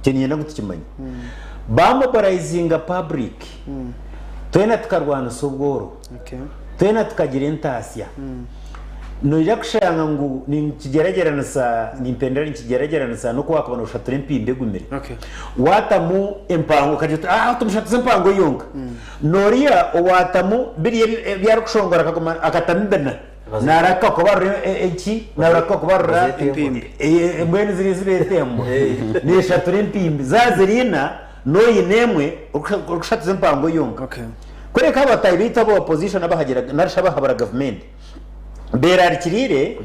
C: Kyo niinyenda ngu tukimanye. Bamobilizinga public twena tukarwanisa obworo twena tukagira entaasya. Noija kushanga ngu ninkigyeragyeranisa nimpendera nikigyeragyeranisa n'oku wakuba noshatura empimbi egumire. Watamu empango okagira oti tumushatuze empango yonka. Noriya owatamu biriya ebi arikushongora akaguma akatamu ebina naraka kubarura eki naraka kubarura mbwenu ziriya ezi beeta embwa neshatura empimbi zaaziri ina noine emwe orikushatuza empango yonka. Kureka abataahi baitu aba opposition abahagira narishi abahabura gavumenti berarikiriire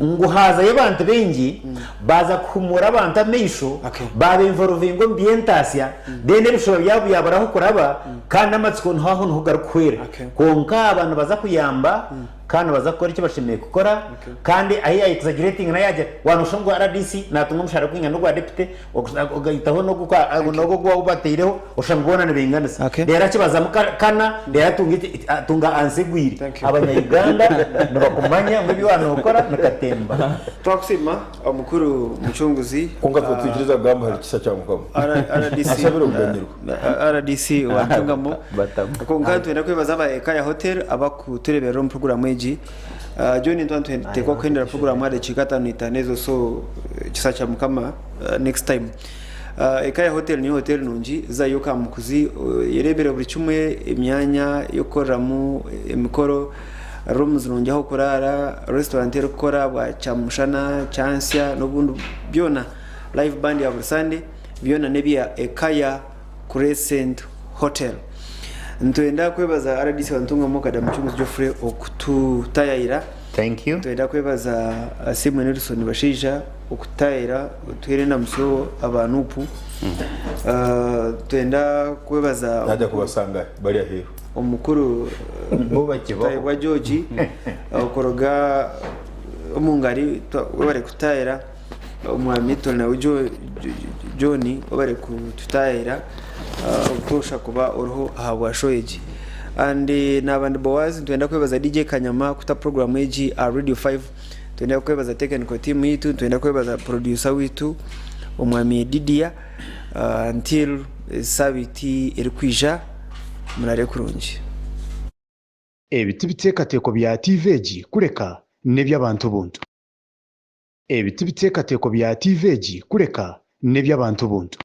C: ngu haazayo abantu baingi baaza kuhumuura abantu amaisho baaba involvinga omu by'entaasya then ebishuba byabo byabura ahu kuraba kandi amatsiko niho aho niho garikuhwera. Kwonka aba nibaza kuyamba kandi nibaza kukora eki bashemereire kukora kandi ahi ya exaggerating nayo yaagira waaba noshusha ngu RDC naatunga omushaara gwingana ogwa deputy ogaitaho n'ogu n'ogu ogu bataireho oshusha ngu boona nibainganisa. Reero akibazamu kana reero atunga atunga ansa egwire. Abanya Uganda nibakumanya ngu ebi waaba nookora ni katemba.
B: Twakusiima omukuru Mucunguzi.
E: Kwonka twe twikiriza kugamba ahari kisa kya Mukama.
B: RDC
E: Ashabire okuganyirwa.
B: RDC wa Ntungamo. Kwonka nitwenda kwebaza aba Ekaya Hotel abakutureberera omu puroguramu egi. John nituba nituteekwa kuhendera puroguramu aha dakiika 55 ezo so kisa kya Mukama next time. Ekaya Hotel niyo hotel nungi zayo Kamukuzi oyerebere buri kimwe emyanya y'okukoreramu emikoro, rooms nungi ah'okuraara, restaurant erikukora bwa kyamushana, kyansya n'obundi byona live band ya buri Sunday byona n'ebya Ekaya Crescent Hotel. Nitwenda kwebaza RDC wa Ntungamo Kada Mucunguzi Geoffrey okututayayira.
C: Thank you.
B: Nitwenda kwebaza Asiimwe Nelson Bashaija okututayayira otuhaire endamutsyo aba NUP. Nitwenda kwebaza
E: Najya kubasanga bari aheeru.
B: omukuru
C: Bo bakibaho.
B: Tayebwa George okuruga omu ngari webare kututayayira. Omwami Torinawe John webare kututayayira obutoosha kuba oriho ahabwa show egi. And naaba ndi Boaz nitwenda kwebaza DJ Kanyama kuta program egi aha Radio 5. Nitwenda kwebaza technical team yaitu, nitwenda kwebaza producer waitu omwami Didier until sabiiti erikwija murare kurungi.
I: Ebi ti biteekateeko bya tiivi egi kureka n'eby'abantu buntu. Ebi ti biteekateeko bya tiivi egi kureka n'eby'abantu buntu.